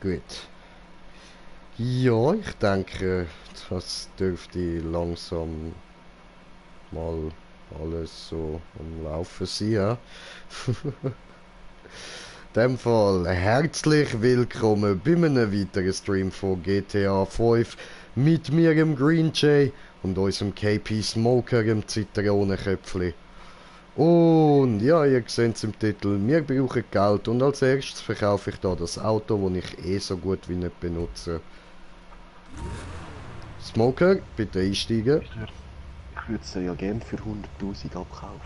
Gut. Ja, ich denke, das dürfte langsam mal alles so am Laufen sein. Ja? In dem Fall herzlich willkommen bei einem weiteren Stream von GTA 5 mit mir, dem Green Jay, und unserem KP Smoker, dem Zitronenköpfli. Und ja, ihr seht es im Titel, wir brauchen Geld und als erstes verkaufe ich da das Auto, das ich eh so gut wie nicht benutze. Smoker, bitte einsteigen. Ich würde es ja gerne für 100'000 abkaufen.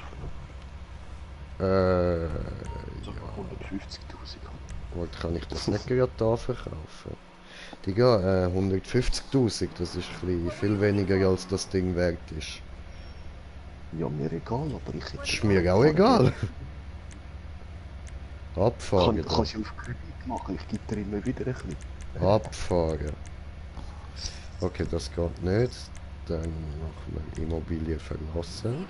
Sogar 150'000. Warte, kann ich das nicht gerade da verkaufen? Digga, 150'000, das ist viel weniger als das Ding wert ist. Ja, mir egal, aber ich hätte... Ist mir auch egal. Abfahren da. Kannst du auf Kredit machen, ich gebe dir immer wieder ein bisschen. Abfahren. Okay, das geht nicht. Dann machen wir Immobilie verlassen.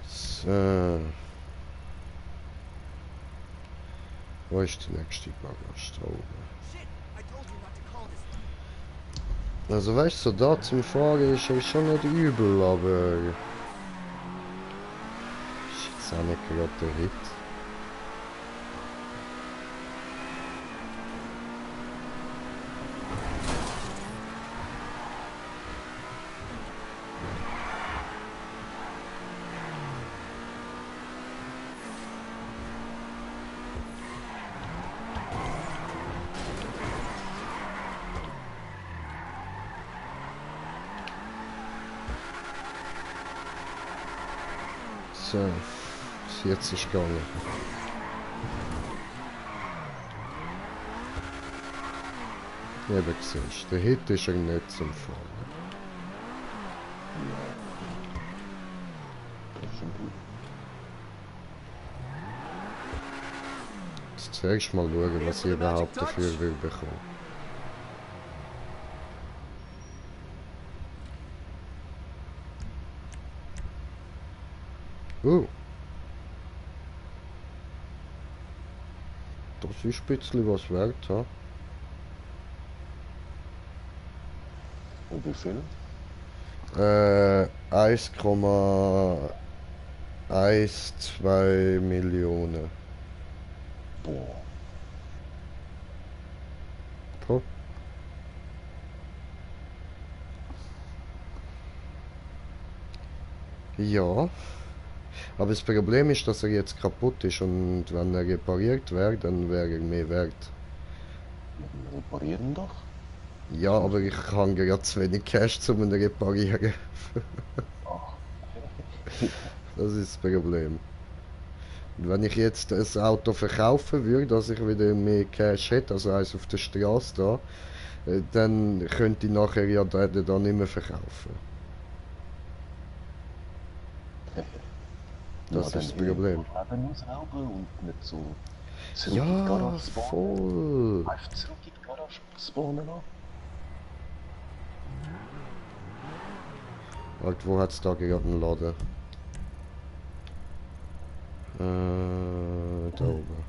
So. Wo ist die nächste Garage? Da oben. Also weißt du, so da zum Fahren ist ja schon nicht übel, aber... Ist jetzt auch nicht gerade der Hit. So, jetzt ist gegangen. Eben siehst, der Hit ist er nicht zum Fahren. Das ist schon gut. Jetzt zuerst mal schauen, was ich überhaupt dafür will bekommen. Das ist ein bisschen was wert, ha? Und wie viel? 1,12 Millionen. Boah. Pro. Ja. Aber das Problem ist, dass er jetzt kaputt ist und wenn er repariert wäre, dann wäre er mehr wert. Wir reparieren doch. Ja, aber ich habe gerade zu wenig Cash zum ihn reparieren. Ach. Das ist das Problem. Und wenn ich jetzt das Auto verkaufen würde, dass ich wieder mehr Cash hätte, also eins auf der Straße da, dann könnte ich nachher ja den da nicht mehr verkaufen. Das Ja, ist das dann Problem. Leben ausrauben und nicht so zurück in die Ja, Garage spawnen. voll. Einfach zurück in die Garage spawnen an. Halt, wo hat's da gerade einen Laden? Da oben.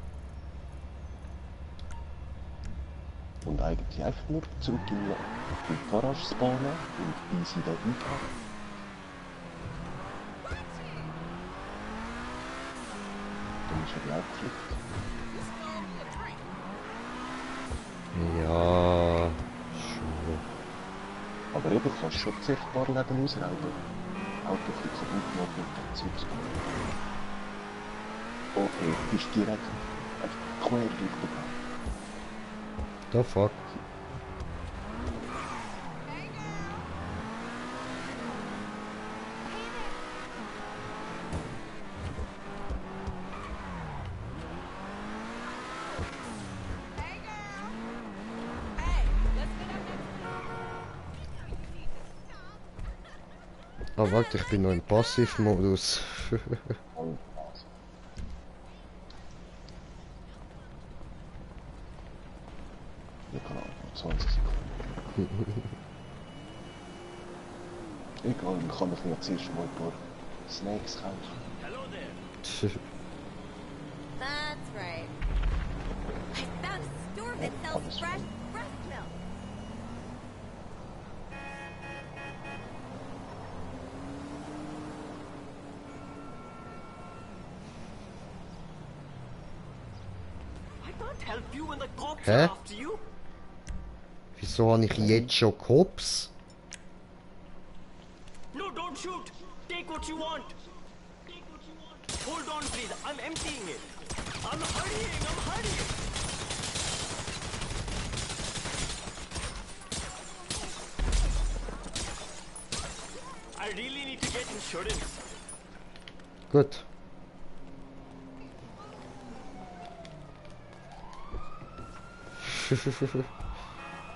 Und eigentlich einfach nur zurück in die Garage spawnen und easy da einpacken. Dann ist er ja auch geflickt. Ja, schon. Aber eben kannst du schon zuerst ein paar Läden ausrauben. Auto ein bisschen kaputt machen und dann Zeugs bauen. Okay, du bist direkt einfach quer durch den Gang. Da fuck. Ah, warte, ich bin noch im Passivmodus. Und ja, genau, noch 20 Sekunden. Egal, dann kann ich mir zuerst mal ein paar Snacks kaufen. That's right. I found a store that sells fresh breast milk. I can't help you when the cops Hä? are after you. Wieso habe ich jetzt schon Cops? No, don't shoot. Take what you want. Hold on, please. I'm emptying it. I'm hurrying. I'm hurrying. I really need to get insurance. Gut.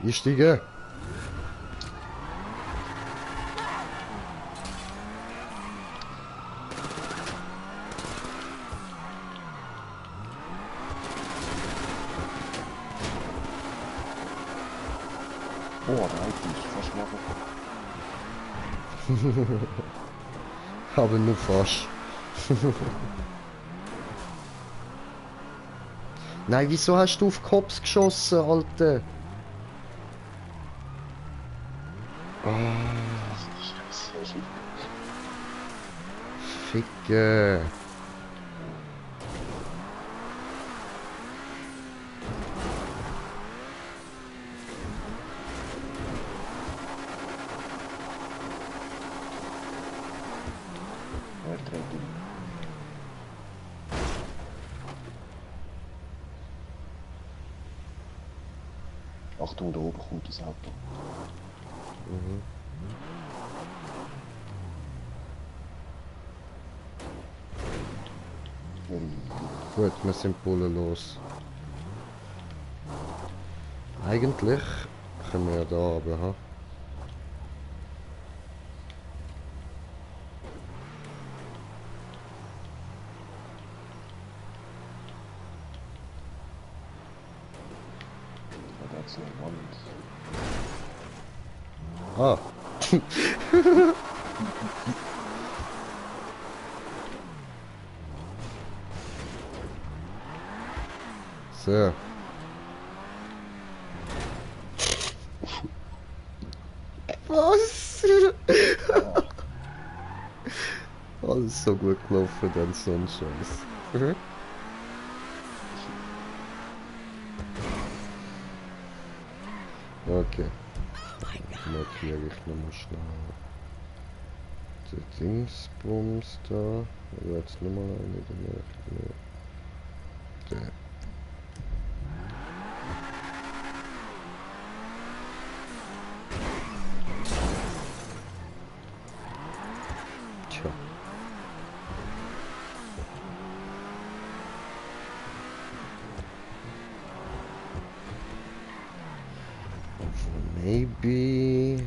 Ich steige. Oh, der Auto ist fast mal Aber nur fast. Nein, wieso hast du auf Cops geschossen, Alter? Scheiße. Ficke. Wer dreht ihn? Achtung, da oben kommt das Auto. Gut, wir sind Bullen los. Eigentlich können wir ja da runter, ha? Da hat's eine Wand. Ah. So. Was? Alles so gut gelaufen, dann so ein Scheiß. Mhm. Okay. Markiere ich nochmal schnell. Der Dingsbums da. Oder jetzt nochmal eine danach. Der. Tja. Maybe.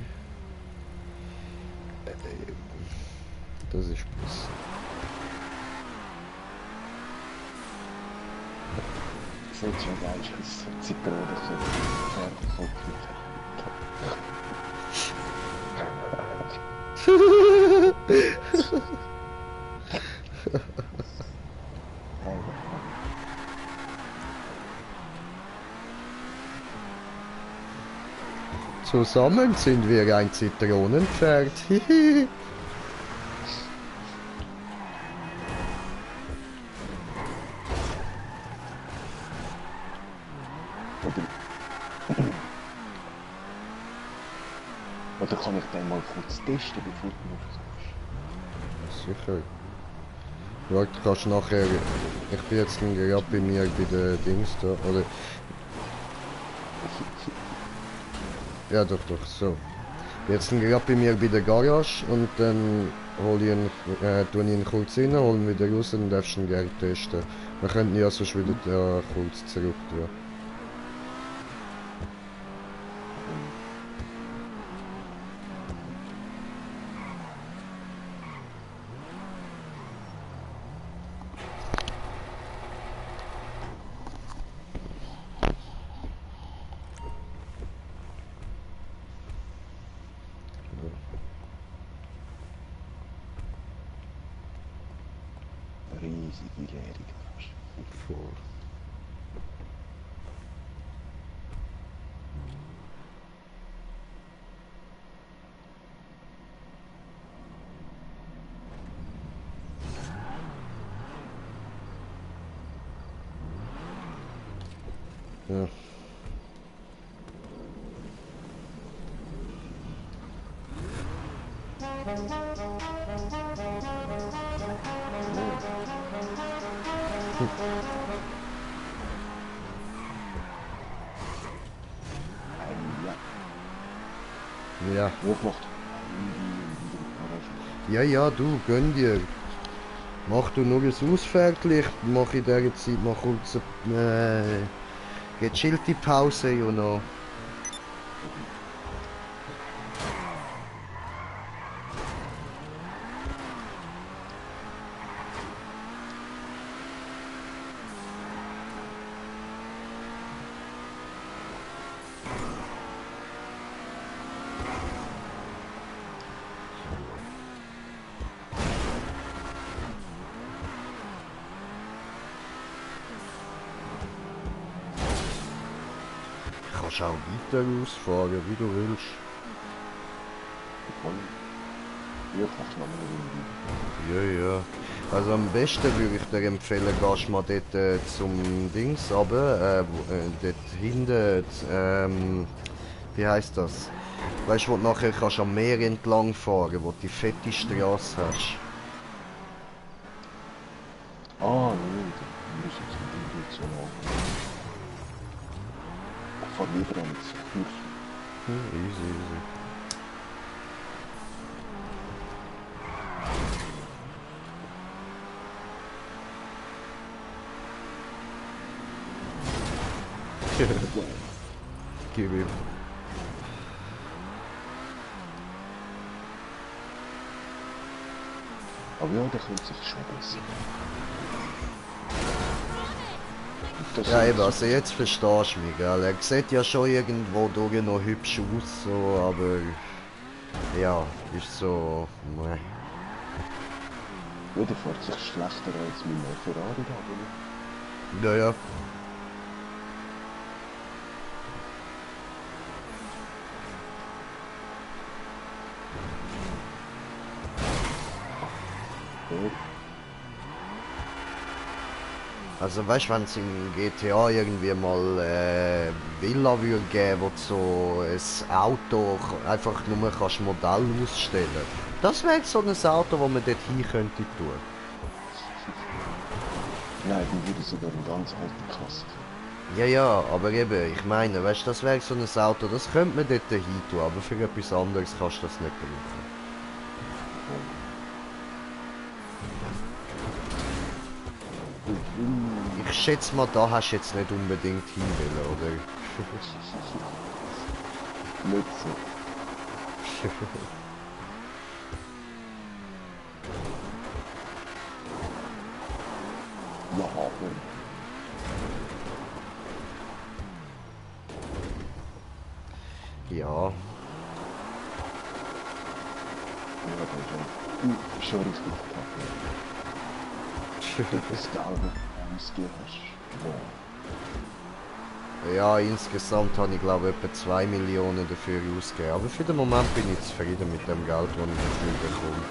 Das ist besser. Sieht schon geil aus. Zitrone, Pferdekopf. Zusammen sind wir ein Zitronenpferd. Hihi. Oder kann ich den mal kurz testen, bevor du noch sagst? Sicher. Ja, du kannst nachher. Ich bin jetzt gerade bei mir bei den Dings da. Oder. Ja, doch, so. Jetzt sind gerade bei mir bei der Garage und dann hole ich ihn, tue ich ihn kurz rein, hole ihn wieder raus und darfst ihn gerne testen. Wir könnten ja sonst wieder kurz zurück tun. Siebenjährige hast. Voll. Ja. Ja, Ja. gut gemacht. Ja, ja, du, gönn dir. Mach du nur ein Ausfertig, mach in dieser Zeit mal kurz eine gechillte Pause und noch. Kannst auch weiter ausfahren, wie du willst. Ja, kannst du noch mal eine Runde. Ja, ja. Also am besten würde ich dir empfehlen, gehst mal dort zum Dings runter, dort hinten, wie heisst das? Weißt du, wo du nachher kannst am Meer entlang fahren, wo du die fette Straße hast. Ah, nee, da muss jetzt nicht so lang. Ich fahr lieber an jetzt Kurs. Easy, easy. Gib ihm. Aber ja, der könnte sich schon besser. Das Ja, ist eben, also jetzt verstehst du mich, gell? Er sieht ja schon irgendwo durch noch hübsch aus, so, aber ja, ist so. Meh. Ja, der fährt sich schlechter als mein Ferrari da, oder? Ja, ja. Ja, Also weißt du, wenn es in GTA irgendwie mal Villa würde geben, wo du so ein Auto einfach nur kannst Modell ausstellen. Das wäre so ein Auto, das man dort hin könnte tun. nein, dann würde ich sogar einen ganz alten Klasse. Ja, ja, aber eben, ich meine, weißt du, das wäre so ein Auto, das könnte man dort hin tun, aber für etwas anderes kannst du das nicht brauchen. Ich schätze mal, da hast du jetzt nicht unbedingt hin wollen, oder? Nicht so. Ja, aber Ja, ja, das ist schon richtig kacke. Das Gelbe ausgehen hast. Ja. ja, insgesamt habe ich glaube etwa 2 Millionen dafür ausgegeben, aber für den Moment bin ich zufrieden mit dem Geld, das ich dafür bekomme.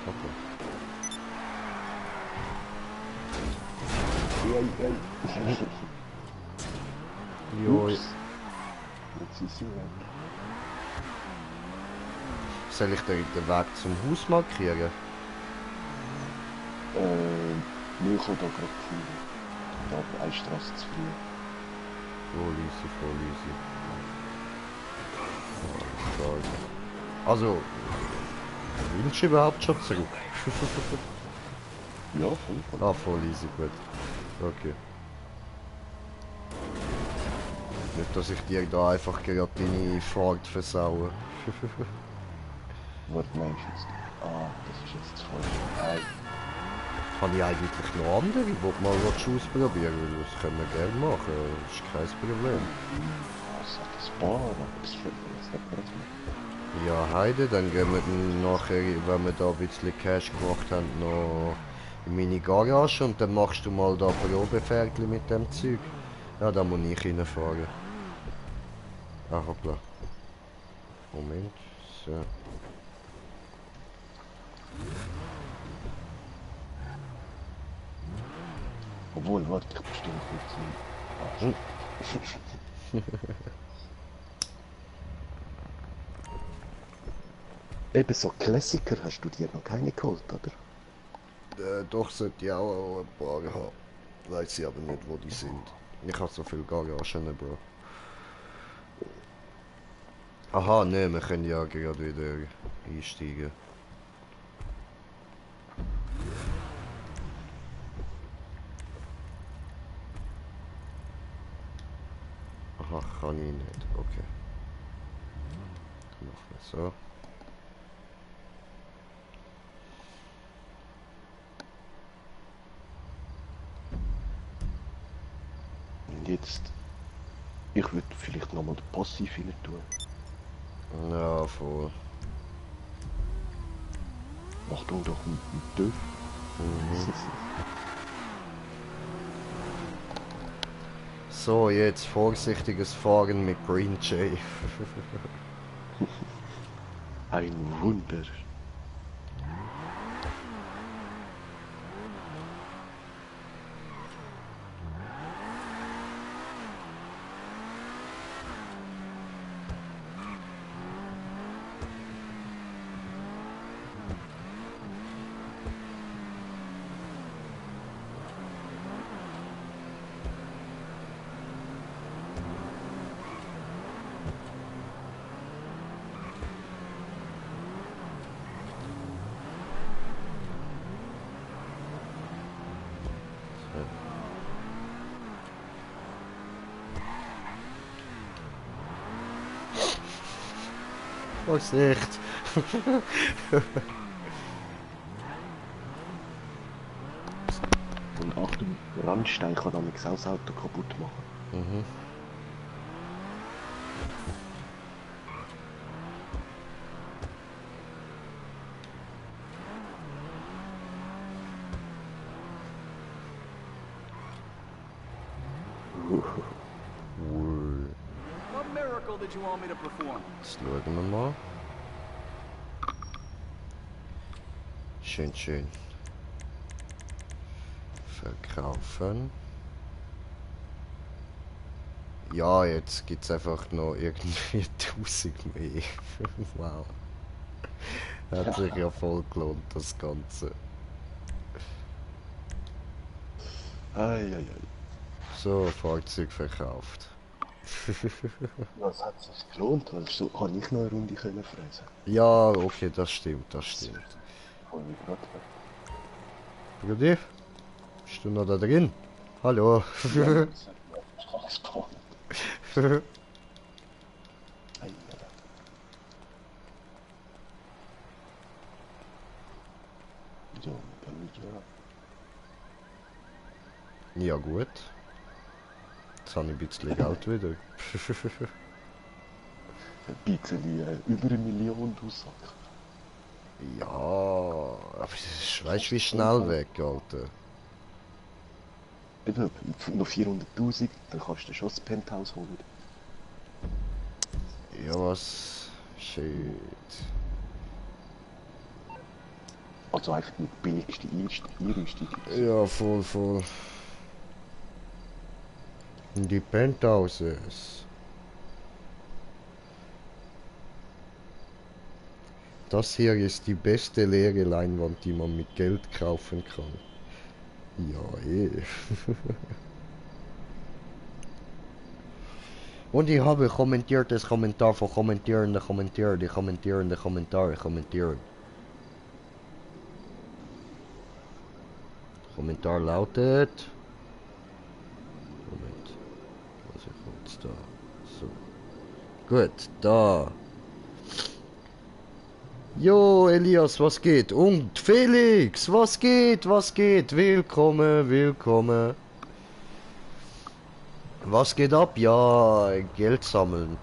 Okay. Jo, Ups. Jetzt ist sie weg. soll ich dir den Weg zum Haus markieren? Nee, ich komme da gerade hin. Da auf eine Straße zu früh. Voll easy, voll easy. Alles klar. Also, willst du überhaupt schon zurück? Ja, voll. Ah, voll easy, gut. Okay. Nicht, dass ich dir da einfach gerade deine Fahrt versaue. Was meinst du jetzt? Ah, das ist jetzt falsch. Nein. Habe ich eigentlich noch andere, die du mal ausprobieren willst? Das können wir gerne machen, das ist kein Problem. Was hat das Bar? Was hat man das machen? Ja, Heide, dann gehen wir dann nachher, wenn wir da ein bisschen Cash gemacht haben, noch in meine Garage und dann machst du mal da Probefährtchen mit dem Zeug. Ja, da muss ich reinfahren. Ah, hoppla. Moment, so. Obwohl, warte, ich bestelle kurz einen. Eben so Klassiker hast du dir noch keine geholt, oder? Doch sollte ich auch ein paar haben. Weiß ich aber nicht, wo die sind. Ich habe so viele Garagen, Bro. Aha, ne, wir können ja gerade wieder einsteigen. Aha, kann ich nicht. Okay. Dann machen wir so. Und jetzt, ich würde vielleicht nochmal den Passiv rein tun. Ja, voll. Achtung, doch ein TÜV. So, jetzt vorsichtiges Fahren mit Green Jay. Ein Wunder. Vorsicht! Und Achtung, Randstein kann damit auch das Auto kaputt machen. Mhm. Ui. What miracle did you want me to perform? Jetzt schauen wir mal. Schön, schön. Verkaufen. Ja, jetzt gibt es einfach noch irgendwie 1000 mehr. Wow. Hat sich ja voll gelohnt, das Ganze. Eieiei. So, Fahrzeug verkauft. Das hat sich gelohnt, weil so kann ich noch eine Runde können fressen. Ja, okay, das stimmt, das stimmt. Voll wie gerade. Brudi? Bist du noch da drin? Hallo. Ja gut. Jetzt habe ich ein bisschen Geld wieder. Ein bisschen über 1 Million du Sack. Ja, aber weißt du wie schnell weg, Alter. Eben, noch 400'000, dann kannst du schon das Penthouse holen. Ja was? Shit. Also einfach die billigste Einrüstung. Ja, voll, voll. In die Penthouses. Das hier ist die beste leere Leinwand, die man mit Geld kaufen kann. Ja, eh. Und ich habe kommentiertes Kommentar von kommentierende Kommentare, die kommentierende Kommentare kommentieren. Kommentar lautet... Moment. Was ist jetzt da? So. Gut, da. Jo, Elias, was geht? Und Felix, was geht? Was geht? Willkommen, willkommen. Was geht ab? Ja, Geld sammeln.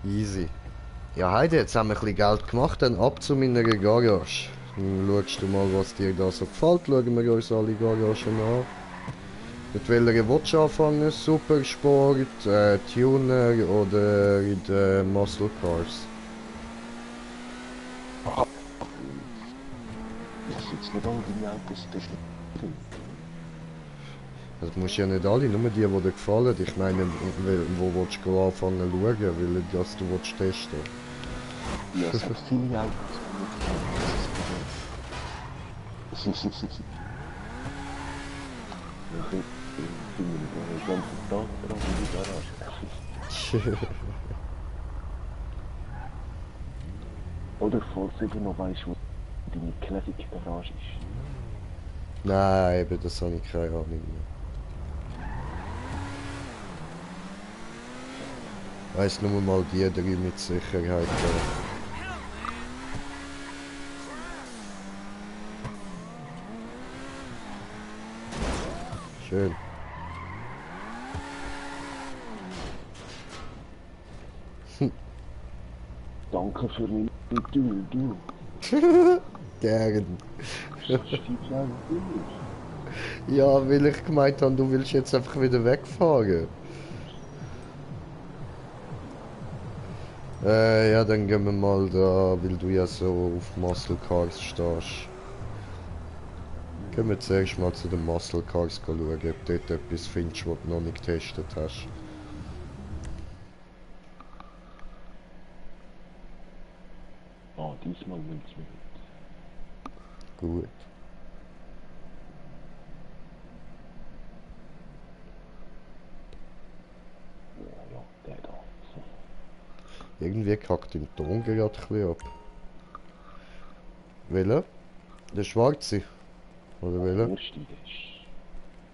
Easy. Ja, heute jetzt haben wir ein bisschen Geld gemacht, dann ab zu meiner Garage. Dann schaust du mal, was dir da so gefällt. Schauen wir uns alle Garagen an. Mit welcher willst du anfangen? Supersport, Tuner oder in den Muscle Cars? Ich sitze nicht alle deine Autos, das ist nicht. Das musst ja nicht alle, nur die dir gefallen. Ich meine, wo willst du anfangen zu schauen, weil das du willst testen. Ja, es hat viele Autos, die nicht gefallen. Das ist das Problem. Ich finde den ganzen Tag dran in die Garage. Oder falls du noch weißt, wo deine Classic Garage ist. Nein, eben, das habe ich keine Ahnung mehr. Weiss nur mal die drei mit Sicherheit. Schön. Danke für meine Tür, du. Gern. Das ist die kleine Tür. Ja, weil ich gemeint habe, du willst jetzt einfach wieder wegfahren. Ja, dann gehen wir mal da, weil du ja so auf Muscle Cars stehst. Gehen wir zuerst mal zu den Muscle Cars schauen, ob du dort etwas findest, was du noch nicht getestet hast. Ah, diesmal nimmt es mir mit. Gut. Ja, der da. Irgendwie kackt im Ton gerade ein bisschen ab. Welcher? Der schwarze? Oder Der welcher? erste, der ist...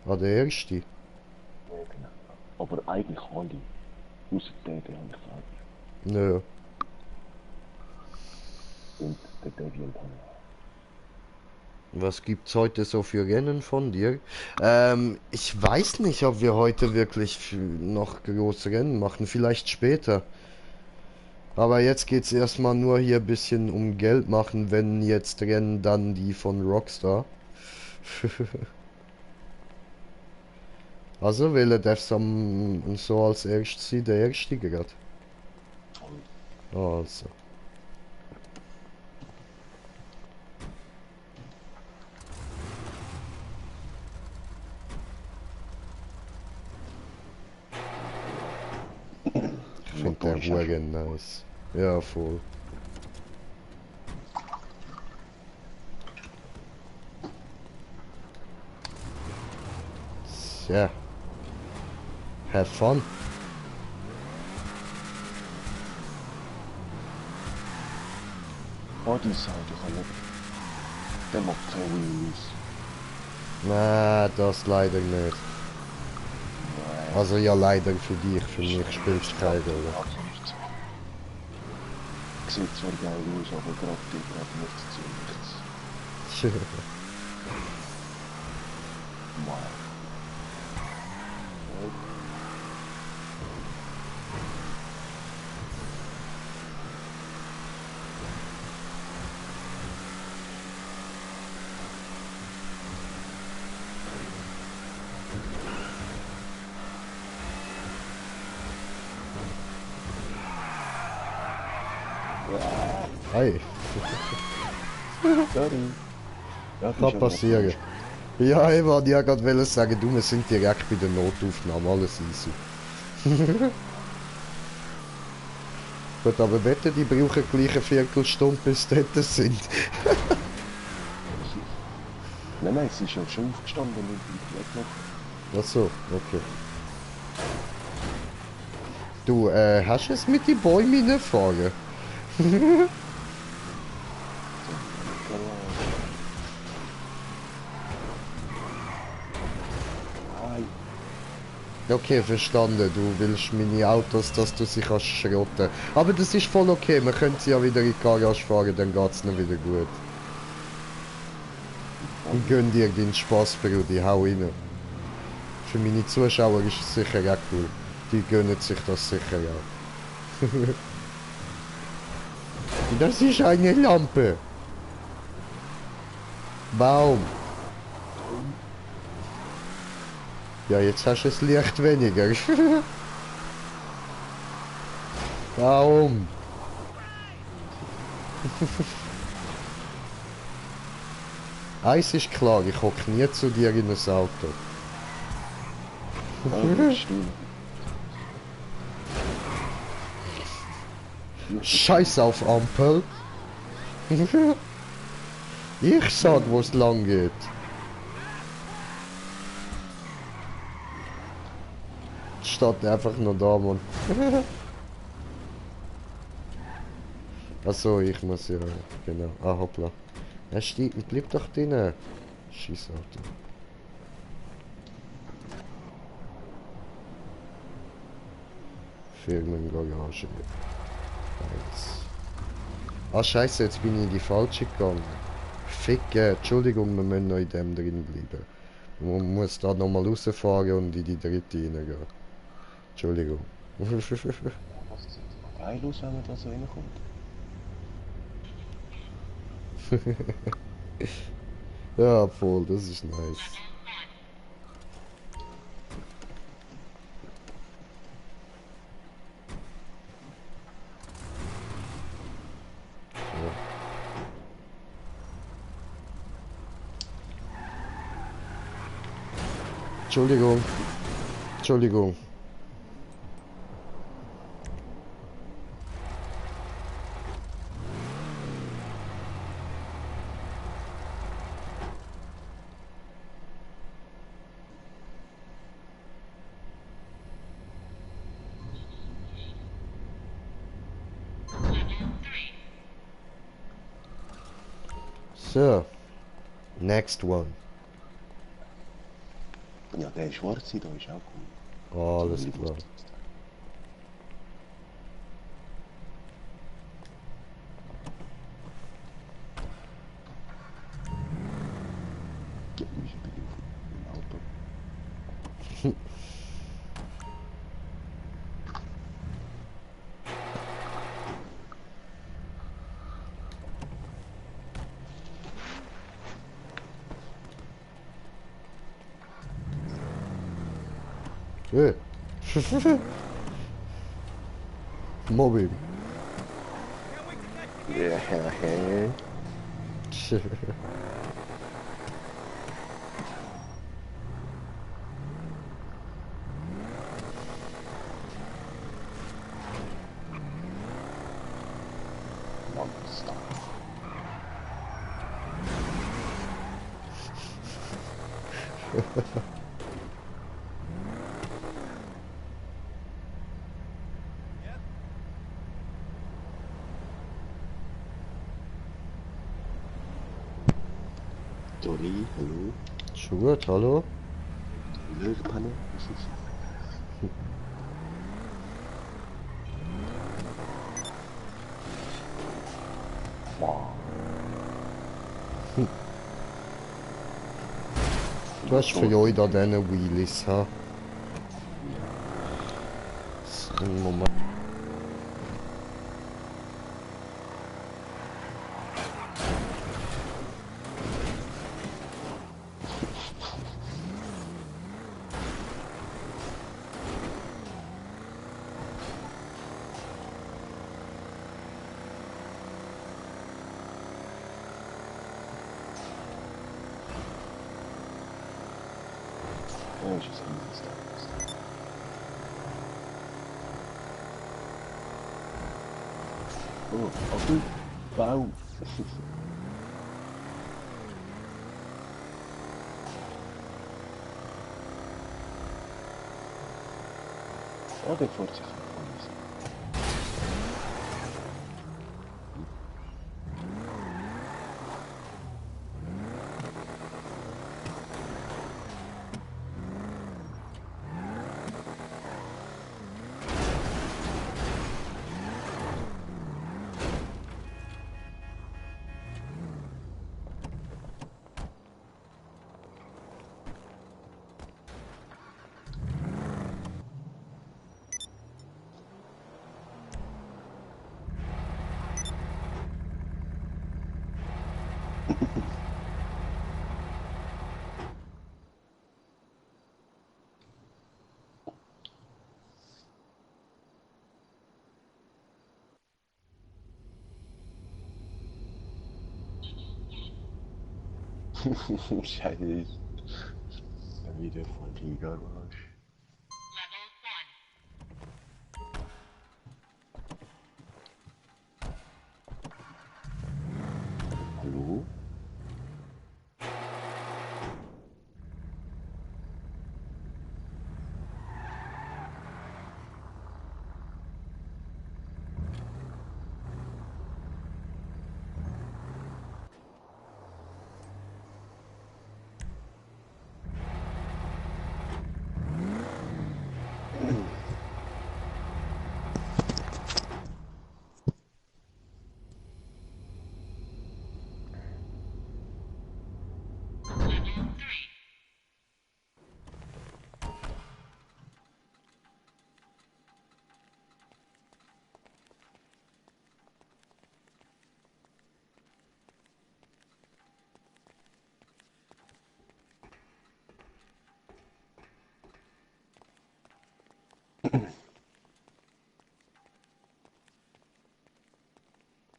Ah, der erste? Ja, genau. Aber eigentlich alle. Außer der habe ich selber. Nö. Und der Deviant habe ich. Was gibt's heute so für Rennen von dir? Ich weiß nicht, ob wir heute wirklich noch große Rennen machen, vielleicht später. Aber jetzt geht's erstmal nur hier ein bisschen um Geld machen, wenn jetzt Rennen, dann die von Rockstar. Also, welcher darf so als erstes sein? Der erste gerade? Also. Ich finde der Wagen nice. Ja, voll. Ja. Have fun. Oh, die Seite kann nicht. Der macht 10 Wheelies. Na, das leider nicht. Nein. Also ja, leider für dich, für mich spielst du keine Rolle. Absolut. Sieht zwar geil aus, aber gerade nichts zu nichts. Wow. Hey, Sorry. Ja, kann passieren. Ja, ich wollte ja gerade sagen, du, wir sind direkt bei der Notaufnahme, alles easy. Gut, aber wette, die brauchen gleich eine Viertelstunde, bis sie dort sind. Nein, sie ist ja schon aufgestanden und ich weg noch. Ach so, okay. Du, hast du es mit den Bäumen reinfahren? Okay, verstanden. Du willst meine Autos, dass du sie kannst schrotten. Aber das ist voll okay. Wir können sie ja wieder in die Garage fahren, dann geht's noch wieder gut. Und gönn dir den Spaß, Brudi. Hau rein. Für meine Zuschauer ist es sicher auch cool. Die gönnen sich das sicher auch. Das ist eine Lampe. Baum. Ja, jetzt hast du das Licht weniger. Baum. Eins ist klar, ich hocke nie zu dir in ein Auto. Scheiß auf Ampel. Ich sag, wo es lang geht. Steht einfach nur da, Mann. Achso, ich muss ja, genau. Ah, hoppla. Er steht, bleib doch drinnen. Scheiß Auto. Firmengarage. Eins. Ah, scheiße, jetzt bin ich in die falsche gegangen. Ficke, Entschuldigung, wir müssen noch in dem drin bleiben. Man muss da nochmal rausfahren und in die dritte reingehen. Entschuldigung. Was sieht geil aus, wenn man da so reinkommt? Ja, voll, das ist nice. Entschuldigung. Entschuldigung. So. Next one. Ja, der schwarze da ist auch cool. Oh, alles klar. Ja, wir sind im Auto. Hey. Mobbing. Ja, hä? Monster. Johnny, hallo? Schon gut, hallo? Löwenpanne? Wow. Du hast für euch da diese Wheelies, ha? Moment. Ja, ich ist anders da. Oh, Apfel, Baum. Oh, der fährt sich von uns. Scheiße. Dann wieder von Liga, was? Hallo?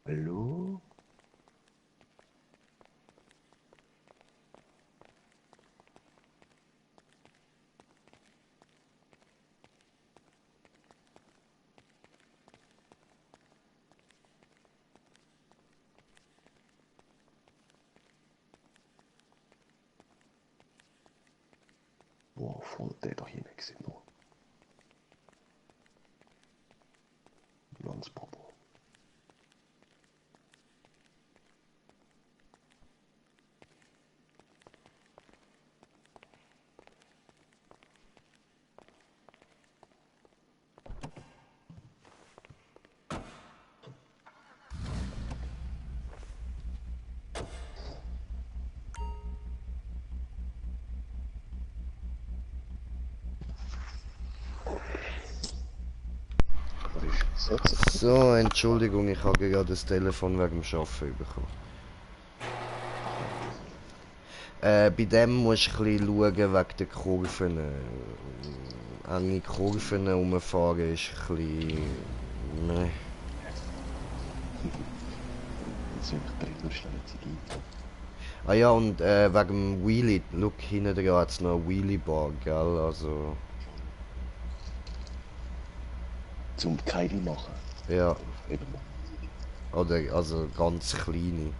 Hallo? Boah, voll der da hinten gesehen noch. Landspopo. Was ist das? So, Entschuldigung, ich habe gerade das Telefon wegen dem Arbeiten bekommen. Bei dem musst du ein bisschen schauen wegen der Kurven. Enge Kurven rumfahren ist ein bisschen... Nein. Jetzt sind wir 3 schnell Zigarette. Ah ja, und wegen dem Wheelie, schau, hinten dran hat es noch eine Wheelie-Bar, gell, also... Zum Keili machen. Ja, Eben. oder, also ganz kleine.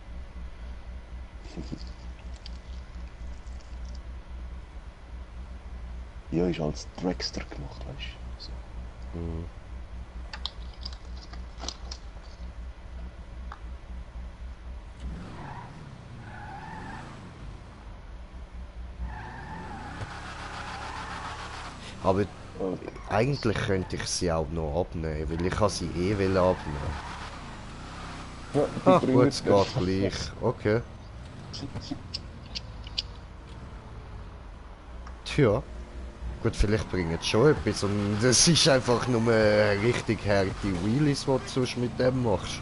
Ja, ist als Dragster gemacht, weißt du. So. Mhm. Aber eigentlich könnte ich sie auch noch abnehmen, weil ich habe sie eh will abnehmen. Ah, gut, es geht gleich. Okay. Tja. Gut, vielleicht bringt es schon etwas und es ist einfach nur richtig harte Wheelies, die du sonst mit dem machst.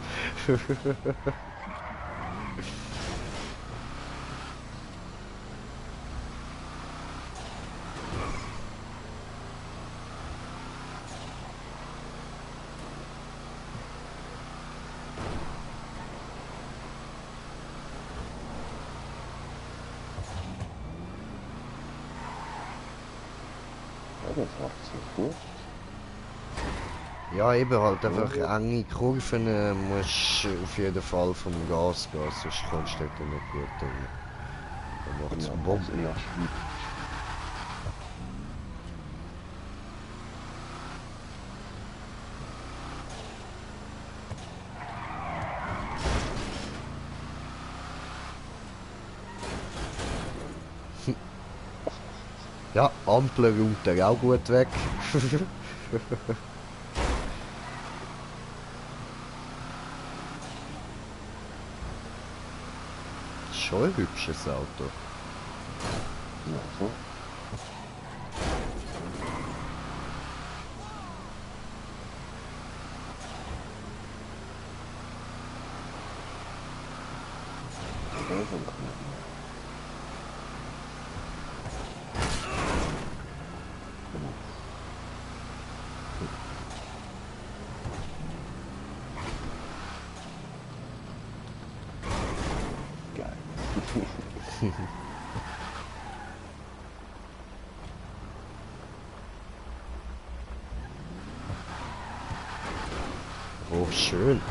Ja, das macht es gut. Ja, eben halt einfach enge Kurven musst du auf jeden Fall vom Gas gehen, sonst kommst du dort nicht gut rein. Dann macht es Ja, Bob. also eher schwierig. Ja, Ampelrouter auch gut weg. Schon ein hübsches Auto. Ja, so. Geil. Oh, schön.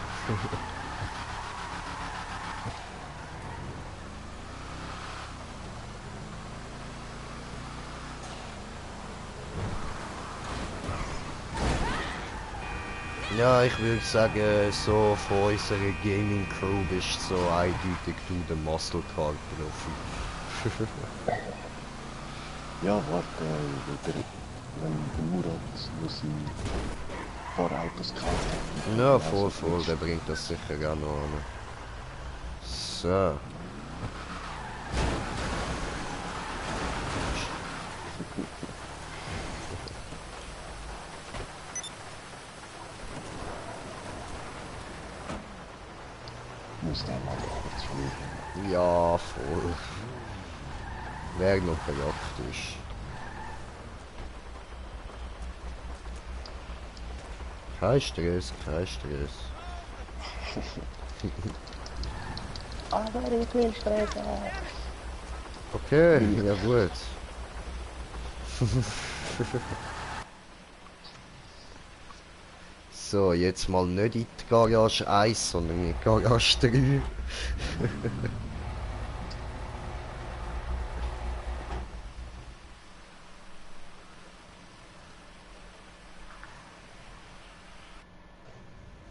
Ja, ich würde sagen, so von unserer Gaming Crew bist so eindeutig du der Muscle Car Profi. Ja, warte, wenn der Murat nur seine Fahrautos gekauft hat. Ja, voll, der bringt das sicher auch noch an. So. Muss der mal kurz fliegen. Ja, voll. Wer noch bejagt ist. Kein Stress, kein Stress. Aber ich will Stress haben. Okay, ja gut. So, jetzt mal nicht in die Garage 1, sondern in die Garage 3.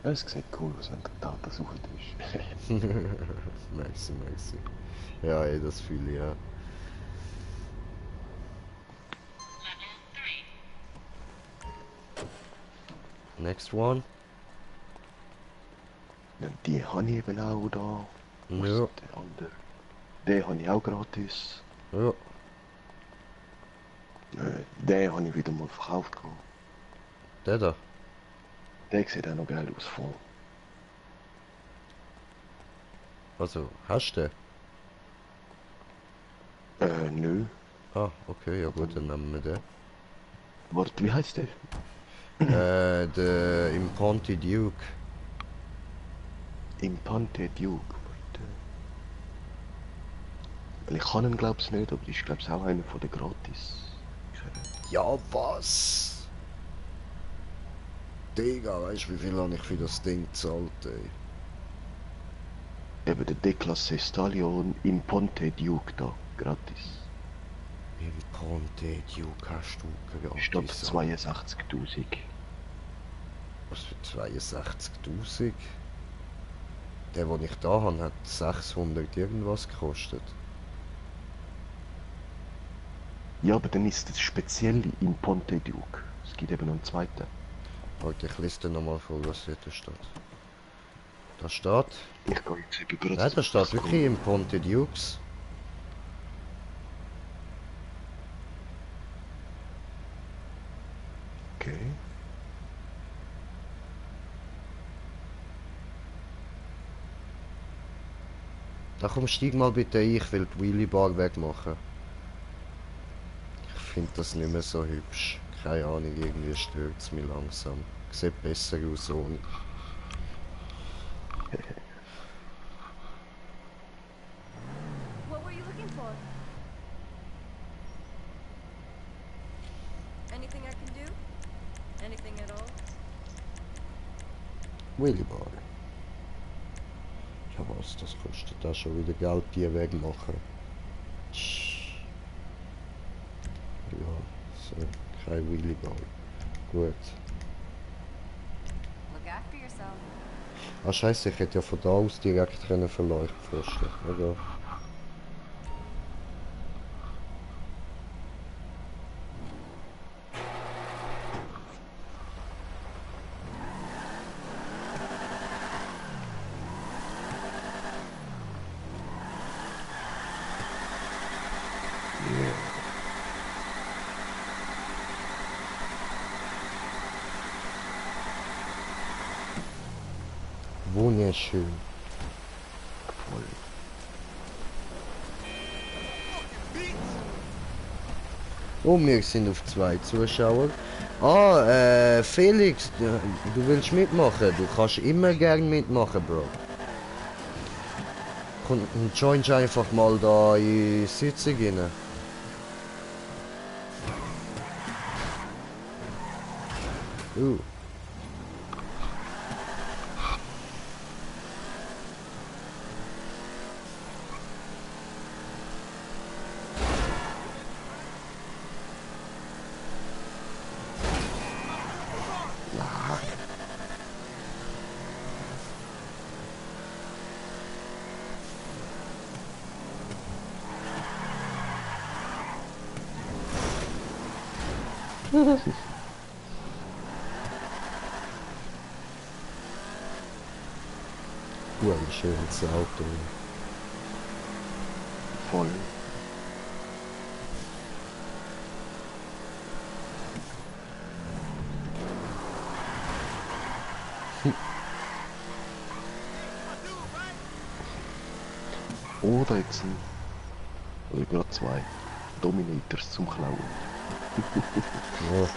Es sieht cool aus, wenn der Tata sucht ist. Merci, merci. Ja, ey, das fühle ich ja. Next one. Ja, die habe ich eben auch da. Wo ist Ja, der andere? Den habe ich auch gratis. ja. Den habe ich wieder mal verkauft. Der da. Der sieht auch noch geil aus voll. Also, hast du den? Nö. Ah, okay, ja gut, dann nehmen wir den. Warte, wie heißt der? Der Imponti Duke. Impante Duke. Warte. Weil ich kann ihn glaub's nicht, aber ich glaub's auch einer von den gratis. Ja, was? Digga, weißt du, wie viel habe ich für das Ding gezahlt, ey? Eben der D-Klasse Stallion Imponte Duke da, gratis. Imponti Duke hast du Statt gratis. 62.000. Was für 62.000? Der, den ich da habe, hat 600 irgendwas gekostet. Ja, aber dann ist das speziell Imponte Duke. Es gibt eben noch einen zweiten. Warte, ich lese nochmal vor, was hier steht. Da steht... Ich gehe jetzt eben gerade... Nein, da steht wirklich Imponti Dukes. Okay. Da komm, steig mal bitte ein, ich will die Wheelie Bar wegmachen. Ich finde das nicht mehr so hübsch. Keine Ahnung, irgendwie stört es mich langsam. Sieht besser aus ohne. What were you looking for? Anything I can do? Anything at all? Wheelie Bar. Ja was, das kostet da schon wieder Geld, die wegmachen. Ja, so, kein Wheelie Bar. Gut. Look after yourself. Ah scheiße, ich hätte ja von da aus direkt können verleuchten pfosten. Egal. Wunderschön. Voll. Oh, wir sind auf 2 Zuschauer. Felix, du willst mitmachen? Du kannst immer gern mitmachen, Bro. Komm, joinst einfach mal da in die Sitzung rein. Ein schönes Auto. Voll. Oh, da jetzt sind oder gerade 2 Dominators zum Klauen. Ja. Ja.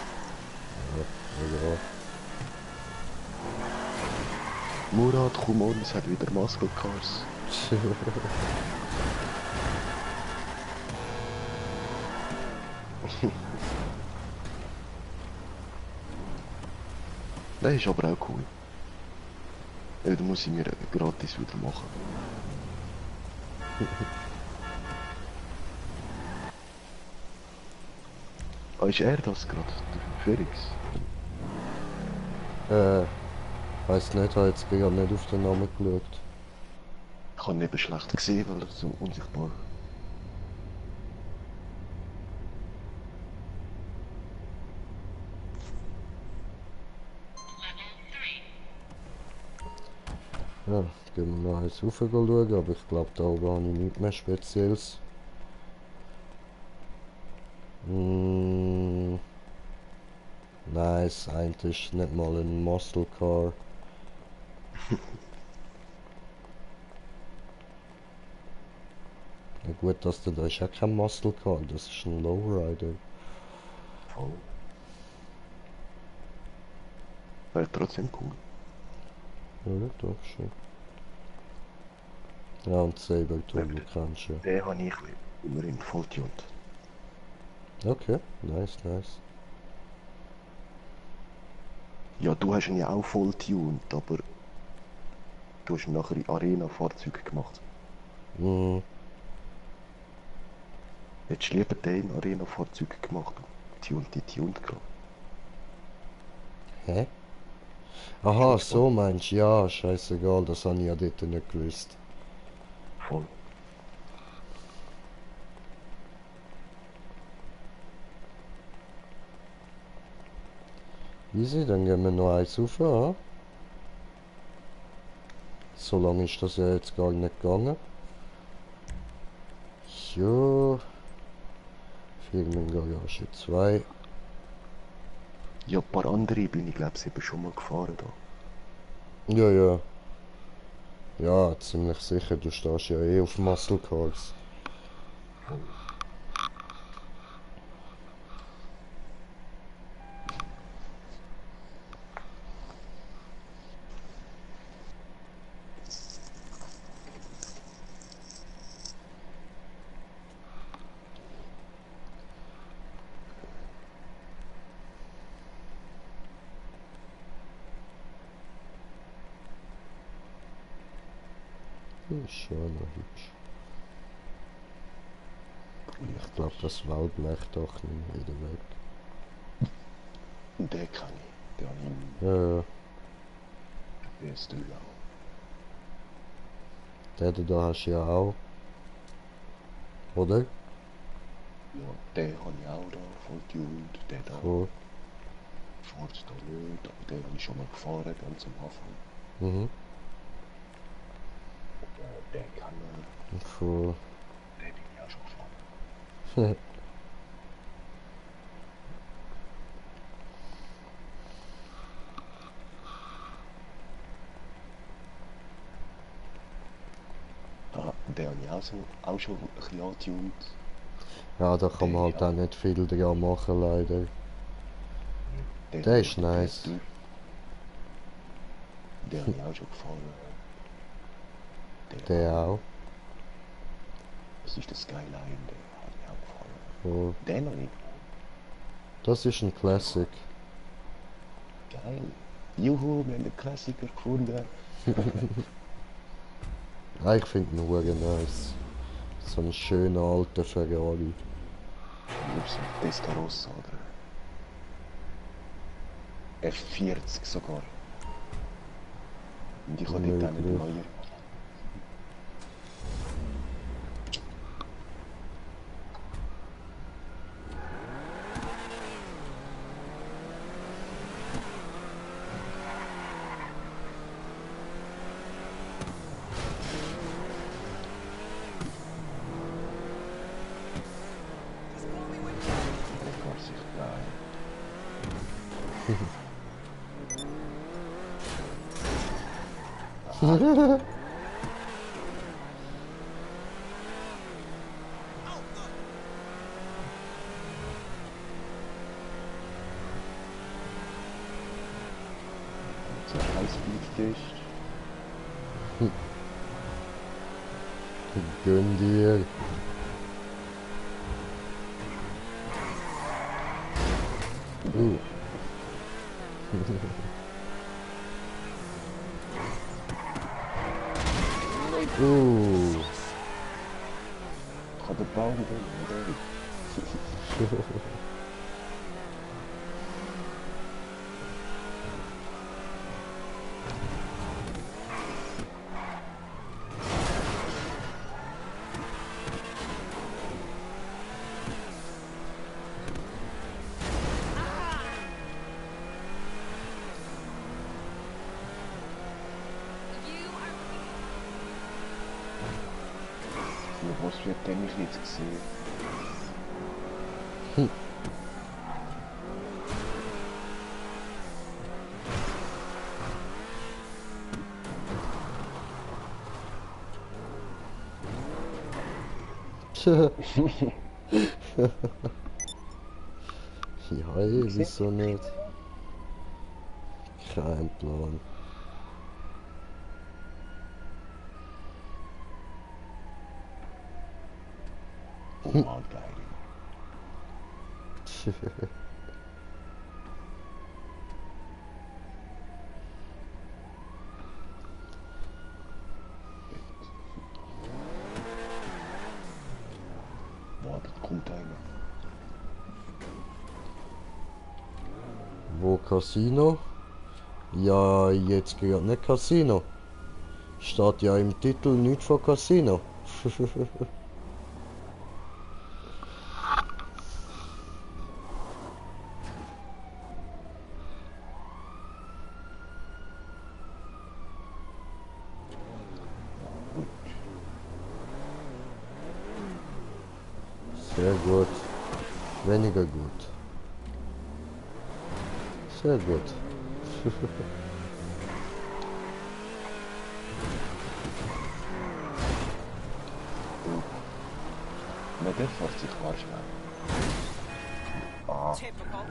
Murat, komm on, es hat wieder Muscle Cars. Das ist aber auch cool. Ja, da muss ich mir gratis wieder machen. Ist er das gerade? Der Felix? Weiß nicht, habe jetzt gerade nicht auf den Namen geschaut. Ich habe ihn eben schlecht gesehen, weil er so unsichtbar. Ja, gehen wir noch eins rauf schauen, aber ich glaube, da oben habe ich nichts mehr Spezielles. Nice, eigentlich nicht mal ein Muscle Car. Ja gut, da ist ja kein Muscle Car, das ist ein Lowrider. Voll. Wäre trotzdem cool. Ja, doch schon. Ja, und Sabertooth kannst du. Den habe ich immerhin voll tuned. Okay, nice. Ja, du hast ihn ja auch voll tuned, aber du hast ihn nachher in Arena-Fahrzeuge gemacht. Mhm. Hättest du lieber den in Arena-Fahrzeuge gemacht und tuned gehabt. Hä? Aha, so meinst du, ja, scheißegal, das habe ich ja dort nicht gewusst. Voll. Easy, dann gehen wir noch eins rauf, ja? So lange ist das ja jetzt gar nicht gegangen. Jo. Firmengarage 2. Ja, ein paar andere bin ich glaube ich eben schon mal gefahren da. Ja. Ja, ziemlich sicher, du stehst ja eh auf Muscle Cars. Ist schon noch hübsch. Ich glaube, das Waldblechdach nimmt wieder weg. Und den kann ich. Den habe ich Ja. im ersten auch. Den da hast du ja auch. Oder? Ja, den habe ich auch da voll tuned. Den da. Cool. Fahrt da nicht, aber den habe ich schon mal gefahren, ganz am Anfang. Mhm. Den kann ich. Cool. Den bin ich auch schon gefahren. Den habe ich auch schon ein bisschen angetuned. Ja, da kann man halt auch nicht viel dran machen, leider. Der ist nice. Der hat mir auch schon gefallen. Der auch. Das ist der Skyline, der hat mir auch gefallen. Oh, Der noch nicht. das ist ein Classic. Geil. Juhu, wir haben den Klassiker gefunden. Ah, ich finde ihn hure nice. So ein schöner alter Ferrari. Liebst du Testarossa oder? F40 sogar. Und ich habe dort auch nicht Möglich. neuer. Der fährt sich geil. So ein Highspeed-Test. Gönn dir. Ich habe den Baum drin. Was wird denn ich jetzt gesehen? Ja, ey, wieso nicht? Kein Plan. Oh Mann, geil. Boah, das kommt einer. Wo Casino? Ja, jetzt gerade nicht Casino. Steht ja im Titel nicht von Casino. Sehr gut. Weniger gut. Sehr gut. Na, der fährt sich mal schnell. Ah, Typical.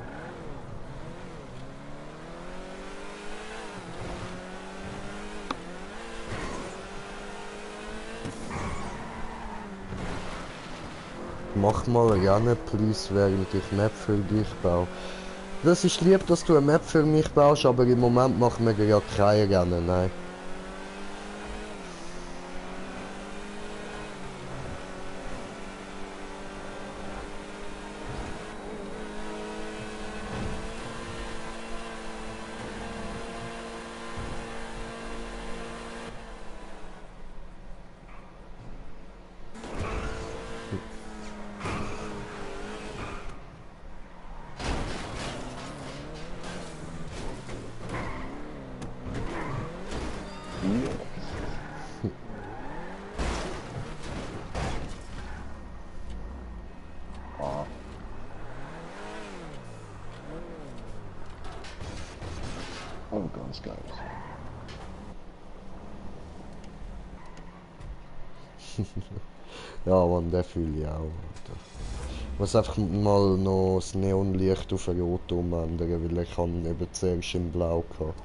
Mach mal Rennen, please, während ich Map für dich baue. Das ist lieb, dass du eine Map für mich baust, aber im Moment machen wir ja keine Rennen, nein. hier. Ah. Oh, ganz geil. Ja, man, der fühle ich auch, Alter. muss einfach mal noch das Neonlicht auf Rot umändern, weil ich kann eben zuerst in Blau gehabt.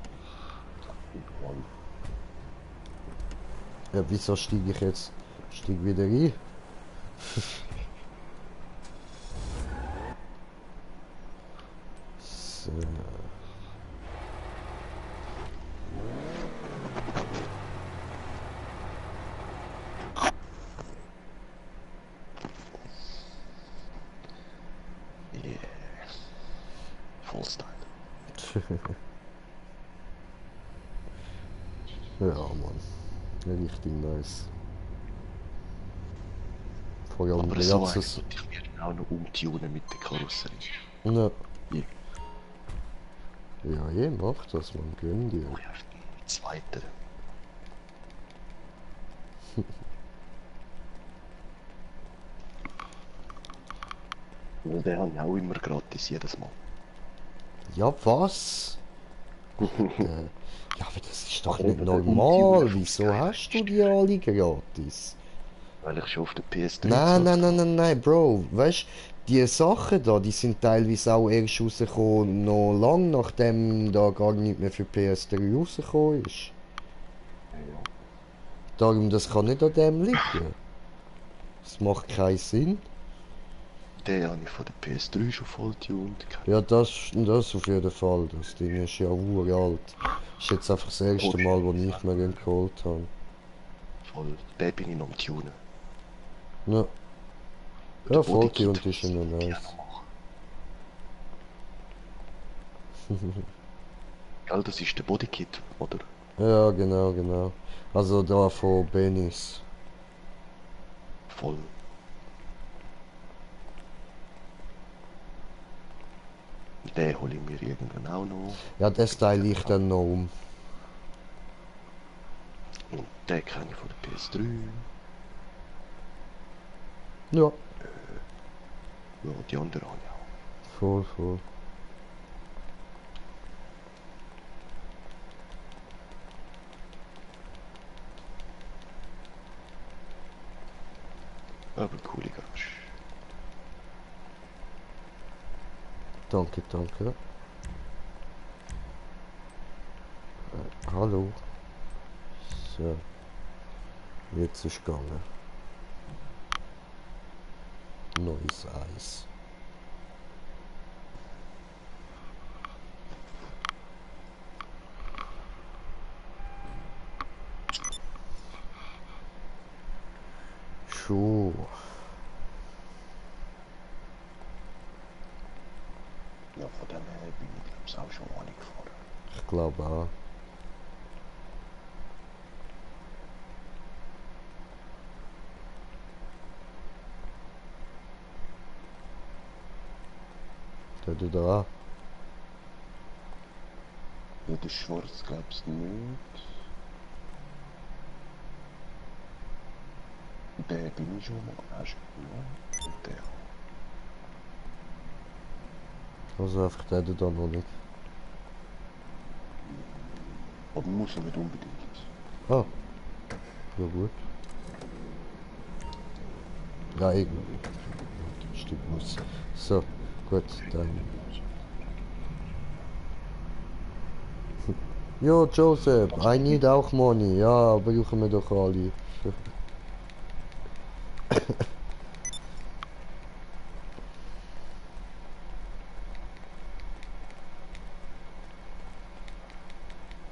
Ja, wieso steige ich jetzt? Steig wieder ein? So. Yeah. Full style. Ja, Mann. Richtig nice. Vor allem Aber der so Jatzes. eigentlich ich werde auch noch umtunen mit der Karosserie. Ja. Ja. Ja, je, mach das, man. Gönn dir. Oh ja, auf den zweiten. Weil den habe ich auch immer gratis, jedes Mal. Ja, was? Ja, aber das ist doch Aber nicht eben der normal. Umtuner Wieso vom hast du die alle gratis? Weil ich schon auf der PS3 Nein, nein, gezockt nein, nein, nein, Bro. Weißt die Sachen da, die sind teilweise auch erst rausgekommen, noch lang nachdem da gar nicht mehr für PS3 rausgekommen ist. habe. Darum, das kann nicht an dem liegen. Das macht keinen Sinn. Den habe ich von der PS3 schon voll tuned. Ja, das auf jeden Fall. Das Ding ist ja uralt. Ist jetzt einfach das erste Mal, wo ich mir den geholt habe. Voll. Den bin ich noch am tunen. Ja, Der ja voll Bodykit und ist muss ja noch ich nice. gerne machen. Gell, das ist der Bodykit, oder? Ja, genau, genau. Also da von Benis. Voll. Den hole ich mir irgendwann auch noch. Ja, das teile ich dann noch um. Und den kenne ich von der PS3. Ja, Ja, die anderen habe ich auch. voll, voll. Aber coole Garage. Danke, danke. Hallo. So. Jetzt ist gegangen. Neues Eis. Schuh. Ja, von dem her bin ich glaube ich auch schon alle gefahren. Ich glaube auch. Der da. Ja, der Schwarz glaube ich nicht. Den bin ich schon mal. Hast du und der. Also einfach der da noch nicht. Aber muss er nicht unbedingt. Ah. Ja gut. Ja, irgendwie. Stimmt muss. So, gut, dann. Jo, Joseph, I need auch money. Ja, brauchen wir doch alle.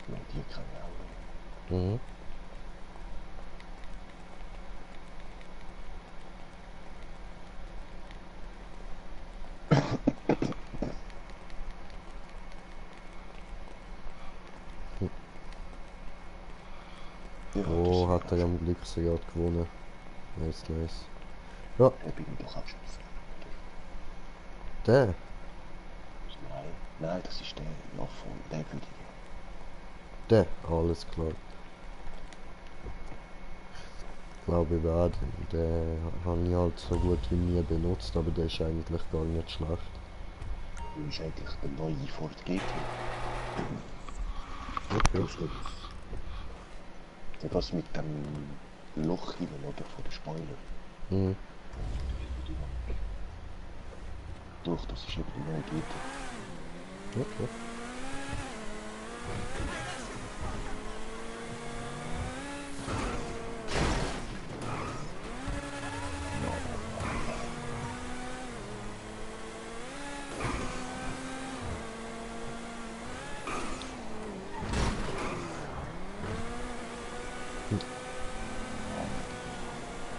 Ja, die kann ich auch nicht. Mhm. Ja, Oh, das hat er am Glücksrad gewonnen. Nice, nice. Ja, den bin ich doch auch schon gefahren. der. Nein, nein, das ist der. Ja, voll. Den würde ich. Der, alles klar. Glaube ich werde. Den habe ich halt so gut wie nie benutzt, aber der ist eigentlich gar nicht schlecht. Du ist eigentlich der neue Ford GT. Okay. Das mit dem Loch hinein oder von der Spoiler. Mhm. Doch, das ist eben die neue GT. Okay.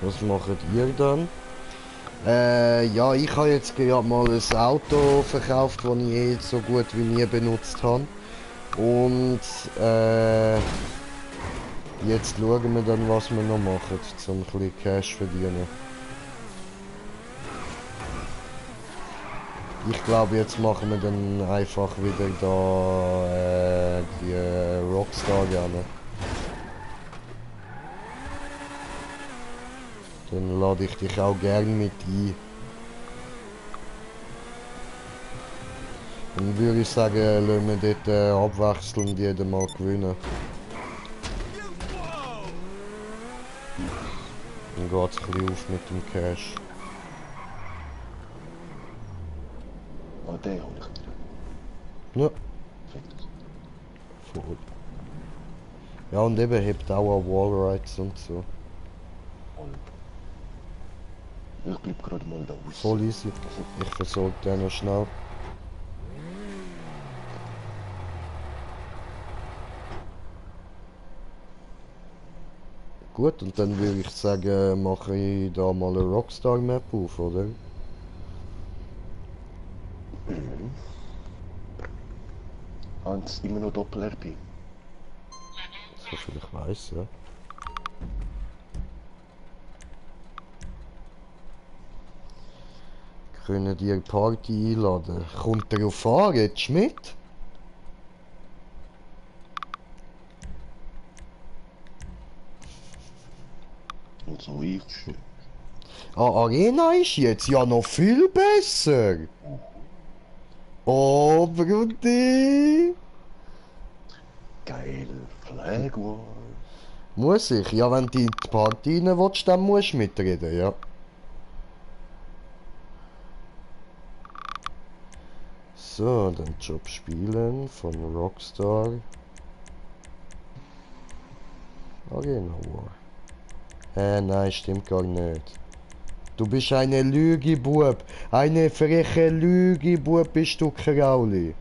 Was macht ihr dann? Ja, ich habe jetzt gerade mal ein Auto verkauft, das ich eh so gut wie nie benutzt habe. Und jetzt schauen wir dann, was wir noch machen, um ein bisschen Cash zu verdienen. Ich glaube, jetzt machen wir dann einfach wieder da die Rockstar gerne. Dann lade ich dich auch gern mit ein. Dann würde ich sagen, lassen wir dort abwechselnd jeden Mal gewinnen. Dann geht es ein bisschen auf mit dem Cash. Ah, den hol ich wieder. Ja, Perfekt. voll. Ja, und eben hebt auch an Wallrides und so. Voll. Ich bleib gerade mal da aus. Voll easy. Ich versorge den noch schnell. Gut, und dann würde ich sagen, mache ich da mal eine Rockstar Map auf, oder? Haben sie immer noch Doppel-RP? So viel ich weiss, ja. Können die Party einladen? Kommt darauf an, geht's mit? Und so ich schön. Ah, Arena ist jetzt ja noch viel besser. Oh, Brudi. Geil. Flag War. Muss ich? Ja, wenn du in die Party rein willst, dann musst du mitreden, ja. So, dann Job spielen von Rockstar. Arena War. Nein, stimmt gar nicht. Du bist eine Lüge, Bub. Eine freche Lüge, Bub, bist du, Krauli.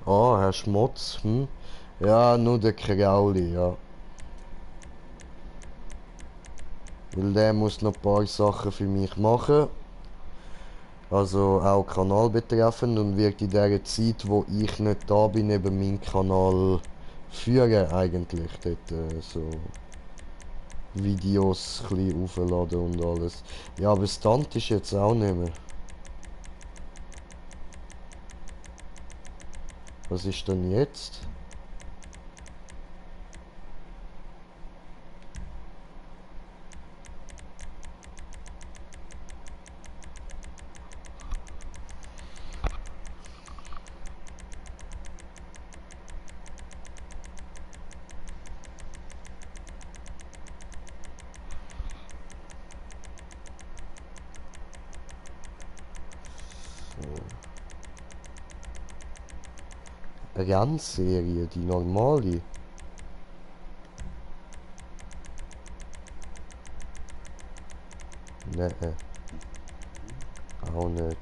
Ah, Herr Schmutz, hm? Ja, nur der Krauli, ja. Weil der muss noch ein paar Sachen für mich machen. Also auch Kanal betreffend und wird in der Zeit, wo ich nicht da bin, eben meinen Kanal führen eigentlich. Dort so Videos ein bisschen aufladen und alles. Ja, aber Stunt ist jetzt auch nicht mehr. Was ist denn jetzt? Rennserie, die normale. Nee, auch nicht.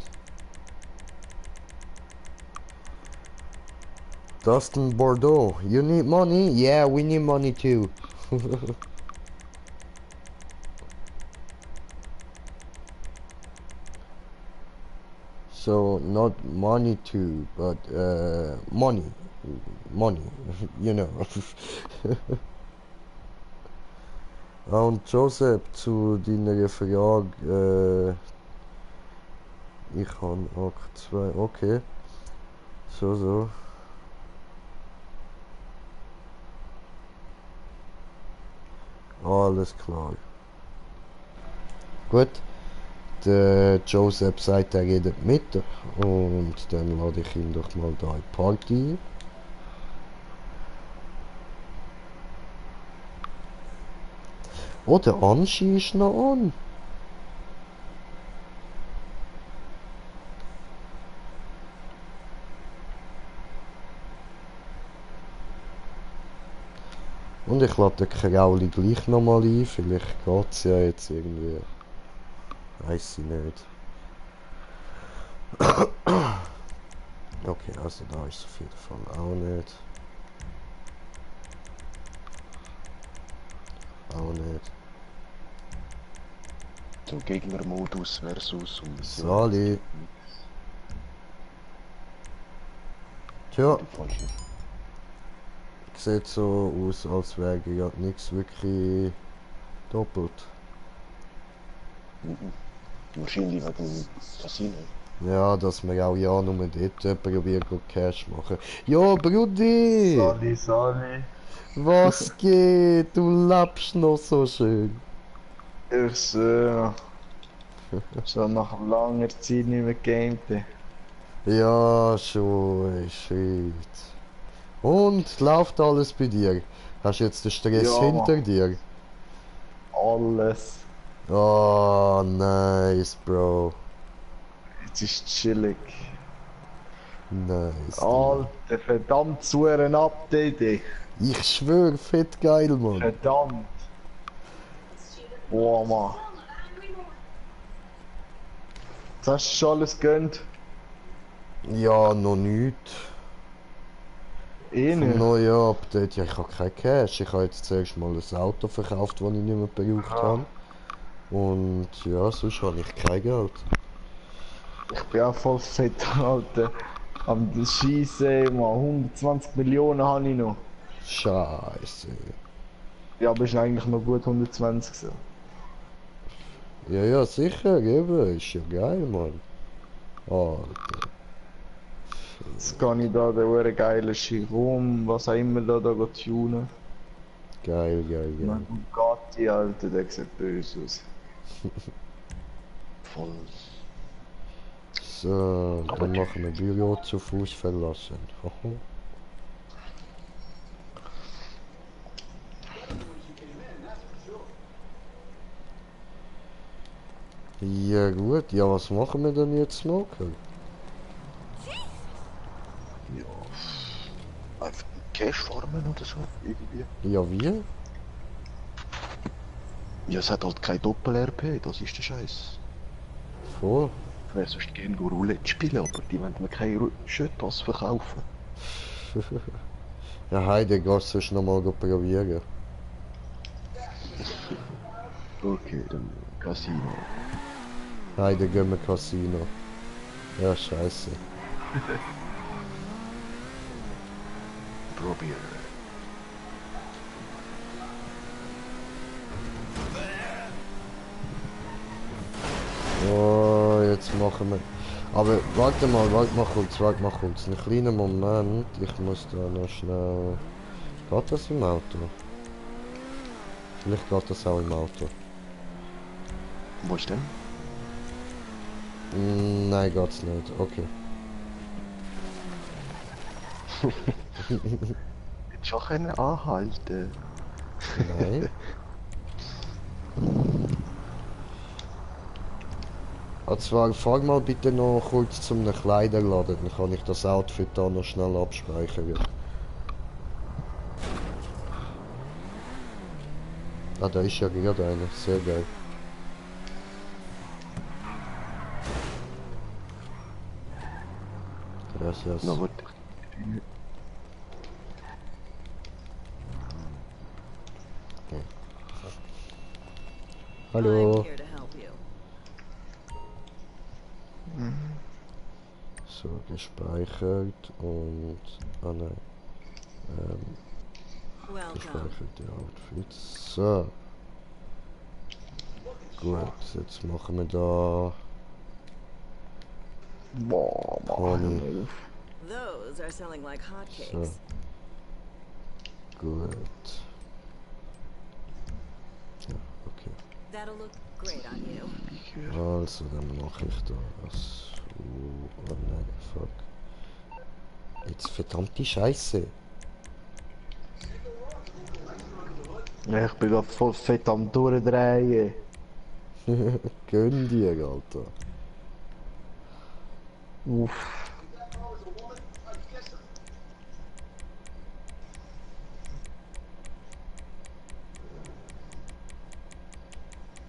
Dustin Bordeaux, you need money? Yeah, we need money too. So, not money too, but money. Money, you know. Und Joseph, zu deiner Frage, ich habe Akt 2, okay. So. Alles klar. Gut, Der Joseph sagt, er redet mit. Und dann lade ich ihn doch mal da in die Party ein. Oh, der Anschi ist noch an. Und ich lade den Krauli gleich nochmal ein. Vielleicht geht's ja jetzt irgendwie. Weiß ich nicht. Okay, also da ist auf jeden Fall auch nicht. Auch nicht. So Gegnermodus versus und Mission. Sali. Tja, Falsche. sieht so aus, als wäre ja nichts wirklich doppelt. Wahrscheinlich wegen dem Casino. Ja, dass wir auch ja nur dort probieren Cash machen. Ja, Brudi! Sali. Was geht? Du lebst noch so schön. Ich schwöre. Schon nach langer Zeit nicht mehr gegamed. Ja, schon, shit. Und läuft alles bei dir? Hast du jetzt den Stress Ja, hinter Mann. dir? Alles. Oh, nice, Bro. Jetzt ist chillig. Nice. Alter, verdammt zu ein Update. Ich schwör, fett geil, Mann. Verdammt. Boah, Mann. Jetzt hast du schon alles gönnt. Ja, noch nicht. Eh Vom nicht. neuen Update, ja, ich habe kein Cash. Ich habe jetzt zuerst mal ein Auto verkauft, das ich nicht mehr gebraucht habe. Und ja, sonst habe ich kein Geld. Ich bin auch voll fett, Alter. Am Schießen, Mann. 120 Millionen habe ich noch. Scheiße. Ja, aber ist eigentlich noch gut 120 so. Ja, ja, sicher, eben. Ist ja geil, Mann. Alter. Jetzt kann ich da den hure geilen Chiron, was auch immer da tunen. Geil, geil, geil. Mein Bugatti, Alter, der sieht böse aus. Voll. So, dann machen wir Büro zu Fuß verlassen. Hoho. Ja gut, ja was machen wir denn jetzt noch? Ja. Einfach Cash farmen oder so. Irgendwie. Ja wie? Ja, es hat halt kein Doppel-RP, das ist der Scheiß. Voll. Ich wäre sonst gerne Roulette spielen, aber die wollen mir keine Schöttas verkaufen. Ja Heide, gehst du sonst noch mal probieren? Okay, dann Casino. Heide, gehen wir Casino. Ja, scheiße. Probieren. Oh, jetzt machen wir... Aber warte mal kurz. Einen kleinen Moment. Ich muss da noch schnell... Geht das im Auto? Vielleicht geht das auch im Auto. Wo ist denn? Nein, geht's nicht. Okay. Jetzt schon können anhalten. Nein. Und zwar, fahr mal bitte noch kurz zum Kleiderladen, dann kann ich das Outfit da noch schnell abspeichern. Ah, da ist ja gerade einer, sehr geil. Gracias. Na, warte. Hallo. I'm here to help you. So, gespeichert und... Ah nein. Welcome. Gespeicherte Outfits. So. Gut, jetzt machen wir da... Boah, Pony. Those are selling like So. hotcakes. Gut. Ja, okay. That'll look great on you. Also, dann mache ich das. Oh nein, fuck. Jetzt verdammte Scheiße. Ja, ich bin grad voll fett am Durchdrehen. Gönn dir, Alter. Uff.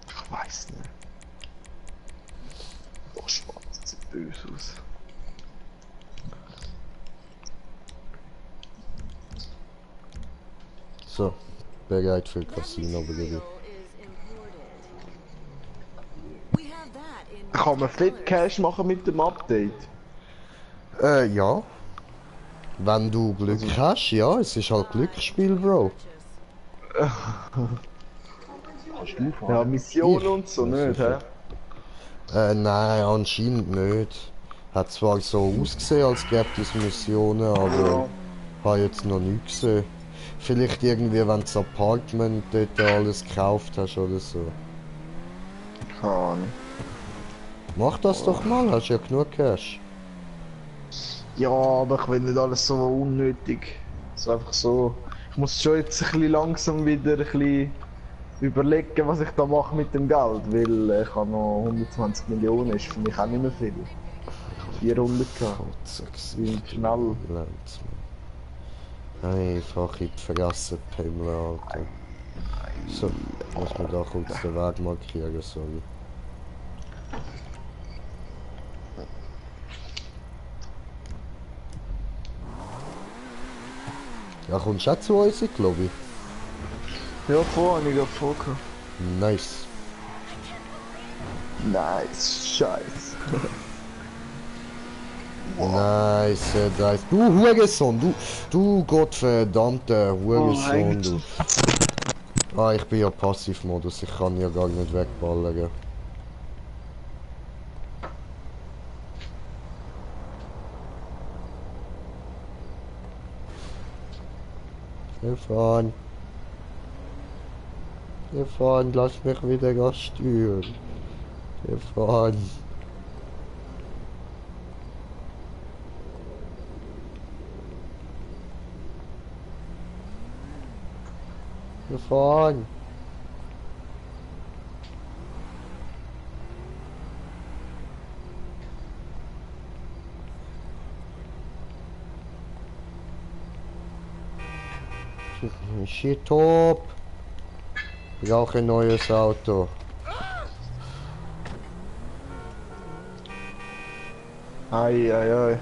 Ich weiß nicht. Oh, schwarz, das sieht böse aus. So, bereit für That Casino, Baby. material is imported. We have that in Kann man multiple Fit colors. Cash machen mit dem Update? Ja. Wenn du Glück hast, ja, es ist halt Glücksspiel, Bro. Kannst du fahren? Ja, Missionen Ich? und so, Ja, nicht, hä? sicher. Nein, anscheinend nicht. Hat zwar so ausgesehen, als gäbe es Missionen, aber habe jetzt noch nichts gesehen. Vielleicht irgendwie, wenn du das Apartment dort alles gekauft hast oder so. Keine Ahnung. Mach das doch mal, hast ja genug Cash. Ja, aber ich will nicht alles so unnötig. So einfach so. Ich muss schon jetzt ein bisschen langsam wieder ein bisschen überlegen, was ich da mache mit dem Geld, weil ich habe noch 120 Millionen, ist für mich auch nicht mehr viel. Ich habe 400 gehabt. Wie schnell. Einfach in die Fresse pimmeln, Alter. So, muss man da kurz den Weg markieren, sorry. Ja, kommst du auch zu uns in die Lobby? Ja, vorhin, ich habe vorgehabt. Nice. Nice, scheiße. Nice, nice. Du Hurensohn, du gottverdammter Hurensohn, du. Ah, ich bin ja Passivmodus, ich kann ja gar nicht wegballern. Stefan, lass mich wieder steuern. Stefan. Stefan. Shit top. Ich brauche ein neues Auto. Ei, ei, ei.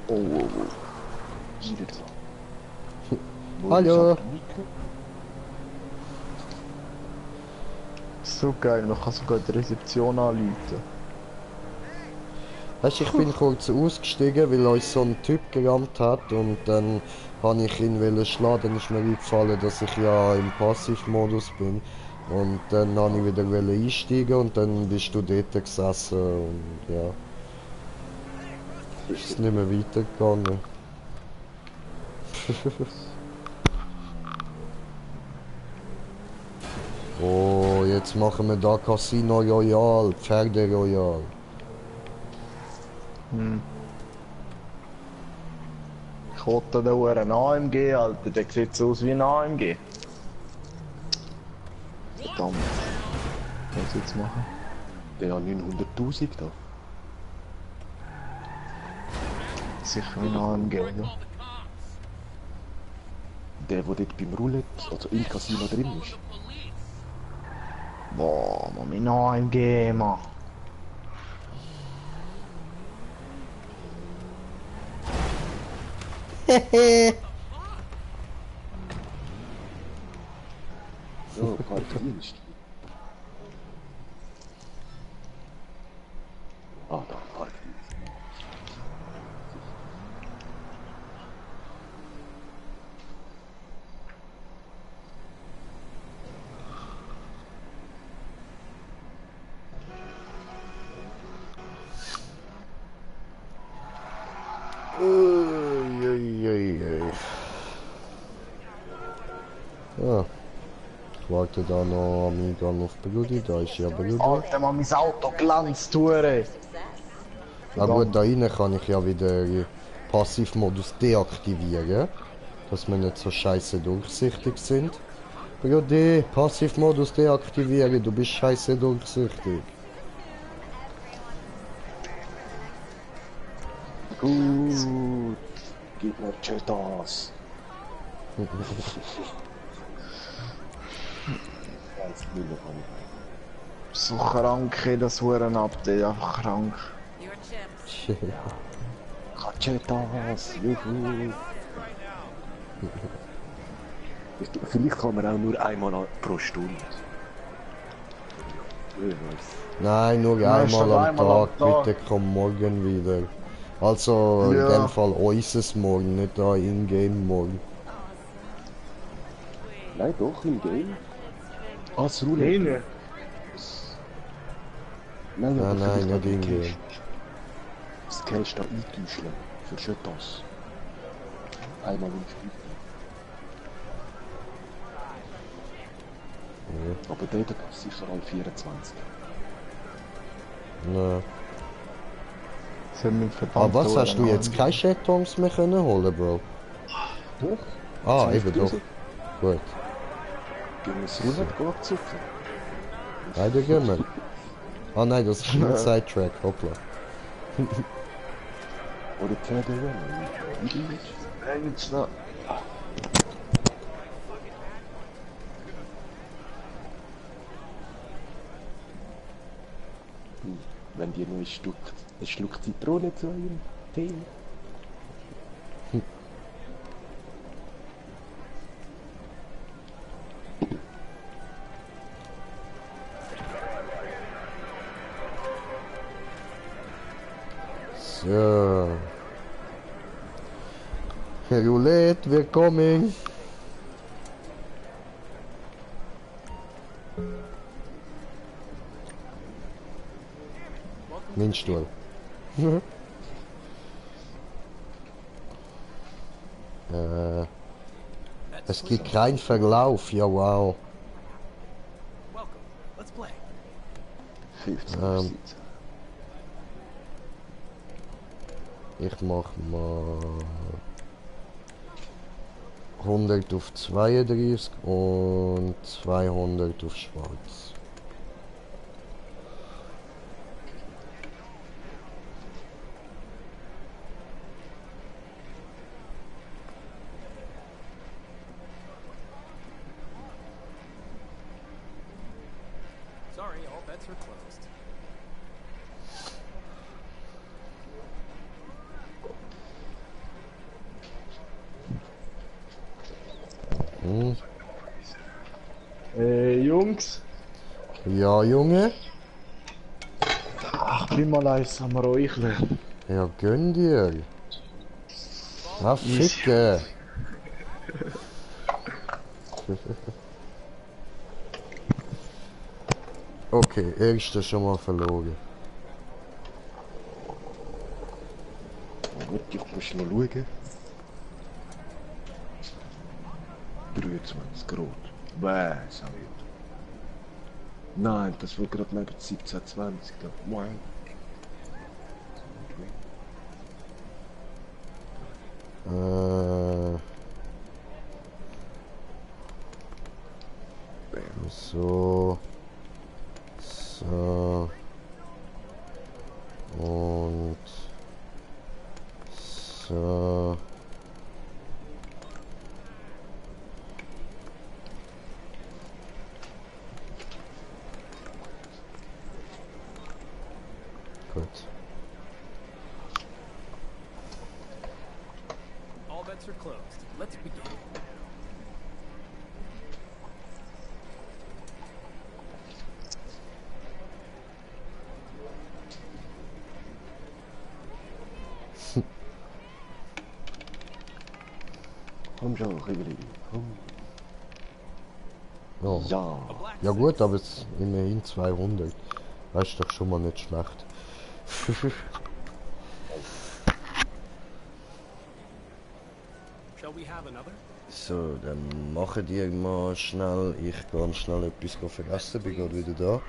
Oh, oh, oh. Wieder da. Hallo. So geil, man kann sogar die Rezeption anrufen. Weißt, ich bin kurz ausgestiegen, weil uns so ein Typ gerammt hat und dann habe ich ihn schlagen. Dann ist mir eingefallen, dass ich ja im Passivmodus bin. Und dann habe ich wieder einsteigen und dann bist du dort gesessen und ja. Ist es nicht mehr weitergegangen. Oh, jetzt machen wir da Casino Royal, Pferde Royal. Ich wollte da nur einen AMG, Alter, der sieht so aus wie ein AMG. Verdammt. Was soll ich jetzt machen? Der hat 900.000 da. Sicher wie ein AMG, oder? Der dort beim Roulette, also im Casino drin ist. Boah, man, mein AMG, Mann. Ja, Parkdienst. Ah, da, Parkdienst. Ja. Ich warte da noch am Eingang auf Brudi, da ist ja Brudi. Alter, Mann, mein Auto glänzt, Hure. Ah gut, da rein kann ich ja wieder Passivmodus deaktivieren, dass wir nicht so scheiße durchsichtig sind. Brudi, Passivmodus deaktivieren, du bist scheiße durchsichtig. Gut. Gib mir Cheetos. Ganz Müller kann ich. So krank, ey, das Huren-Update, einfach krank. Your chips. Cheetos, juhu. Vielleicht kann man auch nur einmal pro Stunde. Wer weiß. Nein, nur Nein, statt einmal am einmal Tag, am Tag. bitte komm morgen wieder. Also Ja. in dem Fall unseres Morgen, nicht da in-game morgen. Nein, doch, im Game. Ah, das Roulette. Nein, Nein, Nein, nein, vielleicht nicht kann in-game. Cash- Das Cash da eintauschen. Für Cheetos. Einmal im Spiel. Aber dort gibt es sicher alle 24. Nein. sind wir verdammt. Aber was, hast du Huren jetzt keine Chatons mehr können holen, Bro? Doch? Ah, eben doch. Gut. Gehen wir das Roulette abzocken? Nein, da gehen wir. Ah nein, das ist ein Sidetrack, hoppla. Oder Pferde rennen. Wie du willst. Eigentlich noch. Wenn dir nur ein Schluck Zitrone zu eurem Tee. So. Roulette, we're coming. Mein Stuhl. Es gibt keinen Verlauf, ja wow. Welcome. Let's play. 50 Ähm. Ich mach mal 100 auf 32 und 200 auf schwarz. Sorry, all bets are closed. Hm. Jungs. Ja, Junge. Ach, bin mal eins am Räucheln. Ja, gönn dir. Ah, ficke. Okay, erste schon mal verloren. Gut, ich muss noch schauen. 23 Grad. Bäh, sag ich. Nein, das war gerade neben 17, 20. Wow. So. So. Und. So. Gut. All bets are closed. Let's begin. Komm schon, Rigeli. Komm. Oh. Ja. Ja gut, aber es ist immerhin 200. Das ist doch schon mal nicht schlecht. Shall we have another? So, dann machen die mal schnell. Ich gehe schnell etwas fressen, bin gerade wieder da.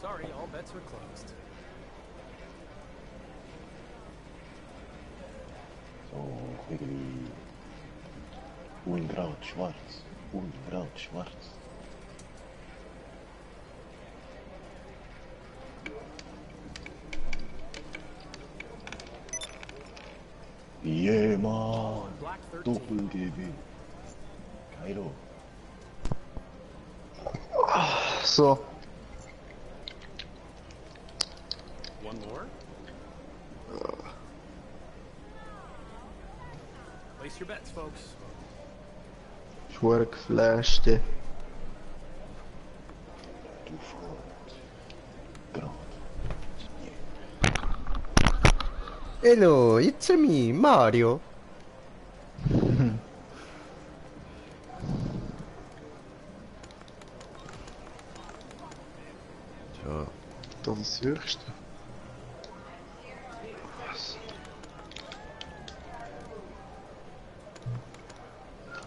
Sorry, all bets are closed. So, irgendwie. Ungraut schwarz. Ungraut schwarz. Yeah, Mann. Black 13. Doppel-GW. Kairo. So, One more? Place your bets, folks. ich wurde geflasht. Ey. Du Freund. Grad. Hello, it's me, Mario. So, Das ist das Höchste.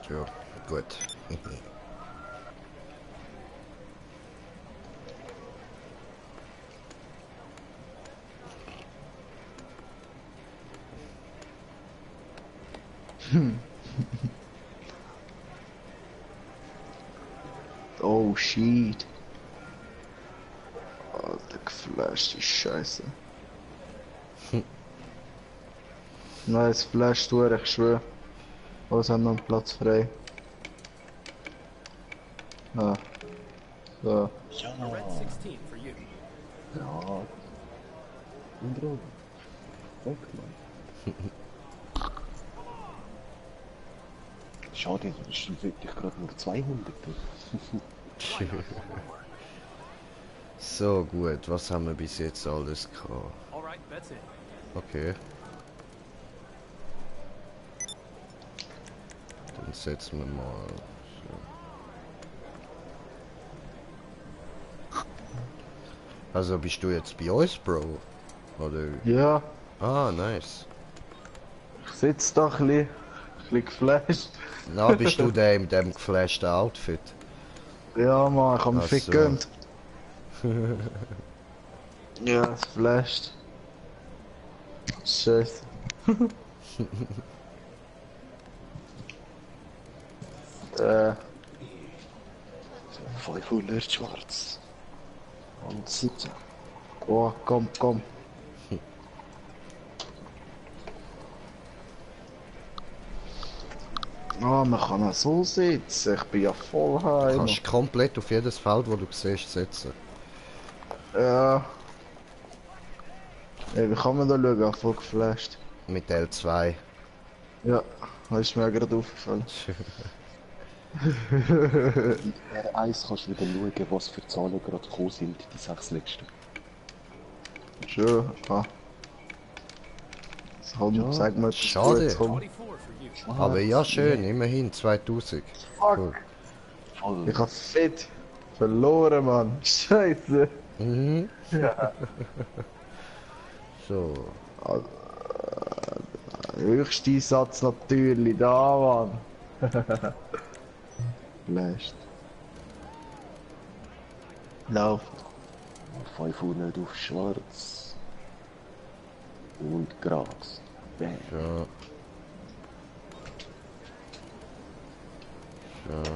so, gut. Oh shit. Alter, geflasht ist scheiße. Nein, es flasht durch, ich schwöre. Was haben noch einen Platz frei? Ah. So. A red 16 for you. Ja. Ungraut. Fuck, Mann. Schade, ich wirklich gerade nur 200. So gut, was haben wir bis jetzt alles gehabt? All right, bets in. Okay. Dann setzen wir mal. So. Also bist du jetzt bei uns, Bro? Oder? Ja, Ah, nice. ich sitze da ein bisschen geflasht. Na, bist du der in dem geflashten Outfit? Ja, Mann, ich hab mich Ach fit so. gegönnt. Ja, es flasht. Scheiße. 500 schwarz. Und 17. Oh, komm, komm. Ah, man kann auch so sitzen. Ich bin ja voll Du heim. kannst komplett auf jedes Feld, wo du siehst, setzen. Ja. Ey, wie kann man da schauen? Ich hab voll geflasht. Mit L2. Ja, das ist mir gerade aufgefallen. In R1 kannst du wieder schauen, was für Zahlen gerade gekommen sind, die 6 letzten. Schön. Ah. Das kommt, Ja, sag mal, schade. jetzt kommt. 44 for you. Aber ja, schön, immerhin 2000. Cool. Voll. Ich hab fett verloren, Mann. Scheiße. Mhm. So. Höchster Einsatz natürlich da, Mann. Flasht. Läuft. 500 auf schwarz. Und Gras. Bam. So. So.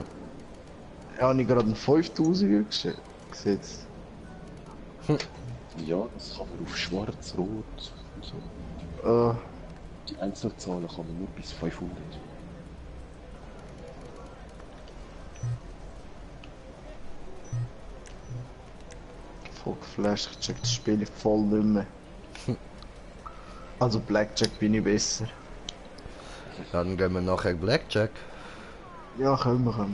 Ja, habe ich gerade einen 5000er gesetzt. Ja, das kann man auf schwarz, rot und so. Die Einzelzahlen kann man nur bis 500. Flash, ich check das Spiel voll nicht mehr. Also Blackjack bin ich besser. Dann gehen wir nachher Blackjack. Ja, können wir.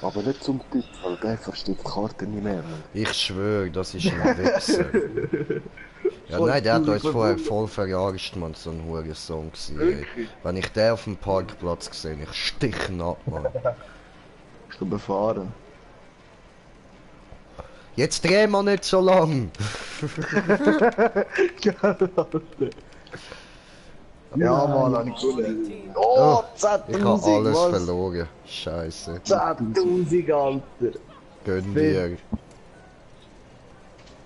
Aber nicht zum Tipp, weil der versteht die Karte nicht mehr. Mann. Ich schwöre, das ist ein Wichser. Ja, nein, der hat uns vorher voll verarscht, man, so ein hoher Song gewesen, ey. Wenn ich den auf dem Parkplatz gesehen, ich stich ihn ab, man. Ich kann befahren. Jetzt drehen wir nicht so lang! Ja, Mann, hab ich gewonnen. Oh, Ich habe 10.000, alles was? verloren. Scheiße. 10.000, Alter. Gönn dir.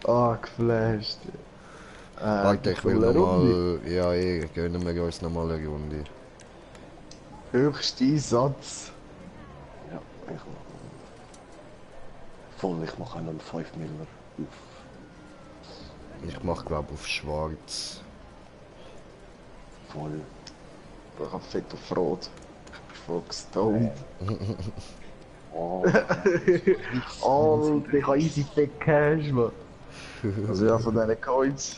Ah, geflasht. Warte, ich will nochmal... Ja, gönnen wir uns nochmal eine Runde. Höchster Einsatz. Ja, ich mach. Voll, ich mache einen 5 Miller auf. Ich mach glaub auf schwarz. Voll. Ich hab fett auf Rot. Ich bin voll gestoned. Oh, Alter, ich hab easy fett Cash, man. Also ja, von diesen Coins.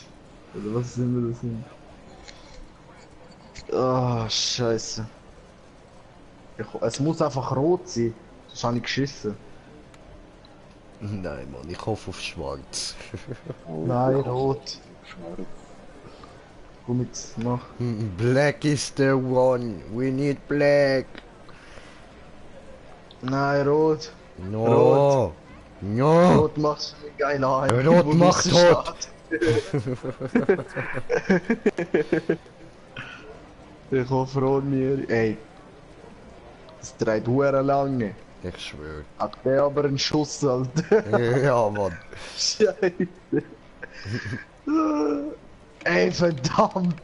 Oder was sind wir das sind? Ah, scheiße. Es muss einfach rot sein. Sonst habe ich geschissen. Nein, Mann, ich hoffe auf schwarz. Nein, rot. Schwarz. Komm jetzt, mach. Black is the one. We need black. Nein, rot. No. Rot. No. Rot macht mir geil an. Rot Wo macht das tot. steht. Ich hoffe, rot mir. Ey. Das dreht hure lange. Ich schwöre. Hat der aber einen Schuss, Alter. Ja, Mann. Scheiße. Ey, verdammt.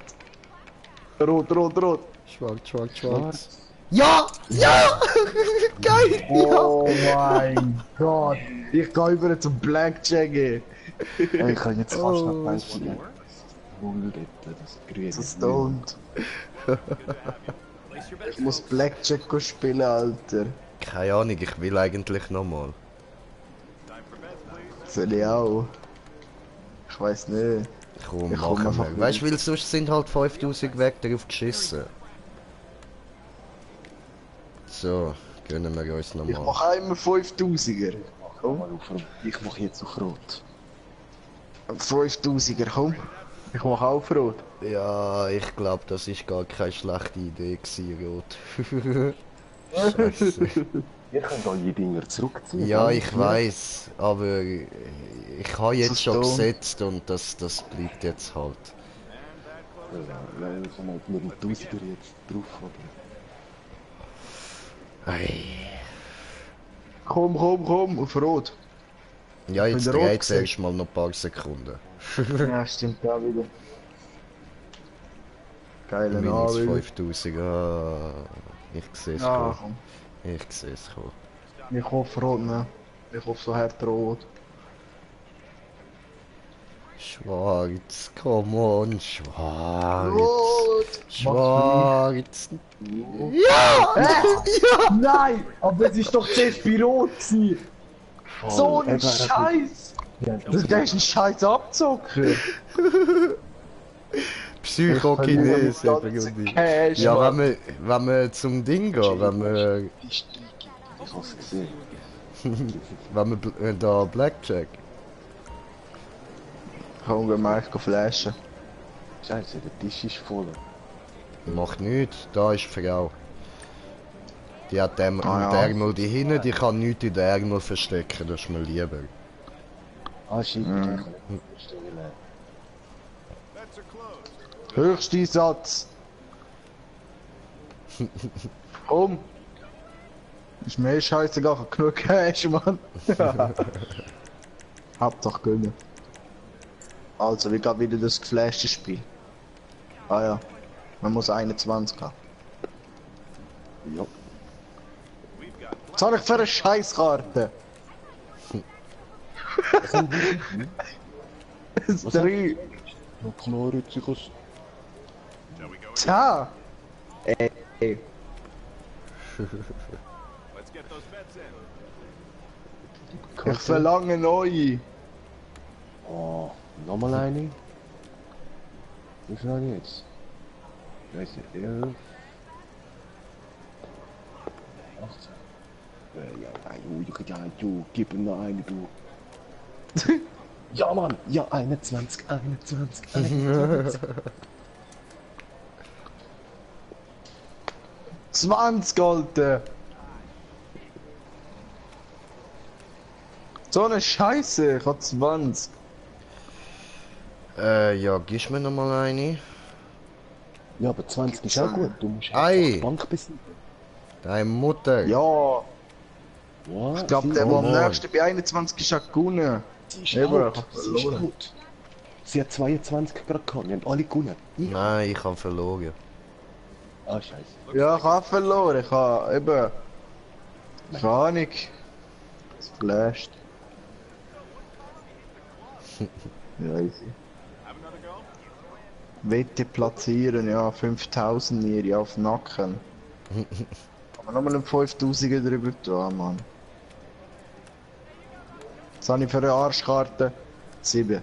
Rot, rot, rot. Schwarz, schwarz, schwarz. Ja! Ja! Geil! Oh mein Gott. Ich geh über zum Blackjack. Ey, ich kann jetzt fast Oh, noch eins von den Null retten, das grüne. So stoned. Ich muss Blackjack spielen, Alter. Keine Ahnung, ich will eigentlich nochmal. Soll ich auch? Ich weiß nicht. Komm, Ich komm machen einfach wir. Weißt du, weil sonst sind halt 5000 weg darauf geschissen. So, gönnen wir uns Ich nochmal. mach einmal 5000er. Komm. Ich mache jetzt auf Rot. 5000er, komm. Ich mach auf Rot. Ja, ich glaube, das ist gar keine schlechte Idee gewesen, Rot. Scheiße. Ihr könnt eure Dinger zurückziehen. Ja, ich weiß, aber ich habe jetzt schon dumm. gesetzt und das bleibt jetzt halt. Ja, ich kann halt nur einen Tausiger jetzt drauf, oder? Ei. Komm, komm, komm, auf Rot. Ja, jetzt Wenn der Rot dreht es sieht. erst mal noch ein paar Sekunden. Ja, stimmt auch wieder. Geile Minus Name. 5000, ah, ich sehe es Ah, kommen. komm. Ich sehe es kommen. Ich hoffe Rot, ne? Ich hoffe so hart Rot. Schwarz, come on, schwarz. Rot! Schwarz. Nein! Aber es ist doch zuerst bei Rot gewesen. So ein Scheiß! Der ist ein scheiß Abzocker! Psychokinese Ganze irgendwie. Cash, Ja, Mann. wenn wir zum Ding gehen, Die Strecke. Ich hab's gesehen. wenn wir da Blackjack. Komm, gehen wir echt flashen. Scheiße, der Tisch ist voll. Macht nichts, da ist die Frau. Die hat den Ah, ja. Ärmel die hinten, die kann nichts in den Ärmel verstecken, das ist mir lieber. Ah, shit, ich kann nicht stehen. Höchster Satz! Komm! Ist mir scheißegal, ich hab genug Cash, Mann! Hauptsache gönnen. Also, wie geht wieder das geflashte Spiel? Ah ja, man muss 21 haben. Ja. Was habe ich für eine Scheißkarte? Das 3. Noch klar, jetzt ich has. Tja! Ey. Ich verlange neue. Oh, nochmal eine. Wie viel habe ich jetzt? Ich weiß nicht, 11. 18. Gib ihm noch eine, du. Ja, Mann! Ja, 21. 20, Alter! So eine Scheiße, ich hab 20. Ja, gibst mir noch mal eine. Ja, aber 20 ist auch gut. Du musst Ei. einfach die Bank besiegen. Deine Mutter. Ja, Ja, ich glaube, sie- der, der am Mann. nächsten bei 21 ist auch gewonnen. sie ist Eben, out. ich hab Sie ist verloren. out. Sie hat 22 gerade gehabt. Wir haben alle gewonnen. Nein, ich habe verloren. Ah, scheiße. Ja, ich habe verloren. Ich habe eben. Keine Ahnung. Es flasht. Ja, easy. Wette platzieren, ja, 5000 mir auf den Nacken. Aber nochmal einen 5000er drüber tun, Mann. Was habe ich für eine Arschkarte? 7.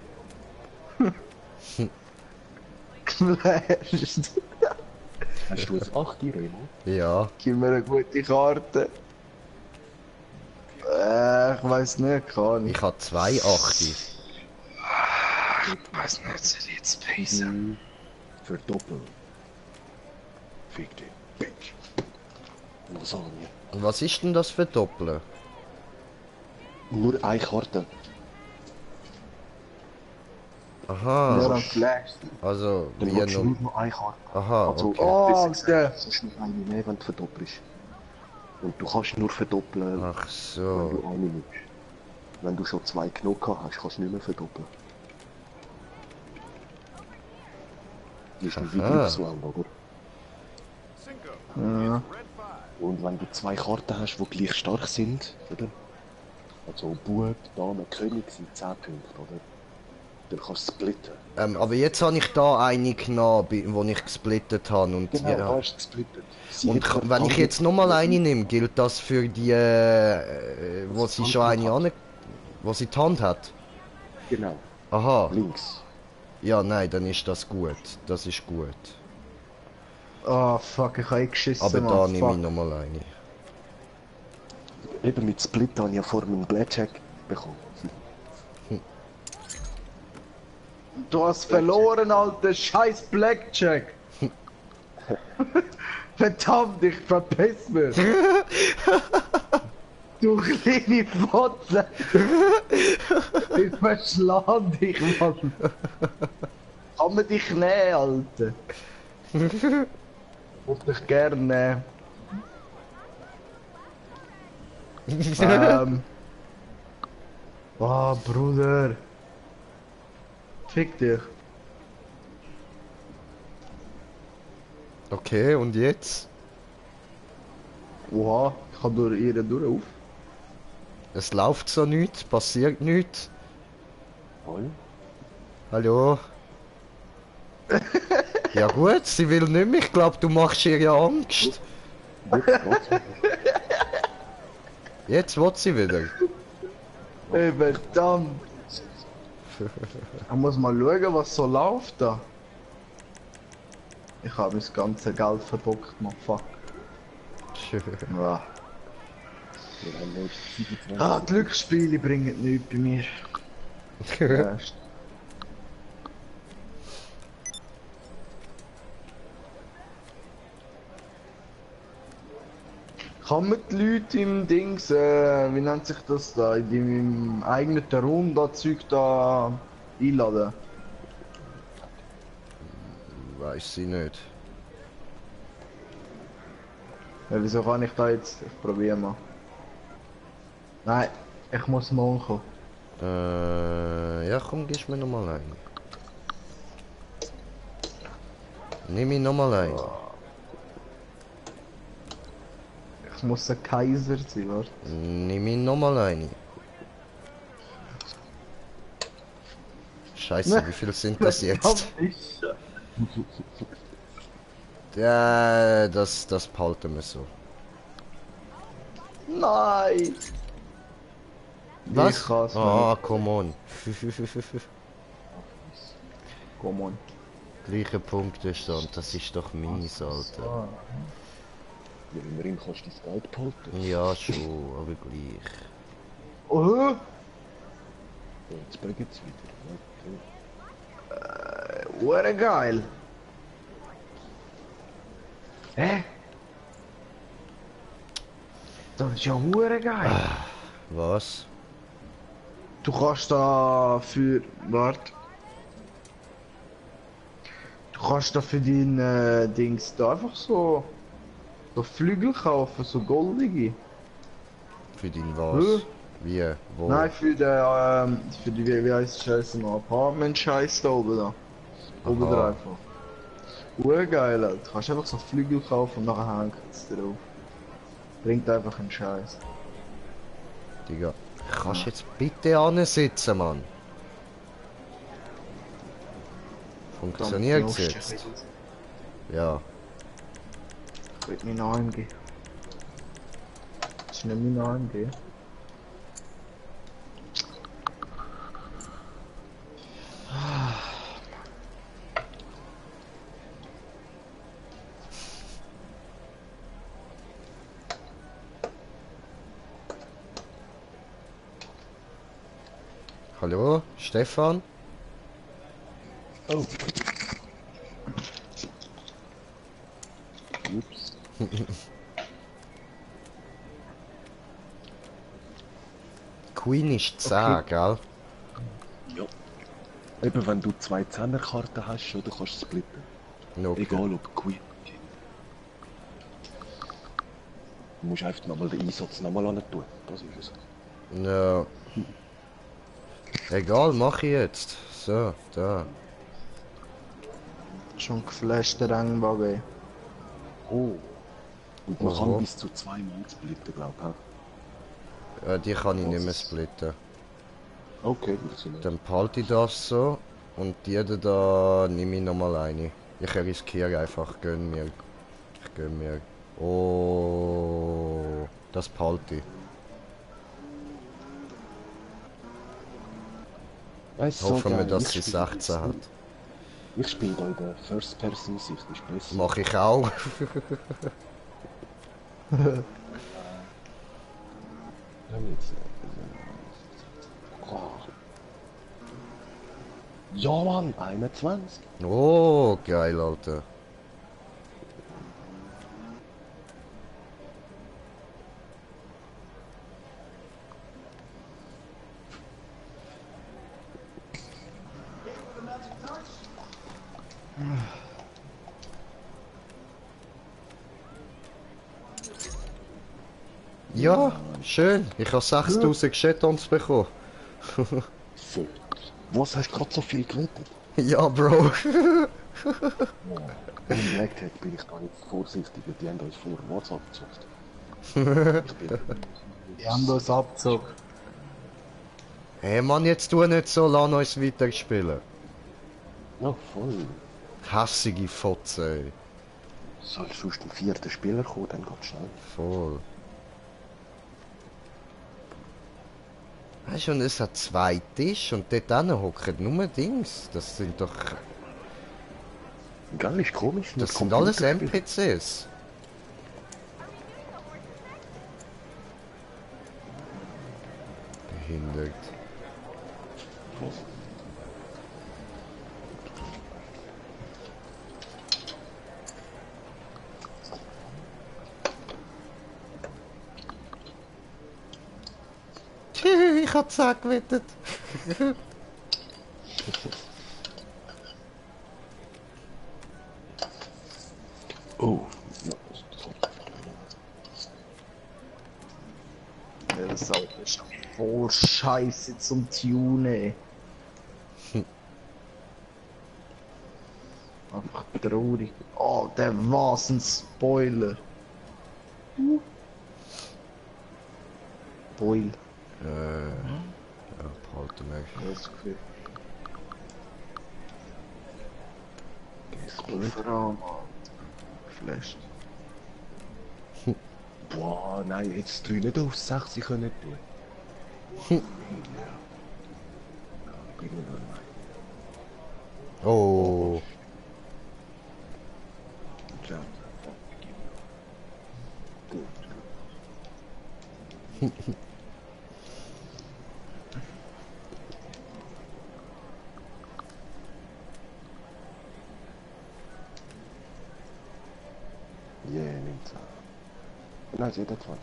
Geflasht. Hast du ein 8 Remo? Ja. Gib mir eine gute Karte. Ich weiß nicht, kann ich. Ich habe 2,80. Ich weiß nicht, soll ich jetzt pacen? Verdoppeln. Fick dich. Bitch. Und was haben wir? Und was ist denn das für Doppeln? Nur eine Karte. Ja, Aha. dann flash. Also, Dann wie willst du noch. nur noch eine Karte. Aha, Also, okay. Oh, besser gesagt, der. es ist nur eine mehr, wenn du verdoppelst. Und du kannst nur verdoppeln, Ach wenn so. du eine nimmst. Wenn du schon 2 genug gehabt hast, kannst du nicht mehr verdoppeln. Die ist ein Aha. Vibrungswelle, oder? Ja. Und wenn du 2 Karten hast, die gleich stark sind, oder? Also Bub, Dame, König sind 10 Punkte, oder? Dann kannst du splitten. Aber jetzt habe ich da eine genommen, wo ich gesplittet habe. Und, Genau, da ja. hast du gesplittet. Sie Und hat wenn ich jetzt nochmal eine nehme, gilt das für die, wo sie schon eine an, wo sie die Hand hat? Genau, Aha. links. Ja, nein, dann ist das gut. Das ist gut. Oh fuck, ich habe eingeschissen. Aber da Mann, nehme ich fuck. nochmal eine. Eben mit Split habe ich ja vor einem Blackjack bekommen. Du hast verloren, Alter. Scheiß Blackjack. Verdammt, ich verpiss mich. Du kleine Fotze. Ich verschlag dich, Mann. Kann man dich nehmen, Alter? Muss dich gerne nehmen. Oh, Bruder. Fick dich. Okay, und jetzt? Oha, ich kann durch ihre durch auf. Es läuft so nichts, passiert nichts. Voll. Hallo? Ja gut, sie will nicht mehr. Ich glaube, du machst ihr ja Angst. Jetzt will sie wieder. Ey, verdammt. Ich muss mal schauen, was so läuft da. Ich habe mein ganzes Geld verbockt, man. Fuck. Ja. Wir haben jetzt 27. Ah, die Glücksspiele bringen nichts bei mir. Ja, kann man die Leute im Dings, wie nennt sich das da, in deinem eigenen Raum da Zeug da einladen? Weiß sie nicht. Ja, wieso kann ich da jetzt? Ich probiere mal. Nein, ich muss morgen kommen. Ja komm, gib mir nochmal eine. Nimm ich nochmal eine. Ich muss ein Kaiser sein, warte. Nimm ich nochmal eine. Scheiße, wie viel sind das jetzt? Ja, das behalten wir so. Nein! Was? Ich kann's Ah, come on. Komm on. Gleicher Punktestand, das ist doch mies, Alter. Ah. Ja, immerhin kannst du dein Geld behalten. Ja, schon, aber gleich. Oh, Ja, jetzt bringen sie wieder. hure geil. Hä? Das ist ja hure geil. Was? Du kannst da für... Warte. Du kannst da für dein Dings da einfach so Flügel kaufen, so goldige. Für den was? Wie? Wo? Nein, für die, wie heißt das Scheiße noch? Apartment-Scheiß da oben da. Oben Aha. drauf. Urgeil, Alter. Du kannst einfach so Flügel kaufen und nachher hängt es drauf. Bringt einfach einen Scheiß. Digga, kannst du jetzt bitte ansitzen, Mann? Funktioniert es jetzt? Ja. Ich will meinen AMG. Das ist nicht mein AMG. Hallo, Stefan? Oh. Ups. Queen ist 10, Okay. gell? Ja. Eben, wenn du 2 Zehnerkarten hast, oder kannst du splitten. Okay. Egal ob Queen. Du musst einfach nochmal den Einsatz nochmal an tun. Das ist es. Ja. Egal, mach ich jetzt. So, da. Schon geflasht der Rangwagen. Oh. Und man Oho. kann bis zu 2 Mal splitten, glaube ich. Ja, die kann ich nicht mehr splitten. Okay, das sind Dann behalte ich das so. Und die da nehme ich nochmal eine. Ich riskiere einfach, gönn mir. Ich gönn mir. Oh, das behalte ich. Hoffen wir, dass sie 16 hat. Ich spiele da in der First-Person-Sicht, ist besser. Mach ich auch. Ja, Mann, 21. Oh, geil, Alter. Ja, schön. Ich habe 6000 Jetons bekommen. So. Was hast du gerade so viel gewettet? Ja, Bro. Wenn ich Black Tag bin ich gar nicht vorsichtig, weil die haben uns vor WhatsApp gezockt. Ich bin... Die haben uns abgezogen. Hey Mann, jetzt tu nicht so, lass uns weiterspielen. Ja, voll. Hässige Fotze, ey. Soll sonst ein 4. Spieler kommen, dann geht's schnell. Voll. Weißt du, und es hat 2 Tische und dort drinnen hocken nur Dings. Das sind doch... Gell, ist komisch. nur Das sind alles Computerspiele. NPCs. Behindert. Ich hab 10 gewettet. Oh. Ja, Ja, das Auto ist voll scheiße zum Tunen. Einfach traurig. Oh, der was ein Spoiler. Boil. Ja, behalten wir. Das Gefühl. Spoiler. Geflasht. Boah, nein, jetzt 3 nicht auf 6 können tun. Oh. Tja. Gut. Nimmt's an. Nein, seht ihr 20.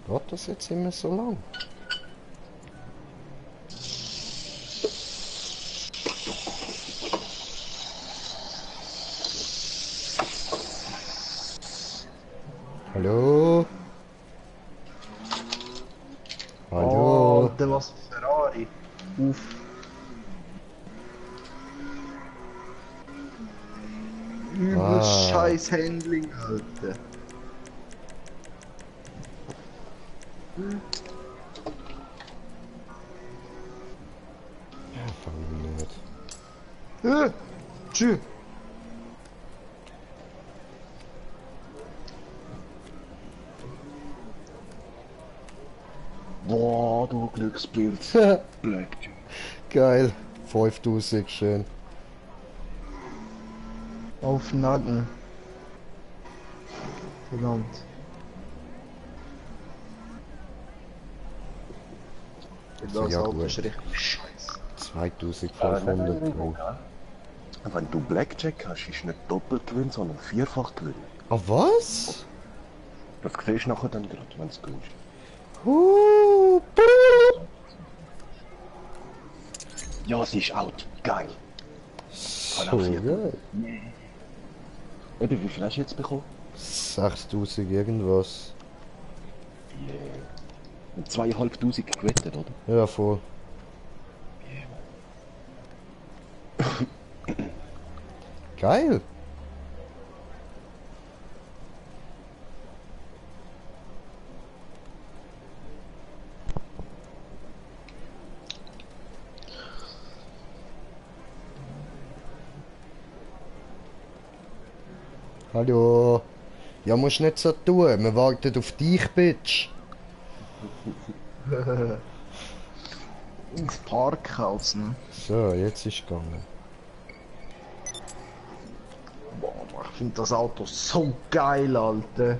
Was geht das jetzt immer so lang? Hallo? Hallo? Alter, was ein Ferrari. Uff. Übel scheiß Handling, Alter. Warum nicht? Tschüss. Boah, du Glückspilz. Blackjack. Geil. 5000, schön. Auf den Nacken. Verdammt. Das Ja, Auto gut. ist richtig scheiße. 2500 Euro. Wenn du Blackjack hast, ist nicht doppelt Gewinn, sondern vierfach Gewinn. Ah, was? Das siehst du nachher dann gerade, wenn es günstig ist. Ja, sie ist out. Geil. So geil. Eben, wie viel hast du jetzt bekommen? 6000 irgendwas. Mit 2500 gewettet, oder? Ja, voll. Geil. Hallo. Ja, musst nicht so tun. Wir warten auf dich, Bitch. Ins Parkhaus, ne? So, jetzt ist gegangen. Boah, ich finde das Auto so geil, Alter.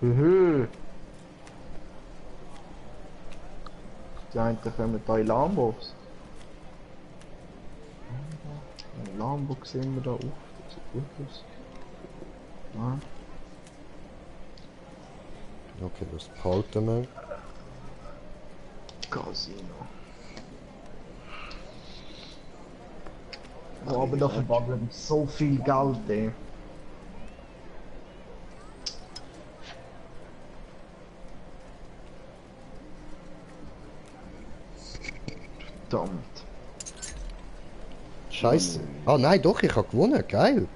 Die einen kommen da in Lambos. Ein Lambo sehen wir da auf. Das sieht gut aus. Ja. Okay, das behalten wir. Casino. Oh, aber da verbabbeln wir so viel Geld, ey. Verdammt. Scheiße. Ah nein, doch, ich habe gewonnen. Geil.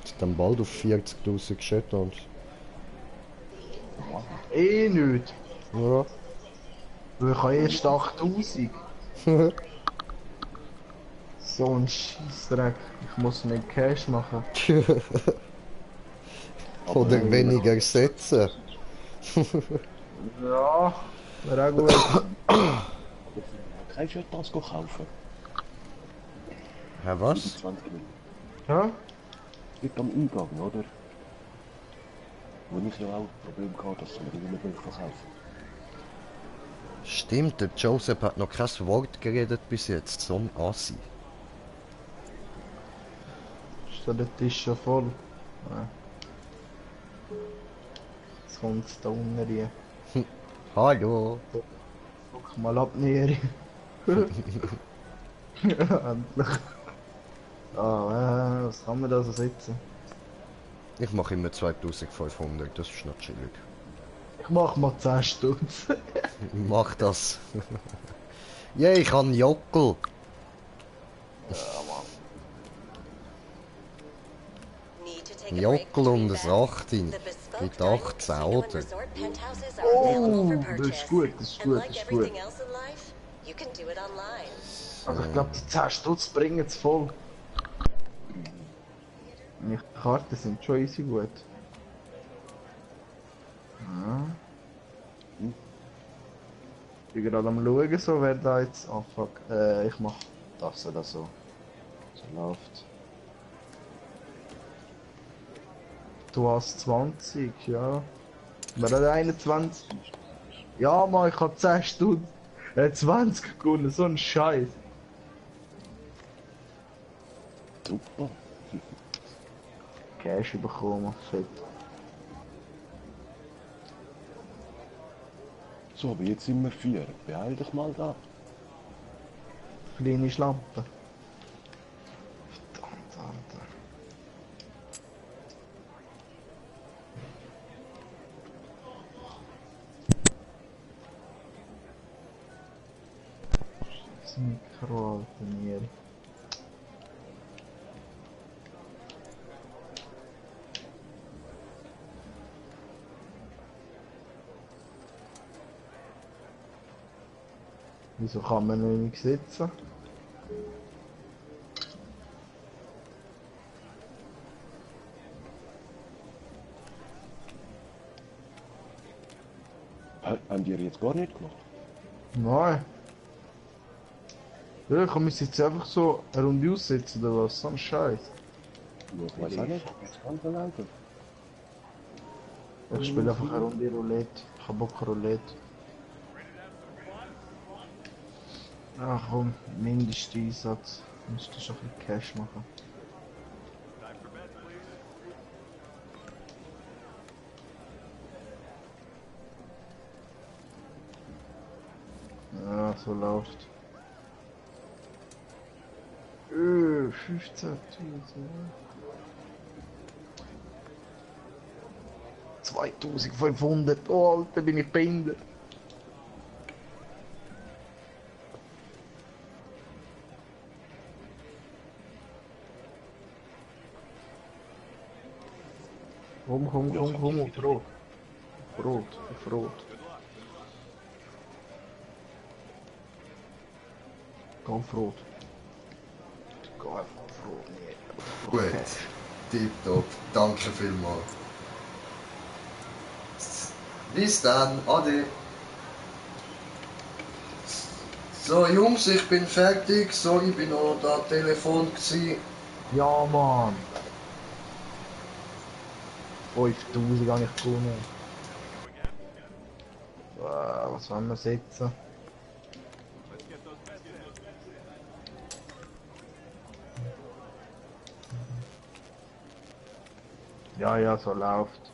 Jetzt dann bald auf 40.000 Jetons. Eh nicht. Ja. Weil ich habe erst 8000. So ein Scheissdreck. Ich muss mehr Cash machen. Oder weniger setzen. Ja, wäre auch gut. Kannst du das kaufen? Hä, was? 20 Minuten. Ja? Nicht am Eingang, oder? Wo ich ja auch ein Problem hatte, dass wir die nicht mehr verkaufen. Stimmt, der Joseph hat noch kein Wort geredet bis jetzt. So ein Assi. Ist da der Tisch schon voll? Nein. Jetzt kommt es da unten rein. Hallo. Guck mal ab, Neri. Endlich. Ah, was kann man da so sitzen? Ich mache immer 2500, das ist noch chillig. Ich mach mal 10 Stutz. Mach das. Ja, ich kann Jockel. Jockel und ein 18. Gibt 18, oder? Oh, das ist gut, das ist gut, das ist gut. Also ich glaube, die 10 Stutz bringen es voll. Die Karten sind schon easy gut. Ja. Ich bin gerade am schauen, so, wer da jetzt... Oh fuck, ich mach das oder so. So läuft. Du hast 20, ja. Wer hat 21? Ja Mann, ich hab 10 Stunden. 20 gewonnen, so ein Scheiß. Super. Cash bekommen, fett. So, aber jetzt sind wir 4. Beeil dich mal da. Kleine Schlampe. Verdammt, Alter. Das Mikro, Alter, mir. Wieso kann man noch nicht sitzen? Haben die jetzt gar nicht gemacht? Nein. Ja, ich kann mich jetzt einfach so eine Runde aussetzen oder was? So ein Scheiß. Ja, ich weiß auch nicht. Jetzt kann es laufen. Ich spiele einfach eine Runde Roulette. Ich hab Bock Roulette. Ach komm, Mindesteinsatz. Müsste schon ein bisschen Cash machen. Ja, so läuft. 15.000. 2500. Oh, Alter, bin ich behindert. Komm, auf Rot. Auf Rot. Geh auf Rot. Geh einfach auf Rot, nee. Gut. Tipptopp. Danke vielmals. Bis dann. Ade. So Jungs, ich bin fertig. Sorry, ich bin noch da am Telefon gsi. Ja, Mann. 5000 habe ich gewonnen. Was wollen wir setzen? Ja, so läuft.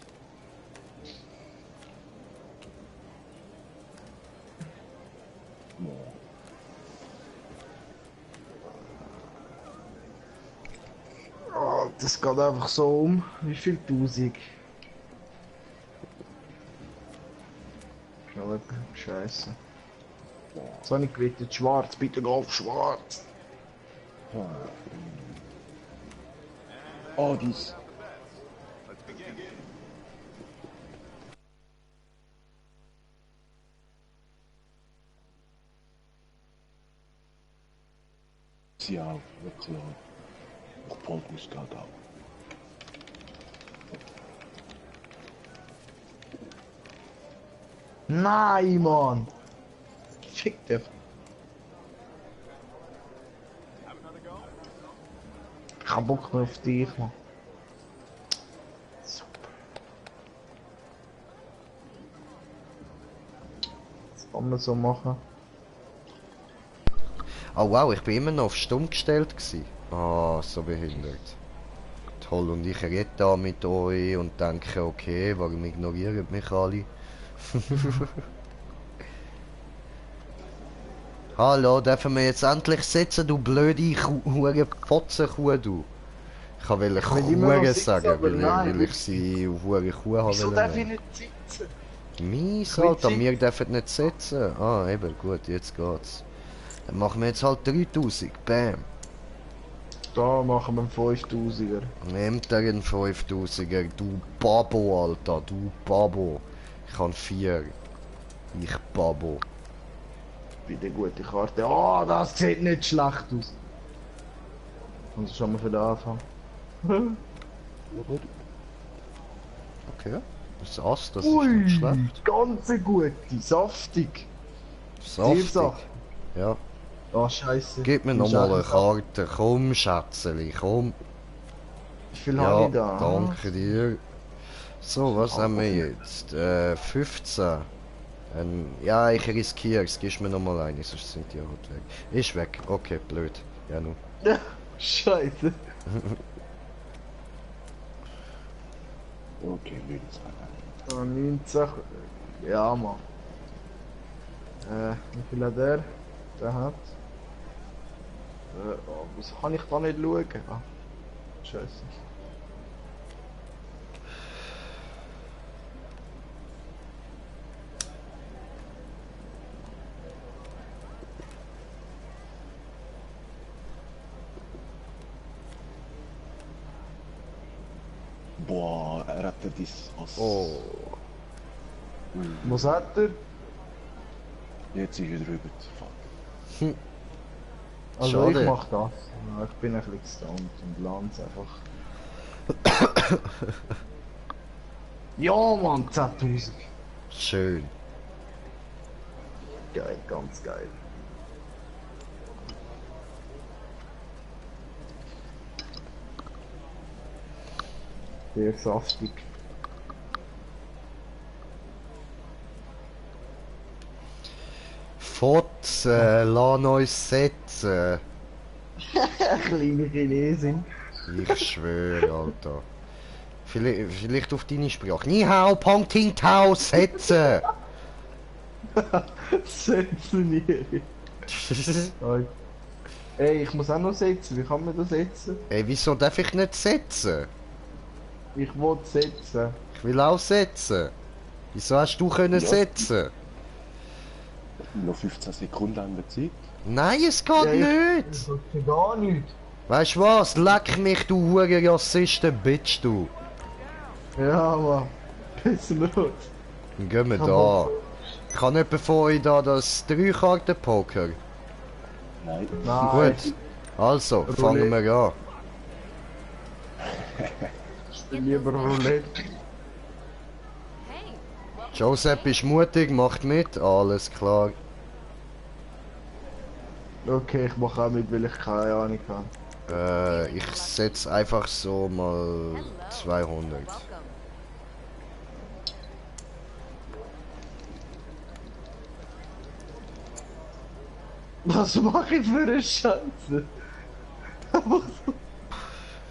Oh, das geht einfach so um. Wie viel 1000? Scheiße. So habe ich gewettet. Schwarz, bitte geh auf schwarz. Oh, dies. Sie auch, wirklich. Noch Poltmuskat auch. Nein, Mann! Fick dich! Ich hab Bock mehr auf dich, Mann. Super. Das kann man so machen. Oh wow, ich bin immer noch auf stumm gestellt gsi. Ah, so behindert. Toll, und ich rede da mit euch und denke, okay, warum ignorieren mich alle? Hallo, dürfen wir jetzt endlich sitzen, du blöde hure Fotzenkuh, du. Ich wollte Kuh sagen, weil ich sie auf hure Kuh haben Wieso wollte. darf ich nicht sitzen? Mies, Alter, wir dürfen nicht sitzen. Ah, eben, gut, jetzt geht's. Dann machen wir jetzt halt 3000, bam. Da machen wir einen 5000er. Nehmt er einen 5000er, du Babo, Alter, du Babo. Ich kann 4. Ich Babo. Wieder gute Karte. Oh, das sieht nicht schlecht aus. Also schon mal für den Anfang. Okay. Das Ass, das ist nicht schlecht. ganz gute, saftig. Saftig. Zielsaft. Ja. Oh, scheiße. Gib mir Die nochmal eine ist Karte. Komm, Schätzeli, komm. Wie viel Ja, habe ich da? danke dir. So, was haben wir jetzt? 15. Ja, ich riskiere es. Gibst mir nochmal eine, sonst sind die halt weg. Ist weg. Okay, blöd. Ja, nu. Scheiße. Okay, Lüdens. 19. Ja, Mann. Wie viel hat der? Der hat. Oh, was kann ich da nicht schauen? Ah, Scheiße. Boah, er hat dein Ass. Oh. Was hat er? Jetzt ist er drüber. Fuck. Also Schade. ich mach das. Ja, ich bin ein bisschen gestunt und land's einfach. Ja, Mann, 10.000. Schön. Geil, ganz geil. Sehr saftig. Fotze, lass uns setzen. Kleine Chinesin. Ich schwöre, Alter. Vielleicht auf deine Sprache. Ni hao, pong ting tao, setzen! Setzen hier. Ey, ich muss auch noch setzen. Wie kann man das setzen? Ey, wieso darf ich nicht setzen? Ich will setzen. Ich will auch setzen. Wieso hast du können Ja. setzen? Noch 15 Sekunden haben wir Zeit. Nein, es geht nicht! Das ist gar nicht. Weißt du was? Leck mich, du hure Rassisten, Bitch, du! Ja, Mann. Bis los. Dann gehen wir Kann da. Kann jemand von euch da das 3-Karten-Poker? Nein. Nein. Gut. Also, fangen wir an. Ich bin lieber Roulette. Hey, Joseph ist mutig, macht mit, alles klar. Okay, ich mache auch mit, weil ich keine Ahnung habe. Ich setz einfach so mal hello. 200. Welcome. Was mache ich für eine Scheiße?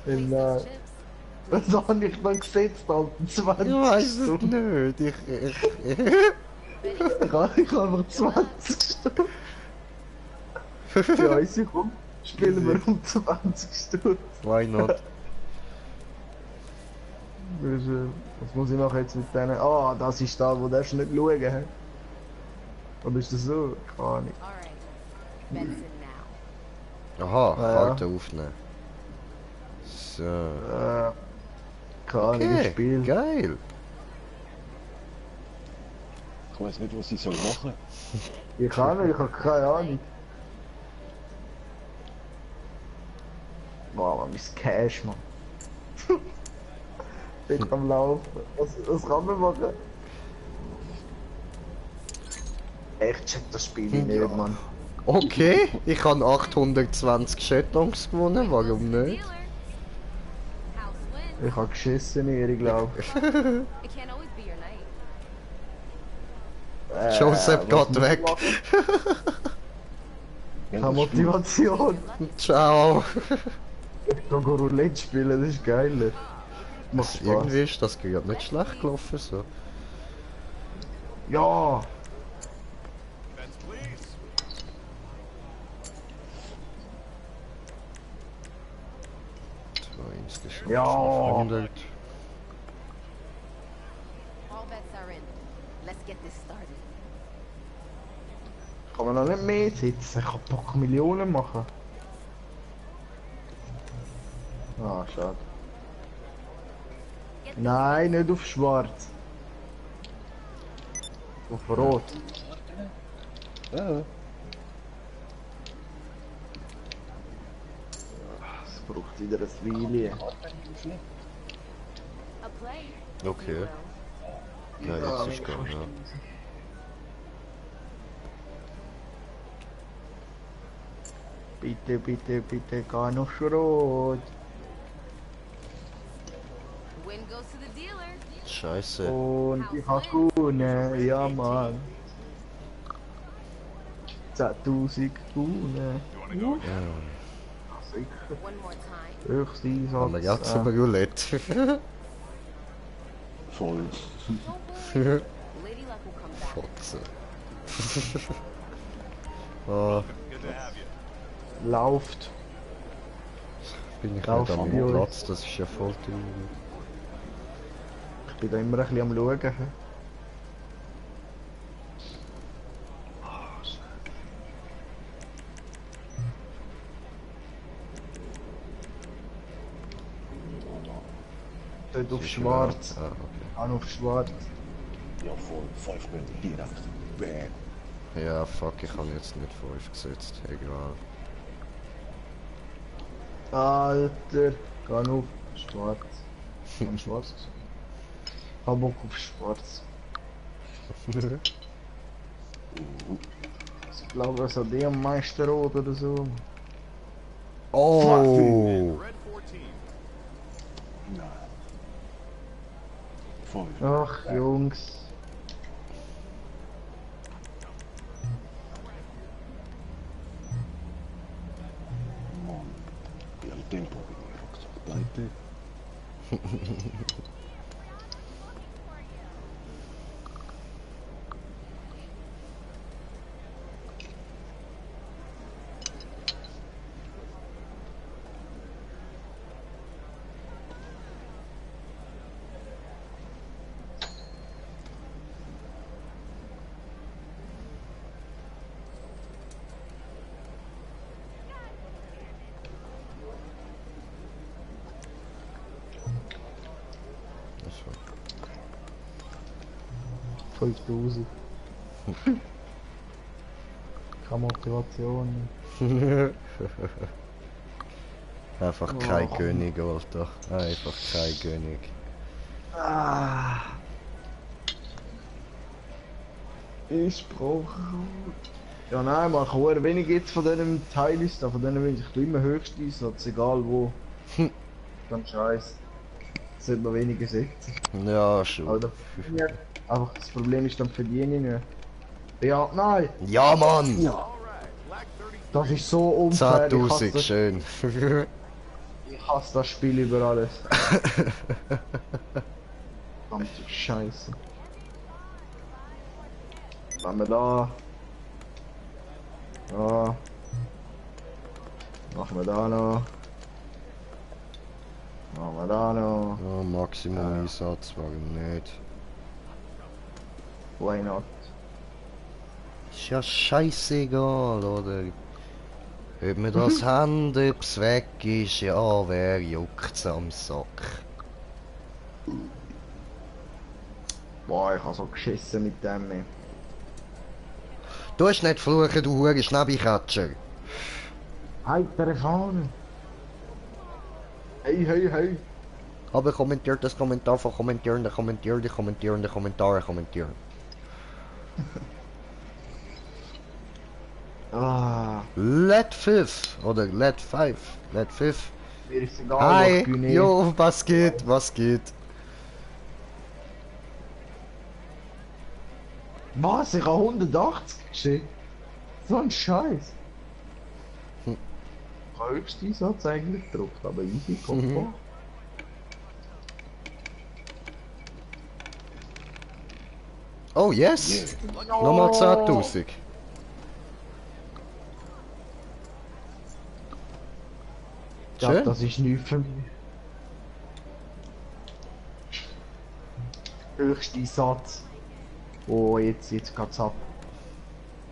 Please, Nein. chips. Was habe ich da gesetzt, Alter? 20 Ich weiß es Stunden. nicht. Ich habe einfach 20 Stunden. Ja, ich komm. Spielen wir um 20 Stunden. Why not? Was muss ich machen jetzt mit denen? Ah, das ist da, wo darfst du nicht schauen. He? Oder ist das so? Keine Ahnung. All right. Benson now. Aha, Ah, ja. Karte aufnehmen. So. Keine Ahnung, ich Okay, spiele. geil. Ich weiß nicht, was ich soll machen. Ich kann nicht, ich habe keine Ahnung. Boah, man, mein Cash, man. Bin am Laufen. Was kann man machen? Ich check das Spiel nicht, Mann. Okay, ich habe 820 Jetons gewonnen, warum nicht? Dealer. House wins. Ich habe geschissen hier, ich glaube. It can't always be your night. Joseph geht weg. Keine Motivation. Ciao. Ich kann Roulette spielen, das ist geil. Macht Spaß. Irgendwie ist das gerade nicht schlecht gelaufen, so. Ja! Ja. 100. All bets are in. Let's get this started. Kann man noch nicht mehr sitzen? Ich kann Bock Millionen machen. Ah, schade. Get the Nein, nicht auf schwarz. Auf rot. Ja. Es braucht wieder ein Weile. a play. Okay. Ja, jetzt ist gut, ja. Bitte, bitte, bitte, geh noch rot. Win goes to the dealer. Scheiße. Und ich hab gewonnen, ja Mann. 10.000 gewonnen. Ja. Sicher. One more time. Höchster Einsatz. Aber jetzt zum Roulette. Voll. Don't worry. Lady Luck will come back. Fotze. Oh, Lauft. bin ich Lauf nicht am an, Platz, das ist ja voll traurig. Ich bin da immer ein bisschen am Schauen. hä? Dort auf schwarz. Ah, okay. Auch auf schwarz. Ja, voll. 5 Minuten direkt. Bam. Ja, fuck, ich habe jetzt nicht 5 gesetzt. Egal. Alter, geh auf schwarz. Am schwarz. Hab Bock auf schwarz. Ich glaube, es hat eh am meisten rot oder so. Oh! Red 14. Nein. 5. Ach, Jungs. Mann. Ja, el Tempo bin ich Rucksack. Pleite. Das war 5000. Keine Motivation. einfach kein König, Alter. Einfach kein König. Ah. Ich brauche Rot. Ja nein, man kann wenig jetzt von diesem Teilliste, von denen will ich immer höchst Einsatz, egal wo. Dann scheiß. Das sollte man weniger setzen. Ja, schon. Aber einfach das Problem ist, dann verdiene ich nicht. Ja, nein! Ja, Mann! Ja. Das ist so unfair. Ich hasse 10.000, das, schön. ich hasse das Spiel über alles. Verdammte Scheiße. Machen wir da. Da. Machen wir da noch. Machen wir da noch. Ja, Maximum Einsatz, warum nicht? Why not? Ist ja scheißegal, oder? Ob wir das haben, ob es weg ist, ja, wer juckt's am Sack? Boah, ich hab so geschissen mit dem. ey. Du hast nicht fluchen, du hure Schnäbikatscher. Heitere Fahne. Hey, hey, hey. Aber kommentiert das Kommentar von kommentieren, der kommentieren, der kommentieren, der Kommentare kommentieren. Ah, Let 5 oder Let 5. Let 5. mir ist egal, Hi, was gewinne. jo, was geht, was geht? Was? Ich hab 180 geschickt? So ein Scheiß. Ich hab höchsten Einsatz eigentlich gedruckt, aber easy, kommt Oh yes! Nochmal 10.000. Ja, Schön. das ist nichts für mich. Höchster Einsatz. Oh, jetzt geht's ab.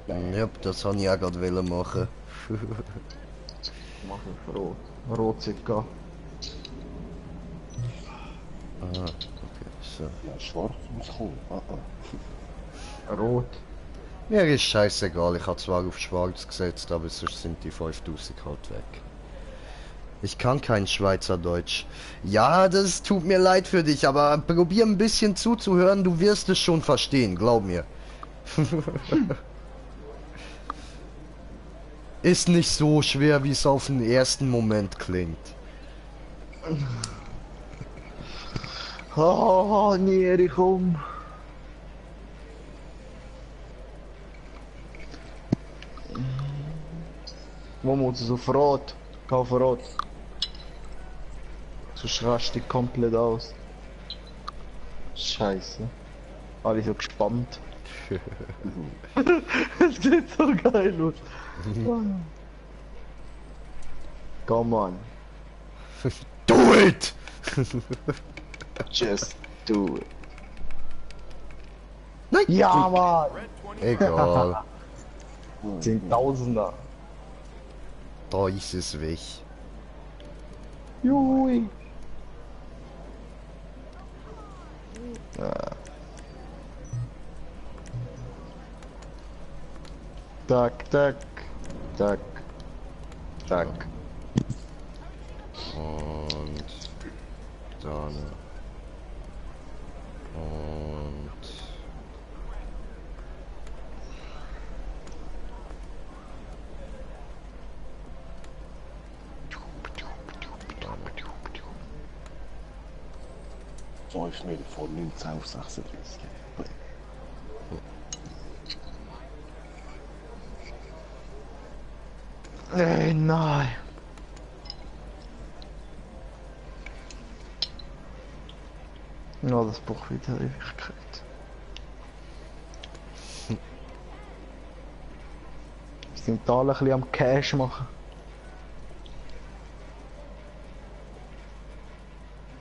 Ja, das habe ich auch gerade wollen machen. Mach ich rot. Rot sollte gehen. okay, so. Ja, schwarz muss kommen. Rot. Mir ist scheißegal, ich habe zwar auf schwarz gesetzt, aber sonst sind die 5000 halt weg. Ich kann kein Schweizerdeutsch. Ja, das tut mir leid für dich, aber probier ein bisschen zuzuhören, du wirst es schon verstehen, glaub mir. Ist nicht so schwer, wie es auf den ersten Moment klingt. Oh, Nieri, komm. Wo muss es auf Rot? Geh auf Rot. Sonst raste ich komplett aus. Scheiße. Alle so gespannt. Es sieht so geil aus. Come on. Do it! Just do it. Nein! Ja, Mann! Egal, Zehntausender. da ist es weg. Jui. Ah. Tak, tak, tak, tak. Und dann. Und. So ist mir von 19 auf 36. Nein. Ja, das braucht wieder Ewigkeit. Wir sind da alle ein bisschen am Cash machen.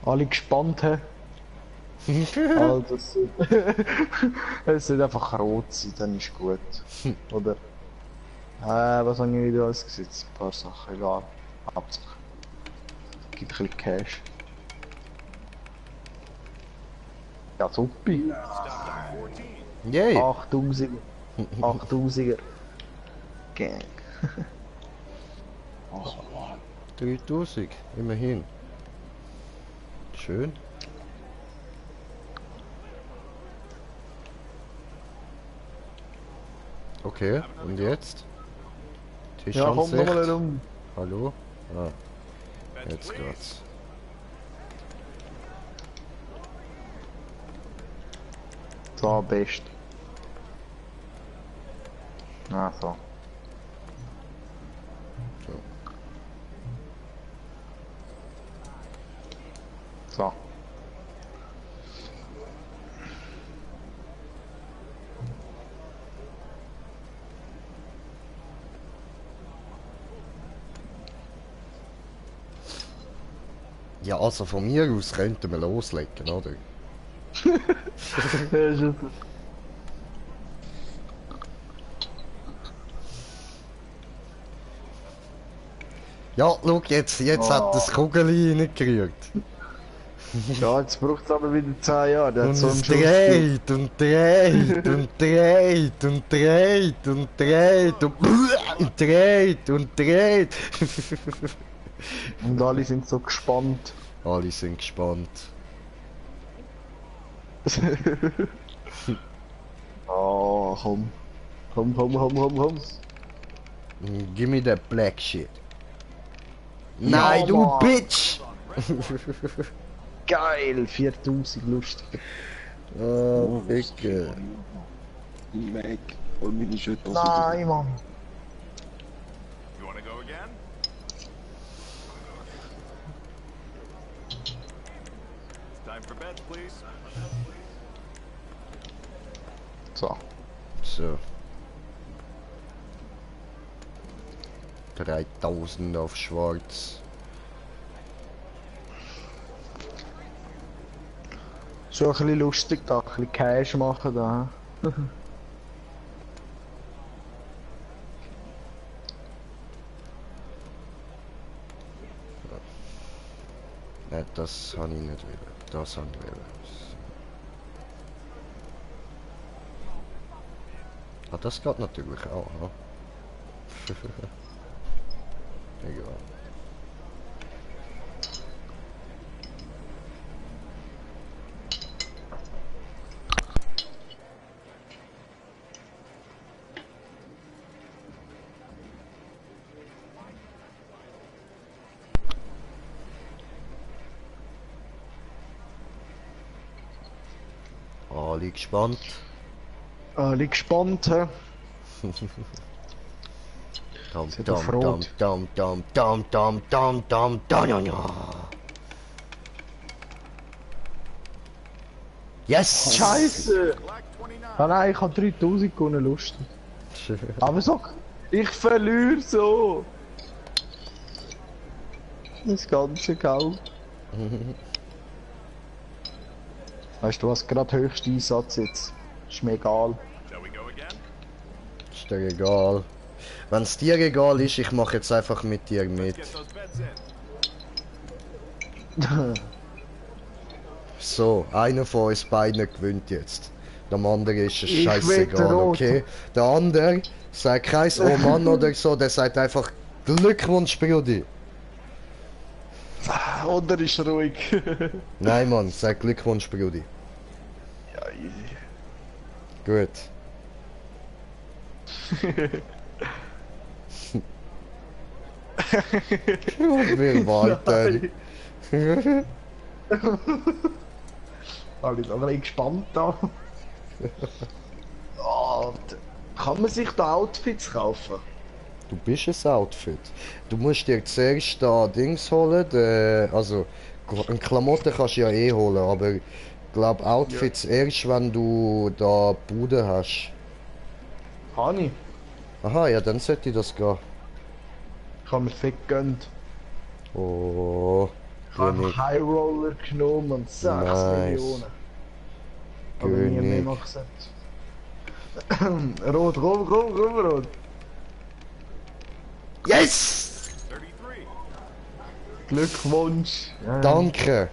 Alle gespannt, hä? Also, es sollte einfach rot sein, dann ist gut. Oder? Was habe ich wieder alles gesetzt? Ein paar Sachen, egal. Hauptsache. Gibt ein bisschen Cash. Ja, super. Yay! 8000er. 8000er. Gang. Ach Mann. 3000, immerhin. Schön. Okay, und jetzt? Tisch Ja, komm nochmal Ansicht. herum. Hallo? Ah, jetzt geht's. So, best. Ah, so. So. So. Ja, also von mir aus könnten wir loslegen, oder? Ja, super. Ja, schau, jetzt hat das Kugeli reingekriegt. Ja, jetzt braucht es aber wieder 10 Jahre. Der hat Und so es einen Schuss. dreht und dreht und dreht und dreht und dreht und dreht und dreht. Und alle sind so gespannt. Alle sind gespannt. Oh, komm. Komm, komm, komm, komm, komm. Give me that black shit. Nein, du Mann. Bitch! Geil, 4000 lustig. Oh, Ficke. Meg. Und meine Schütte. Nein, Mann. You wanna go again? It's time for bed, please. So. So. 3000 auf schwarz. So ein bisschen lustig da, ein bisschen Cash machen da. Nein, das habe ich nicht wollen. Das habe ich wollen. Ah, das geht natürlich auch, ne? Egal. Alle gespannt. Alle gespannt, hä? Dam, Seid dam, auf Rot. dam, dam, dam, dam, dam, dam, dam, dam, ja. Yes! Scheiße! Black 29. Ah nein, ich habe 3000 gewonnen, lustig. Aber so, ich verliere so! Das ganze Geld. Weißt du was, gerade höchster Einsatz jetzt. Ist mir egal. Shall we go again? Ist dir egal. Wenn es dir egal ist, ich mache jetzt einfach mit dir mit. Get those beds in. So, einer von uns beiden gewinnt jetzt. Dem anderen ist es Ich scheißegal, wette rot. okay? Der andere sagt kein Oh Mann oder so, der sagt einfach Glückwunsch, Brudi. Oder ist ruhig. Nein, Mann, sag Glückwunsch, Brudi. Ja, easy. Gut. Und wir warten. Alle aber gespannt da. Oh, kann man sich da Outfits kaufen? Du bist ein Outfit. Du musst dir zuerst da Dings holen, also ein Klamotten kannst du ja eh holen, aber ich glaube Outfits erst, wenn du da Bude hast. Hani, Aha, ja, dann sollte das gehen. ich habe mir fett gegönnt. Oh, Ich habe König. einfach High Roller genommen und 6 Nice. Millionen. Aber nie mehr König. noch gesagt. Rot, rot. Yes! 33. Glückwunsch. Ja, Danke.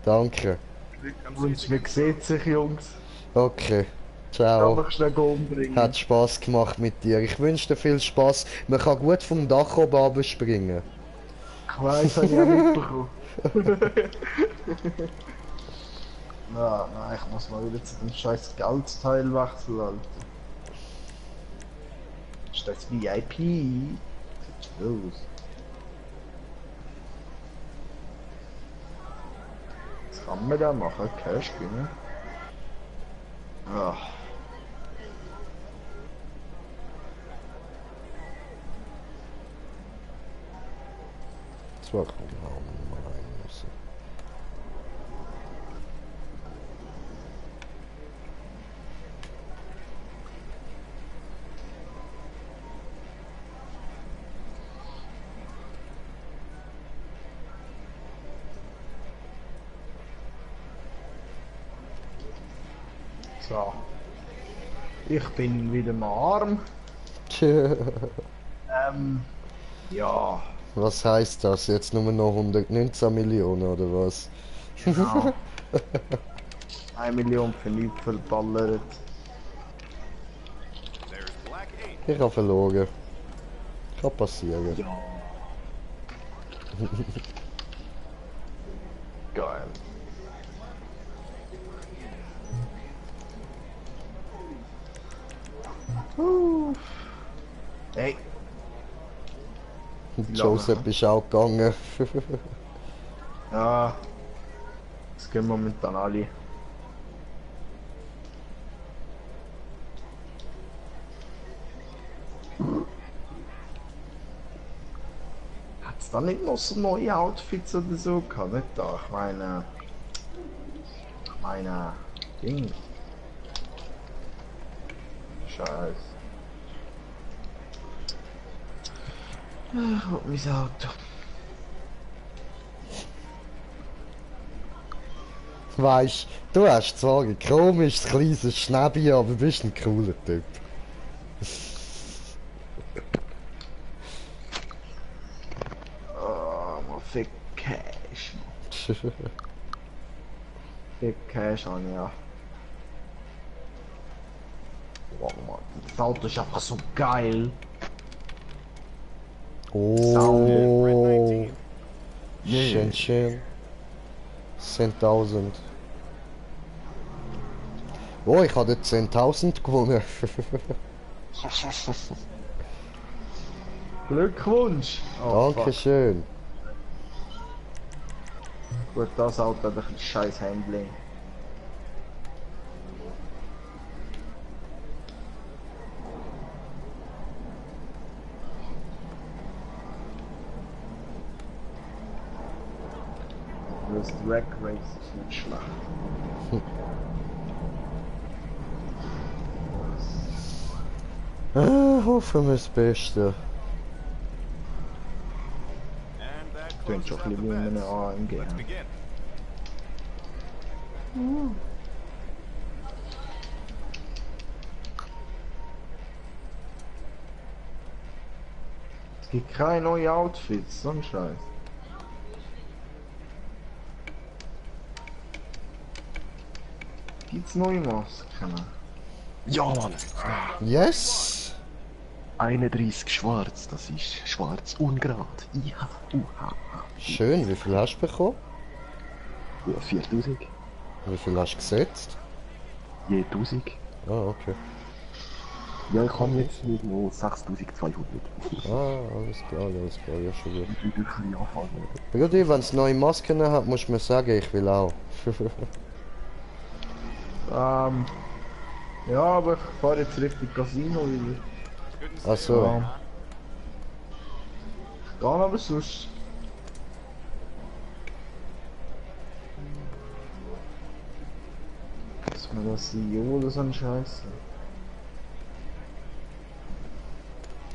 Danke. Glückwunsch, wie sieht sich, Jungs? Okay. Ciao. Einfach schnell umbringen. Hat Spaß gemacht mit dir. Ich wünsche dir viel Spaß. Man kann gut vom Dach oben runterspringen. Ich weiss, habe ich auch mitbekommen. Nein, ich muss mal wieder zu dem scheiß Geldteil wechseln, Alter. Ist das VIP? Sieht los. Was kann man da machen? Cash gewinnen? Ah. Zwar kaum mal rein müssen. So. Ich bin wieder mal arm. Tja. Ja. Was heißt das? Jetzt nur noch 119 Millionen oder was? Genau. 1 Million für nichts verballert. There's Black 8. Ich habe verloren. Kann passieren. Ja. Geil. Hey. Joseph ist auch gegangen. Ja. Das gehen momentan alle. Hat's da nicht noch so neue Outfits oder so gehabt? Nicht da, ich meine... Ding. Scheiße. Ach, und mein Auto. Weißt du, hast zwar ein komisches kleines Schnäbi, aber bist ein cooler Typ. Oh, mal für Cash. Viel Cash an, ja. Wow, Mann. Das Auto ist einfach so geil. Oh. Schön, schön. 10.000. Oh, ich habe 10.000 gewonnen. Glückwunsch! Oh, Dankeschön. Gut, das Auto hat ein scheiß Handling. Das Drag Race ist nicht schlecht. Hoffen wir das Beste. And that Klingt closes schon ein out the bisschen wie in bets. einem AMG. Let's begin. Es gibt keine neuen Outfits, so ein Scheiß. Gibt's neue Masken? Ja, Mann! Yes! 31 schwarz, das ist schwarz ungerade. Ja, Schön, wie viel hast du bekommen? Ja, 4000. Wie viel hast du gesetzt? Je 1000. Ah, okay. Ja, ich habe jetzt nicht noch 6200. Ah, alles klar, ja schon gut. Ich will ein bisschen anfangen. Brudi, wenn es neue Masken hat, musst du mir sagen, ich will auch. Ja, aber ich fahre jetzt Richtung Casino wieder. Ach so. Ja. Gehen aber sonst. Dass man das CEO oder so ein Scheiß.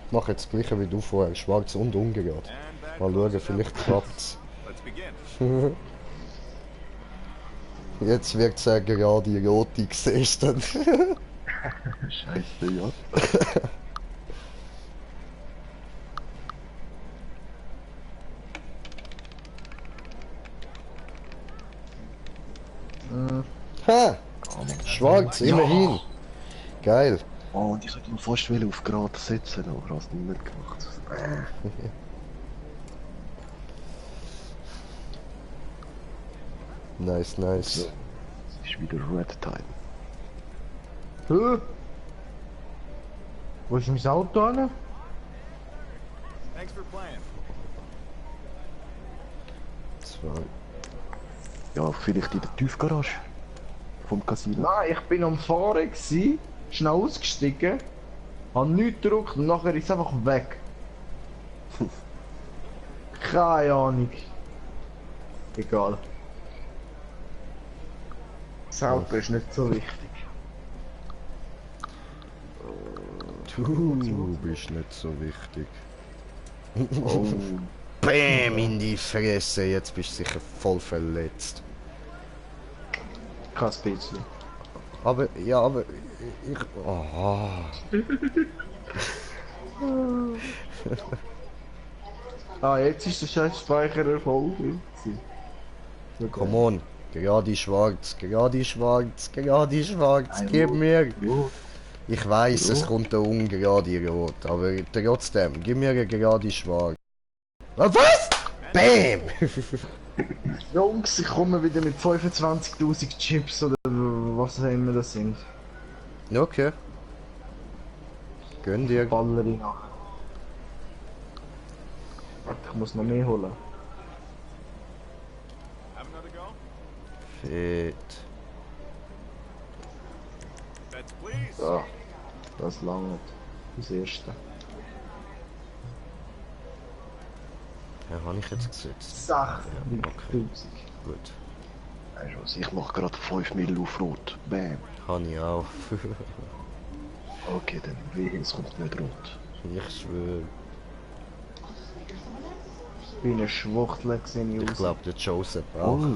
Ich mache jetzt das gleiche wie du vorher, schwarz und ungerade. And that Mal closes schauen, out vielleicht the klappt's. bets. Let's begin. Jetzt wird es eine gerade rote siehst du dann. Scheiße, ja. Ha! Schwarz, immerhin. Geil. Oh, und ich hätte ihn fast auf gerade setzen, aber hast du nicht gemacht. Nice, nice. Es ist wieder Red Time. Hä? Wo ist mein Auto hin? Thanks for playing. Zwei. Ja, vielleicht in der Tiefgarage vom Casino. Nein, ich bin am Fahren gsi, schnell ausgestiegen, hab nichts gedrückt und nachher ist es einfach weg. Keine Ahnung. Egal. Das Auto ist nicht so wichtig. Du bist nicht so wichtig. Oh, Bäm in die Fresse, jetzt bist du sicher voll verletzt. Kein bisschen. Aber, ja, aber ich... Oh. Ah, jetzt ist der scheiß Speicher erfolgreich. Come on, gerade schwarz, gerade schwarz, gerade schwarz, gib mir. ja. Ich weiß, es Ja. kommt der ungerade Rot, aber trotzdem, gib mir eine gerade schwarz. Was? Bäm! Jungs, ich komme wieder mit 25.000 Chips oder was auch immer das sind. Okay. Gönn dir. Ballerina. Warte, ich muss noch mehr holen. Have another go? Fett. Bets, please. So, das langt. Das erste. Ja, habe ich jetzt gesetzt. 60.000. Gut. Weißt du was, ich mach gerade 5 Mil auf Rot. Bam. Habe ich auch. Okay, dann wehe, es kommt nicht rot. Ich schwöre. Ich bin ein Schwuchtler gesehen. Ich glaube, der Joseph auch. Oh.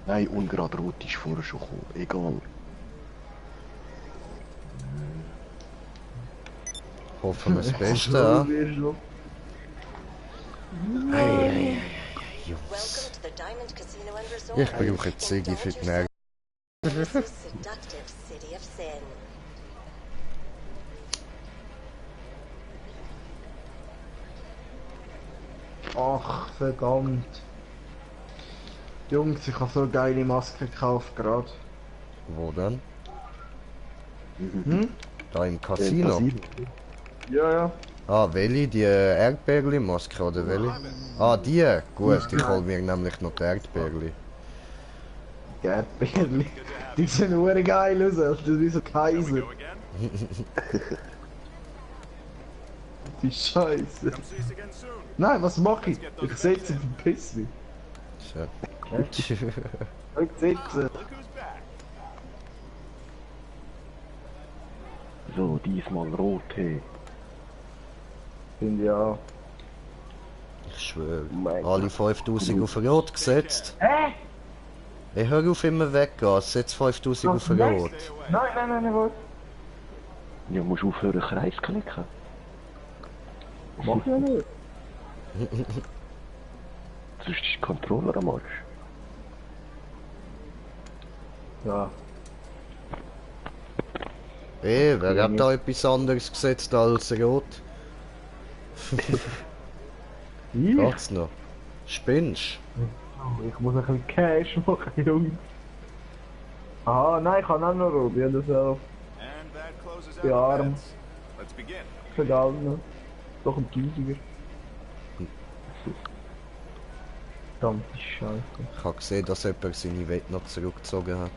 Nein, ungerade rot ist vorher schon gekommen. Egal. Hoffen wir das Beste, ja? Welcome to the Diamond Casino and Resort. Ich brauche die Ziggy für die Nerven. in this seductive city of sin. Ach, verdammt. Jungs, ich habe so eine geile Maske gekauft gerade. Wo denn? Hm? Da im Casino? Ja, ja. Ah, welche? Die Erdbeerli-Maske oder welche? Ah, die? Gut, ich hol mir nämlich noch die Erdbeerli. Die Erdbeerli. Die sehen nur geil aus, Alter. Das ist wie so Kaiser. Go again? Die Scheiße. Come see us again soon. Nein, was mache ich? Ich setze den Pissli. So. Ich setze. Look who's back. So, diesmal rot, hey. Finde ja. Ich schwöre. Mein Alle 5000 auf Rot gesetzt. Hey, hör auf immer weggehen, setz 5000 auf Rot. Stay away. Nein, was? Ja, musst aufhören, Kreis klicken. Mach ja nicht. Sonst ist der Controller am Arsch. Ja. Hey, wer hat da etwas anderes gesetzt als Rot? Ich? Geht's noch? Spinnst? Ich muss ein bisschen Cash machen, Jungs. Aha, nein, ich kann auch noch rot. Ja, das auch. And that closes out Ja, the Arm. bets. Let's begin. Verdammt. Doch ein Tausiger. Verdammte Scheiße. Ich habe gesehen, dass jemand seine Wette noch zurückgezogen hat.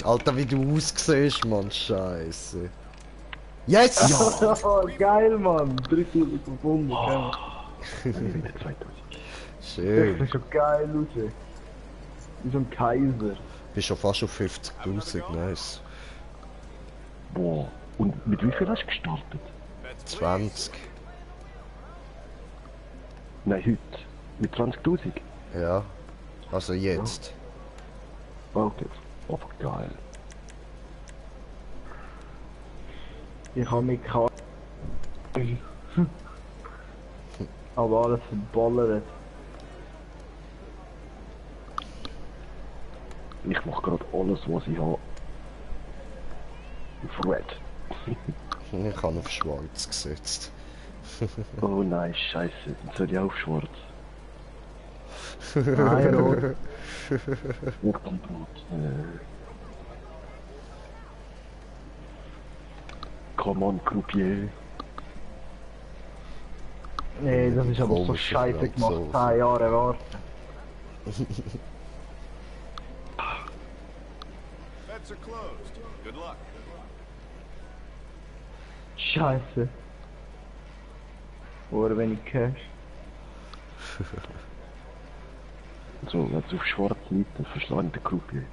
Alter, wie du aussiehst, Mann, Scheiße. Yes! Ja, geil, Mann. 3000 gefunden, gell? Wieder 2000. Das Schön. sieht schon geil aus, ey. Wie so ein Kaiser. Bist schon fast auf 50.000, nice. Boah. Und mit wie viel hast du gestartet? Bets, please. 20. Nein, heute. Mit 20.000? Ja. Also jetzt. Okay. Oh, geil. Ich habe mich gehabt. Aber alles verballert. Ich mache gerade alles, was ich habe. Auf Red. Ich habe auf schwarz gesetzt. Oh nein, scheiße. Dann soll ich auch schwarz. Nein, rot. Ich kann Brot. Come on, Croupier. Nee, das ist aber so Komische scheiße gemacht. Franzosen. 10 Jahre warten. Bets are closed. Good luck. Scheiße. Oder wenig Cash. So, wenn es auf schwarz liegt, dann verschlage ich den Croupier.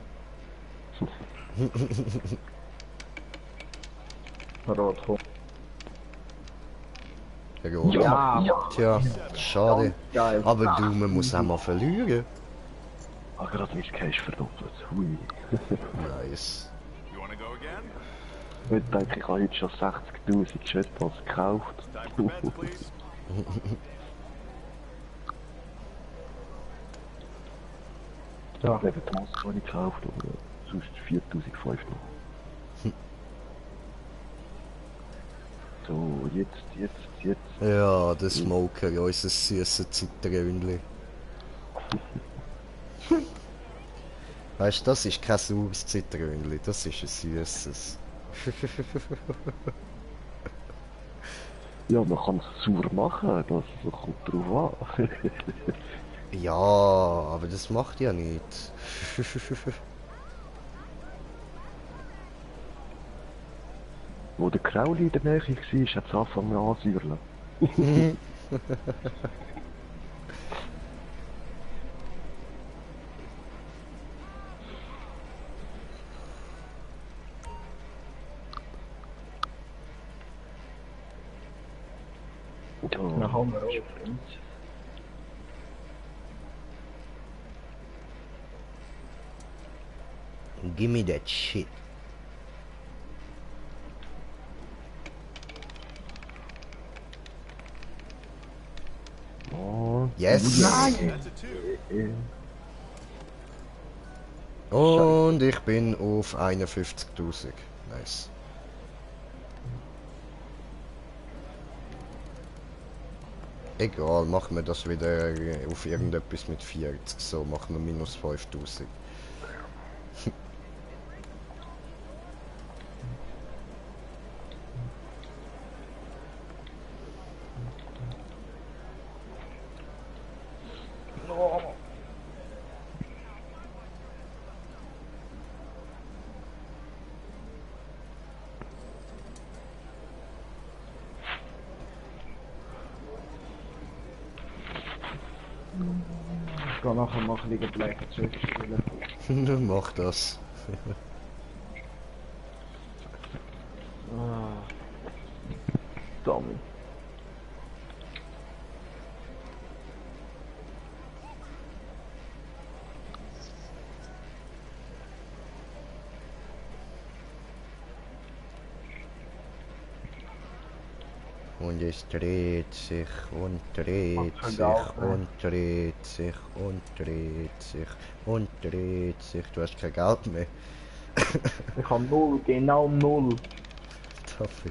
Rot, komm. Rot. Ja, Tja, schade. geil. Aber du, man muss auch mal verlieren. Ah, gerade mein Cash verdoppelt. Hui. Nice. You want to go again? Ich denke, ich habe heute schon 60.000 Jetpass gekauft. Time for bets, please. Ja. Neben die Maske habe ich gekauft, aber sonst 4.500 noch. So, jetzt. Ja, der Smoker, unser süßes Zitrönli. Weißt du, das ist kein saures Zitrönli, das ist ein süßes. Ja, man kann es sauer machen, das kommt drauf an. Ja, aber das macht ja nichts. Wo der Krauli in der Nähe war, hat es angefangen anzusäuerlen. Dann haben wir auch. Give me that shit. Yes! That's a 2. Und ich bin auf 51.000. Nice. Egal, machen wir das wieder auf irgendetwas mit 40. So, machen wir minus 5.000. Ich kann nachher mal ein bisschen Blackjack spielen. Mach das. Ah. Dummy. Und es dreht sich und dreht Was für sich Geld, ne? und dreht sich und dreht sich und dreht sich. Du hast kein Geld mehr. Ich habe 0, genau 0. Dafür.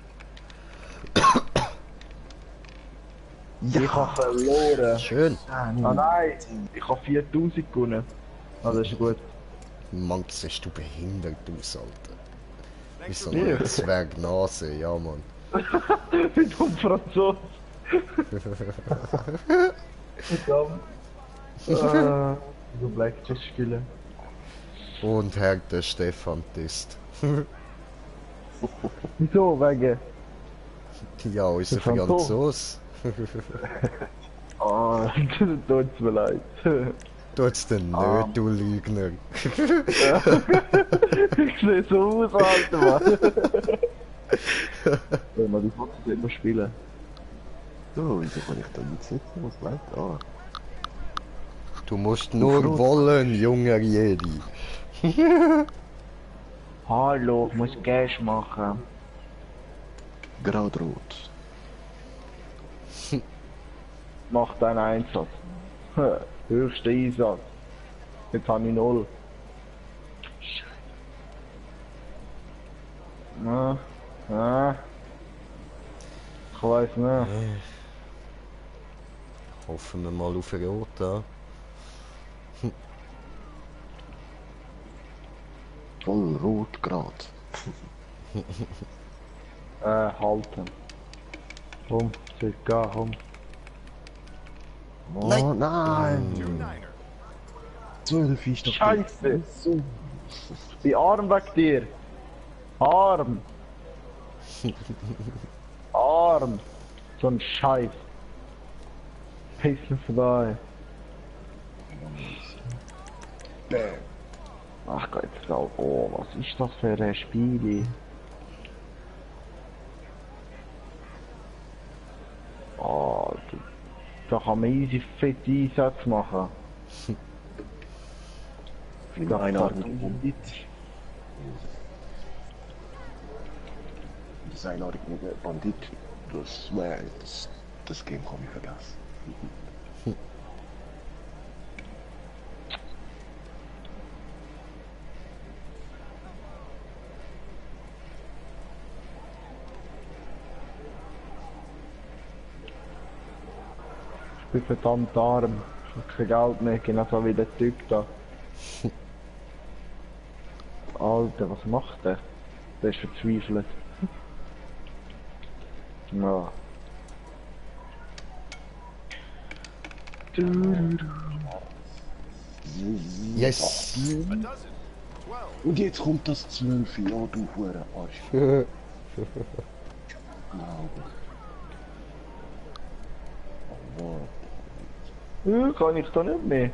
Ich habe verloren. Schön. Ah nein, ich habe 4000 gewonnen. Also ist gut. Mann, siehst du behindert aus, Alter. Wie Thanks so for eine Zwergnase, ja Mann. Wie dumm Franzose. Verdammt. So Blackjack spielen. Und Herr der Stefan Tist. Wieso? Wegen? Ja, unser Der Franzose. Franzos. Ah, tut's mir leid. Tut's denn nicht, du Lügner. Ich sehe so aus, Alter, Mann. Wenn wir die Fotos immer spielen. So, wieso kann ich da nicht sitzen? Was bleibt da? Du musst nur wollen, junger Jedi. Hallo, ich muss Cash machen. Gerade rot. Mach deinen Einsatz. Höchster Einsatz. Jetzt habe ich 0. Na, na. Ich weiß nicht. Hoffen wir mal auf Rot da. Voll rot grad. Halten. Komm, circa, komm. Oh Nein. nein! 2-9er. 12 ist doch Scheiße! Die Arm weg dir! Arm! Arm! So ein Scheiß! Pissen vorbei! Ach Gott, oh, was ist das für ein Spiel? Oh, da kann man easy fette Einsätze machen. Wie ein einarmiger Bandit. Das einarmige Bandit, das Game kann ich vergessen. Ich bin verdammt arm. Ich habe kein Geld mehr, genauso wie der Typ da. Alter, was macht der? Der ist verzweifelt. Ja. Yes! A dozen. 12. Und jetzt kommt das 12, ja du hure Arsch. Glaube ich. Oh, Kann ich da nicht mehr?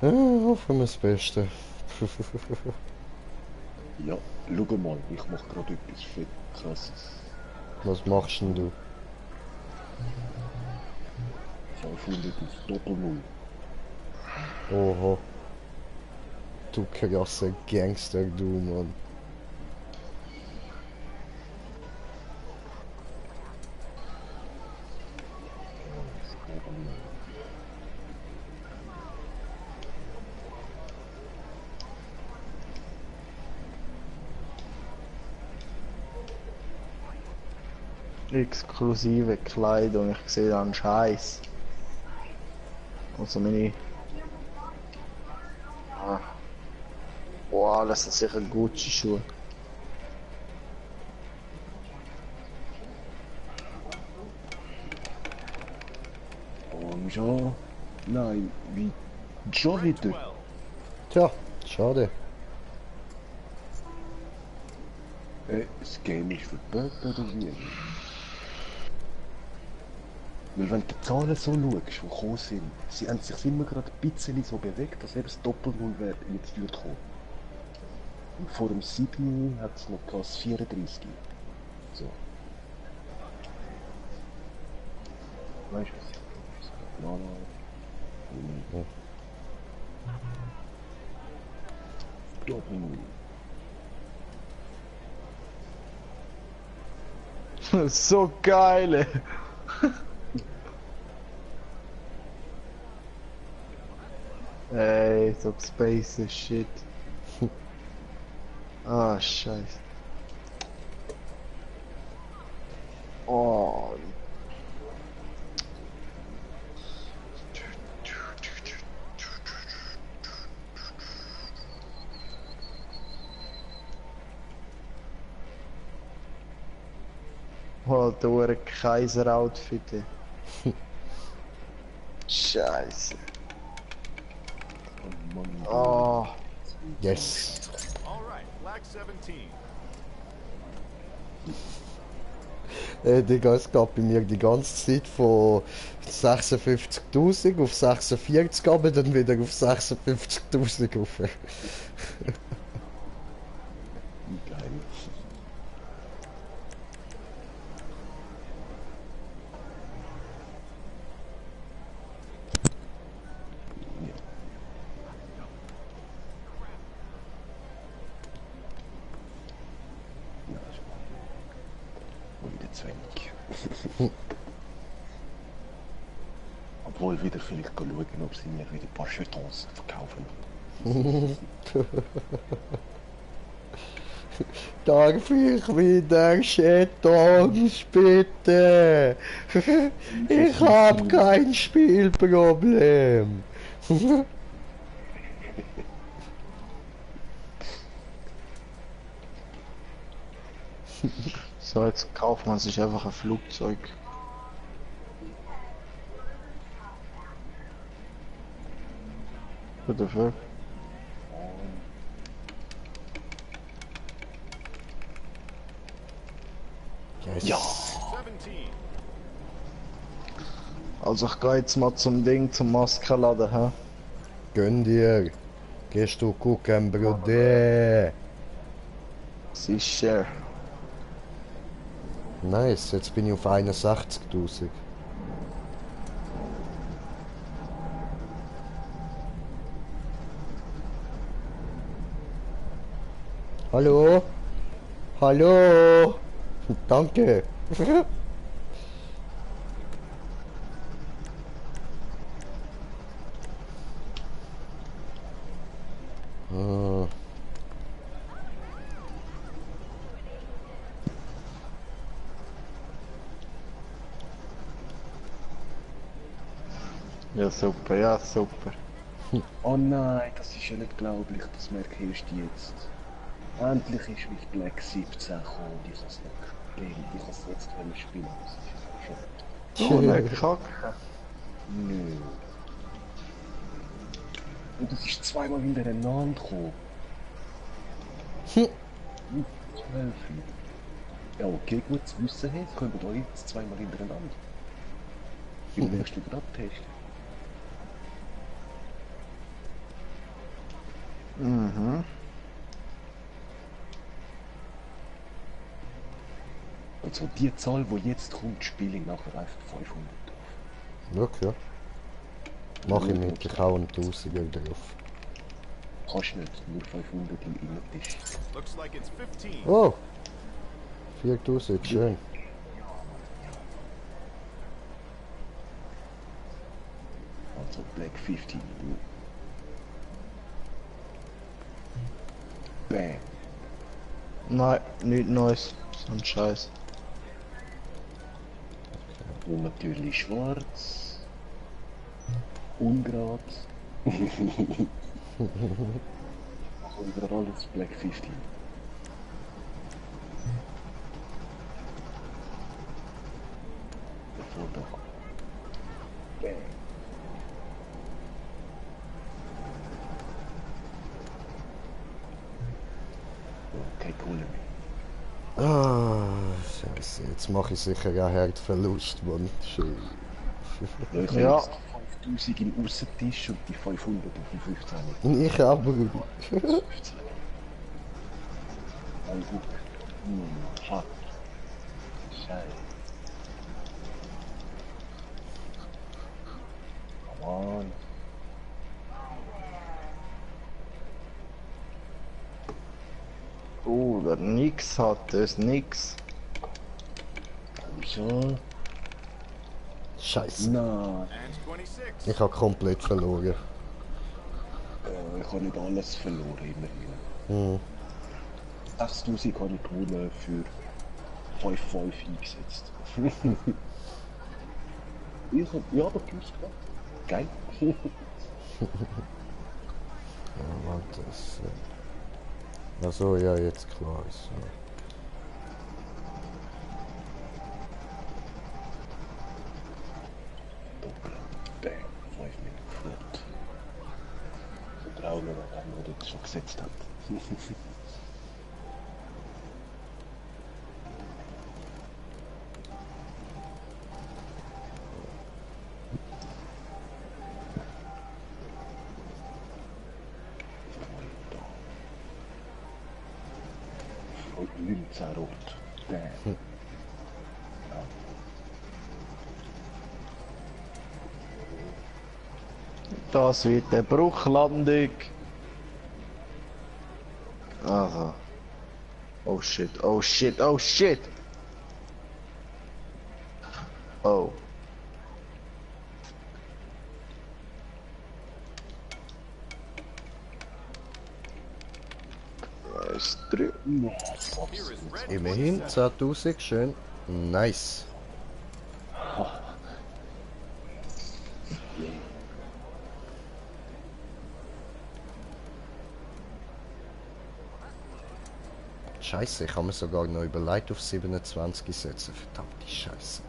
Hoffen wir das Beste. ja, schau mal, ich mach gerade etwas fett krasses. Was machst denn du? 500 auf Doppel-Null. Oho. Du krasser Gangster, du Mann. Exklusive Kleidung, ich sehe da einen Scheiß. Also meine... Ah. Boah, das sind sicher Gucci-Schuhe. Und schon... Nein, wie... Schon wieder? Tja, schade. Das Game ist verpackt oder wie? Weil wenn du die Zahlen so schaust, die gekommen sind, sie haben sich immer gerade ein bisschen so bewegt, dass eben das Doppelnullwert jetzt wird kommen. Und vor dem Sydney hat es noch plus 34. So. Weißt du was ich meine? Doppelnull. So geil! Ey, so Space is shit. Ah, scheiße. Oh. Oh, der Kaiser-Outfit. Scheiße. Oh. Yes. All right, Black 17. Digga, es gab bei mir die ganze Zeit von 56.000 auf 46, aber dann wieder auf 56.000 rauf. Geil. Ja, ist gut. Und wieder 20. Obwohl wieder vielleicht schauen, ob sie mir wieder ein paar Jetons verkaufen. Darf ich wieder Chatons bitte? Ich hab kein Spielproblem. So, jetzt kauft man sich einfach ein Flugzeug. What the fuck? Yes. Ja! 17. Also ich gehe jetzt mal zum Ding, zum Maskenladen, hä? Gönn dir. Gehst du gucken, Bruder? Sicher. Nice, jetzt bin ich auf 61.000. Hallo? Hallo? Danke. Ah. Ja, super, ja, super. Oh nein, das ist ja nicht glaublich, das merke ich erst jetzt. Endlich ist mich Black 17 gekommen und ich kann es nicht geben. Ich kann es jetzt können spielen. Das ist schon. Oh, nein, Kacke. Nö. Und das ist zweimal hintereinander gekommen. Mit 12. Ja, okay, gut zu wissen, hey, das können wir da jetzt zweimal hintereinander. Im nächsten wieder abtesten. Mhm. Also die Zahl, die jetzt kommt, spiele ich nachher einfach 500 drauf. Wirklich, ja. Mach ich mit, ich hau einen Tausiger drauf. Kannst nicht, nur 500 im Innentisch. Looks like it's 15. Oh! 4.000, schön. Also Black 15. Bam. Nein, nichts Neues. So ein Scheiß. Und natürlich schwarz. Ungrad. Also überall ist Black 15. Bevor da. Bam. Keine Kohle mehr. Ah, scheiße, jetzt mache ich sicher einen Herdverlust, Mann. Schön. Ja, ich Ja. habe jetzt 5000 im Aussentisch und die 500 auf dem 15. Und ich auch, Bruder. 15. Ein gut. Fuck. Scheiße. Come on. Wer nix hat, der ist nix. Komm schon. Scheiße. Nein. And 26. Ich habe komplett verloren. Ich habe nicht alles verloren, immerhin. Hm. 6000 habe ich gewonnen für 5-5 eingesetzt. Ich hab, ja, aber plus gemacht. Geil. Ja, warte, das... Achso, ja, jetzt klar ist. Ja. Bam, 5 Minuten flott. Vertrauen wir an, der das schon gesetzt hat. Und Linzerrot. Bam. Das wird eine Bruchlandung. Also. Oh shit, oh shit, oh shit! Oh. Da ist drin. Here is red Immerhin 10.000, schön. Nice. Scheiße, ich habe mir sogar noch überlegt auf 27 setzen. Verdammte Scheiße.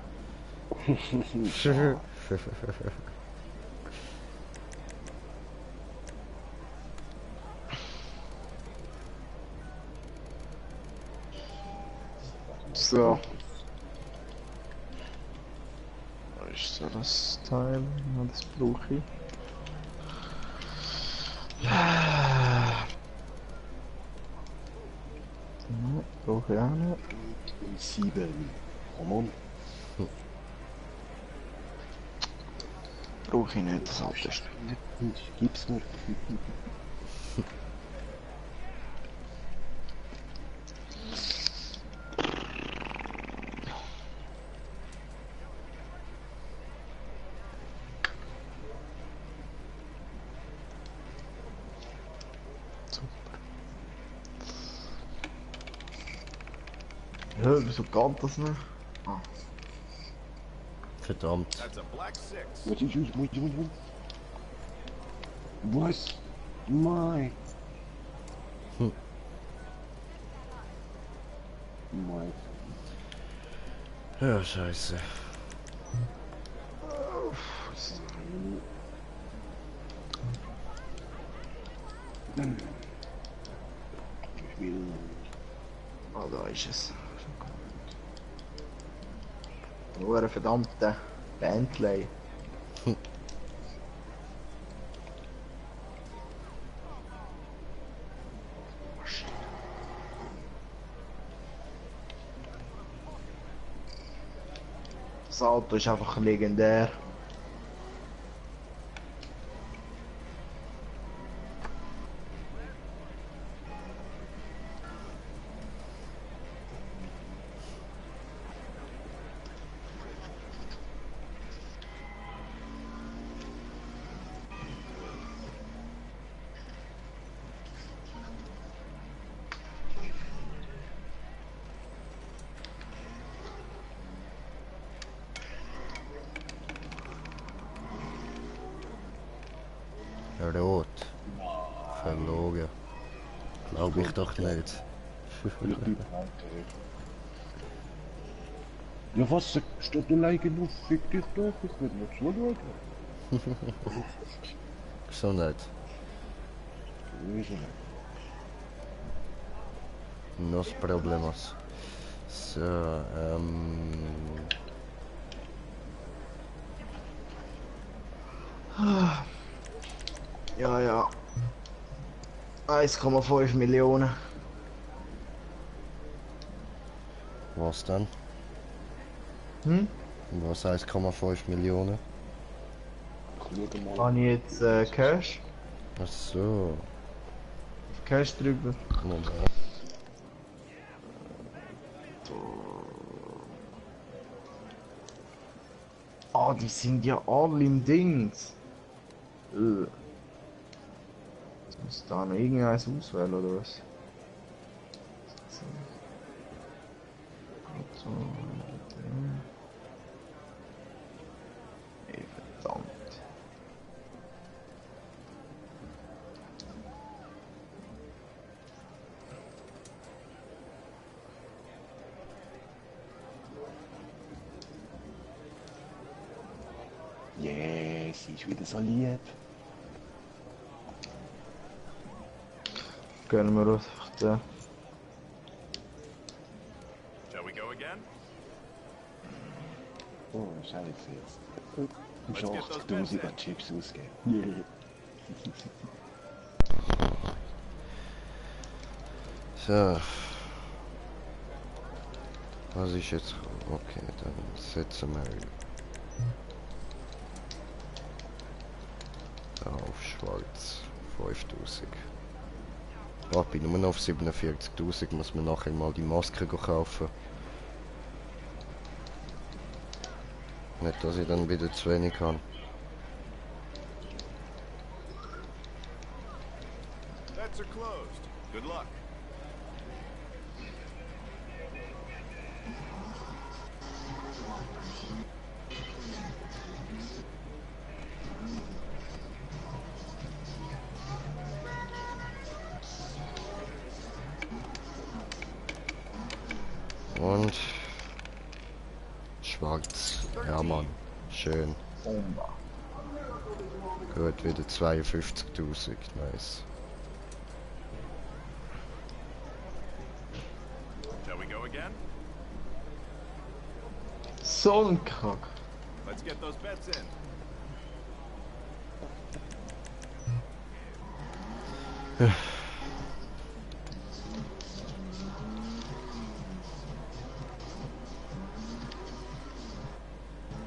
So. Was ist so das Teil? Ja, das brauche ich. Ja, brauche ich auch noch. Und 7. Come on. Brauche ich nicht, das alte Stück. Gib's mir. Ja, wieso geht das nicht? Verdammt. That's a black 6. Was? Mein. Mein. Ja, Scheiße. Ich will. Ah, da ist es. Nur ein verdammter Bentley. Das Auto ist einfach legendär. Rot. Verlogen. Glaub ich doch nicht. Ich bin weiter. Ja was, steht allein genug, fick dich doch, ich will nur zuschauen. Gesundheit. Wieso nicht? Nos problemas. So, Ja, ja. 1,5 Millionen. was dann? Hm? Was 1,5 Millionen? Ich schau mal. Habe ich jetzt Cash? Ach so. Cash drüber. Moment. Ah, die sind ja alle im Dings. Jetzt muss da noch irgendeins auswählen, oder was? So. Ey, verdammt. Yes, sie ist wieder so lieb. Gönnen wir uns einfach den. Shall we go again? Oh, scheiße jetzt. Du musst Let's get those 80.000 bets an Chips ausgeben. So. Was ist jetzt? Okay, dann setzen wir da auf schwarz 5000. Ich bin nur noch auf 47.000, muss man nachher mal die Maske kaufen. Nicht, dass ich dann wieder zu wenig habe. Bets are closed. Good luck. Und schwarz. Ja Mann. Schön. Bomba. Gut, wieder 52.000. Nice. Shall we go again? So ein Kack. Let's get those bets in.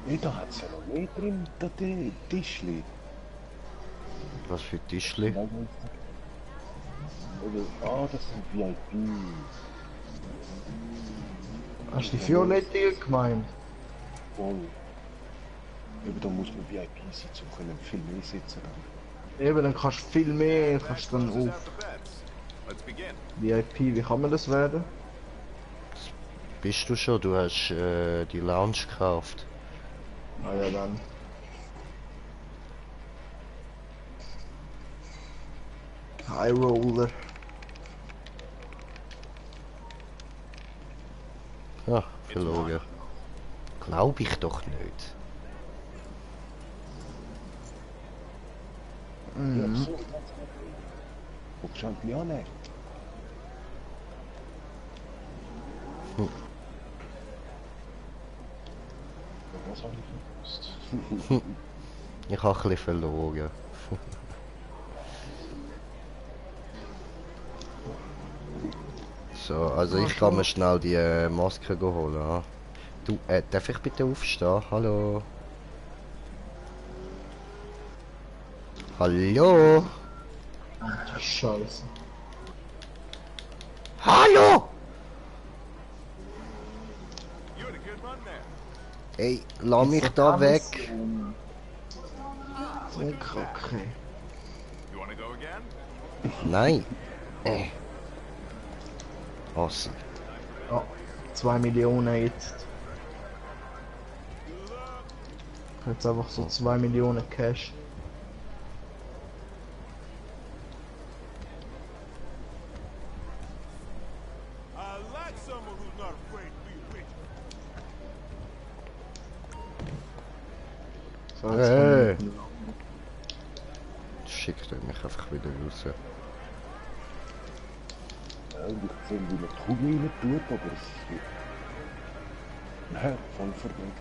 Hey, da hat's ja noch mehr drin, da die Tischli. Was für Tischli? Ah, das sind VIP. Hast du die Violettigen gemeint? Voll. Eben, da muss man VIP sein, um können viel mehr sitzen. Eben, dann kannst du viel mehr, kannst dann Closes auf out the bets. Let's begin. VIP, wie kann man das werden? Bist du schon? Du hast die Lounge gekauft. Ah ja, dann. High Roller. Ja, verlogen. Glaube ich doch nicht. Ja, so. Guck schon mich an. Was habe ich gewusst? Ich habe ein bisschen verlogen. So, also ich kann mir schnell die Maske holen. Ja. Du, darf ich bitte aufstehen? Hallo? Hallo? Scheiße. Hallo? You had a good run there. Ey, lass mich da weg. So ein Kacke. You want to go again? Nein. Assi. Ja, 2 Millionen jetzt. Jetzt einfach so 2 Millionen Cash. schickt er mich einfach wieder raus. Ja, und ich sehe, wie man die Kugel rein tut, aber es ist... Nein, voll verdeckt.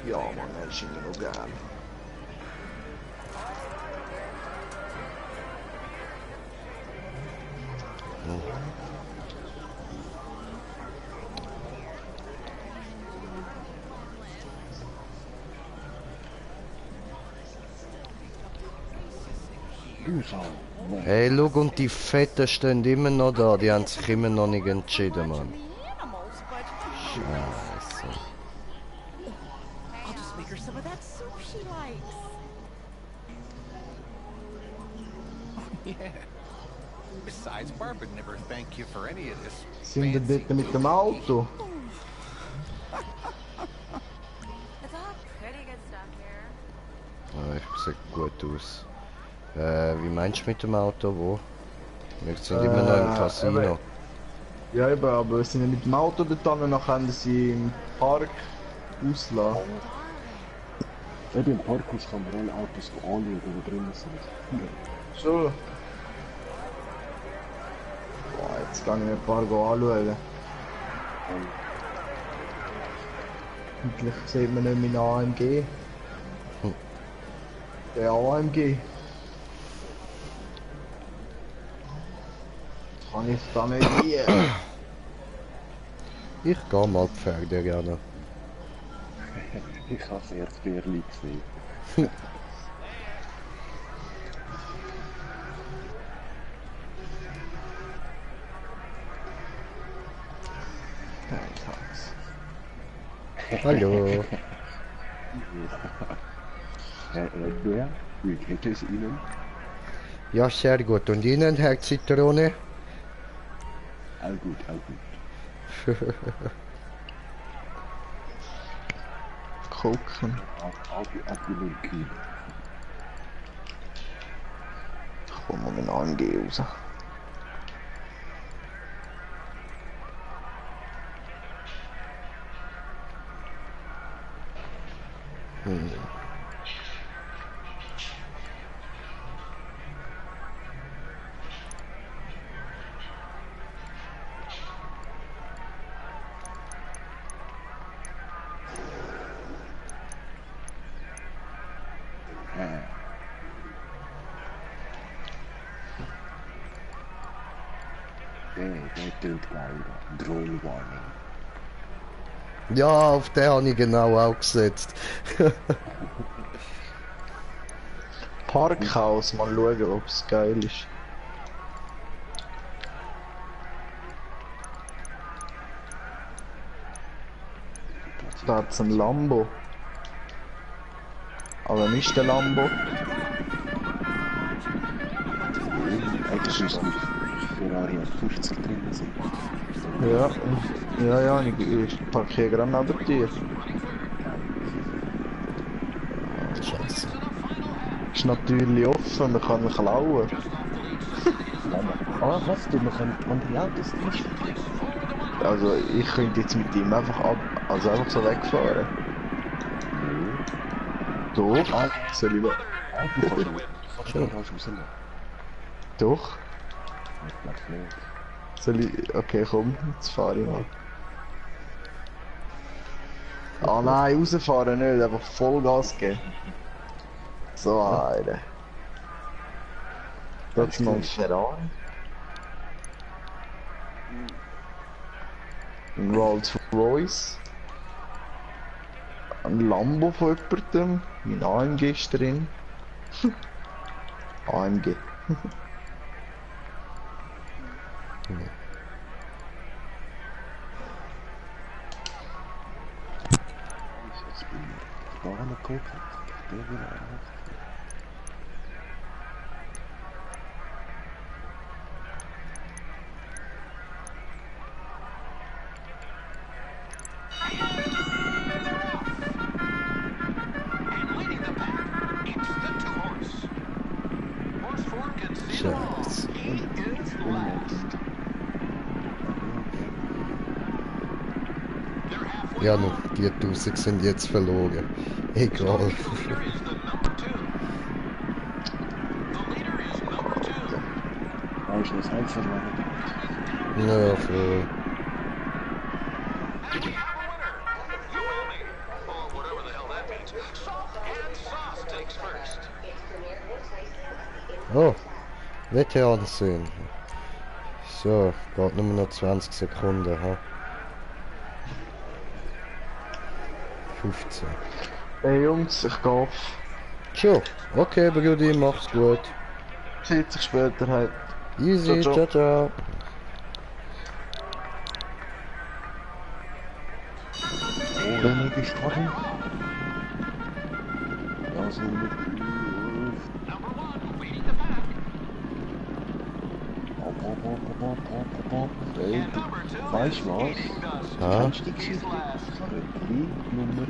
Ja, Mann, er ist immer noch gern. Hey, schau, und die Fetten stehen immer noch da, die haben sich immer noch nicht entschieden, Mann. Scheiße. I'll just make her some of that soup she likes. Yeah. Besides, Barb would never thank you for any of this. Sind wir fancy dort mit dem Auto? It's all pretty good stuff here. Ah, ich sehe gut aus. Wie meinst du mit dem Auto, wo? Wir sind immer noch im Casino. Ja, eben, aber wir sind ja mit dem Auto dort und dann können sie im Park auslassen. Eben im Parkhaus kann man alle Autos anschauen, die drinnen sind. So. Boah, jetzt kann ich mir ein paar anschauen. Endlich sieht man nicht meinen AMG. Der AMG. Kann ich da nicht hier? Ich gehe mal die Pferde gerne. Ich habe das erste Bärli gesehen. Hallo. Herr Erdbeer, wie geht es Ihnen? Ja, sehr gut. Und Ihnen, Herr Zitrone? All gut, all gut. Gucken. Ab in Kühl. Komm mal mit AMG raus. Der tönt geil. Drone Warning. Ja, auf den habe ich genau auch gesetzt. Parkhaus, mal schauen, ob es geil ist. Da hat's ein Lambo. Aber nicht der Lambo. Eigentlich ist nicht Ferrari 50 drin sind. Ja, ich parkiere gerade neben dir. Scheiße. Ist natürlich offen, man kann mich klauen. Ah, was? Du, man kann andere Autos nicht. Also ich könnte jetzt mit ihm einfach einfach so wegfahren. Doch. Soll ich mal? Du kannst nicht rauslassen. Doch. Ich glaube nicht. Soll ich? Okay, komm, jetzt fahre ich mal. Ah nein, rausfahren nicht, einfach Vollgas geben. So, Alter. Das ist noch ein Ferrari. Ein Rolls Royce. Ein Lambo von jemandem. Mein AMG ist drin. AMG. Jetzt bin ich gar nicht gucken. Der will auch. And leading the pack, it's the two-horse. Horse 4 concealed. Scheiße. Ja, noch 4000 sind jetzt verloren. Egal. Da ist noch das Heim verloren. Ja, voll. Oh, Wette ansehen. So, geht nur noch 20 Sekunden, ha? 15. Hey Jungs, ich gehe. Tschö, okay, Brudi, mach's gut. Sieht sich später halt. Easy, Ciao, ciao, ciao. Wenn ich gestorben? Ja, so mit. Hey, weißt du was? Ja? Kennst du die Geschichte? Röckli Nummer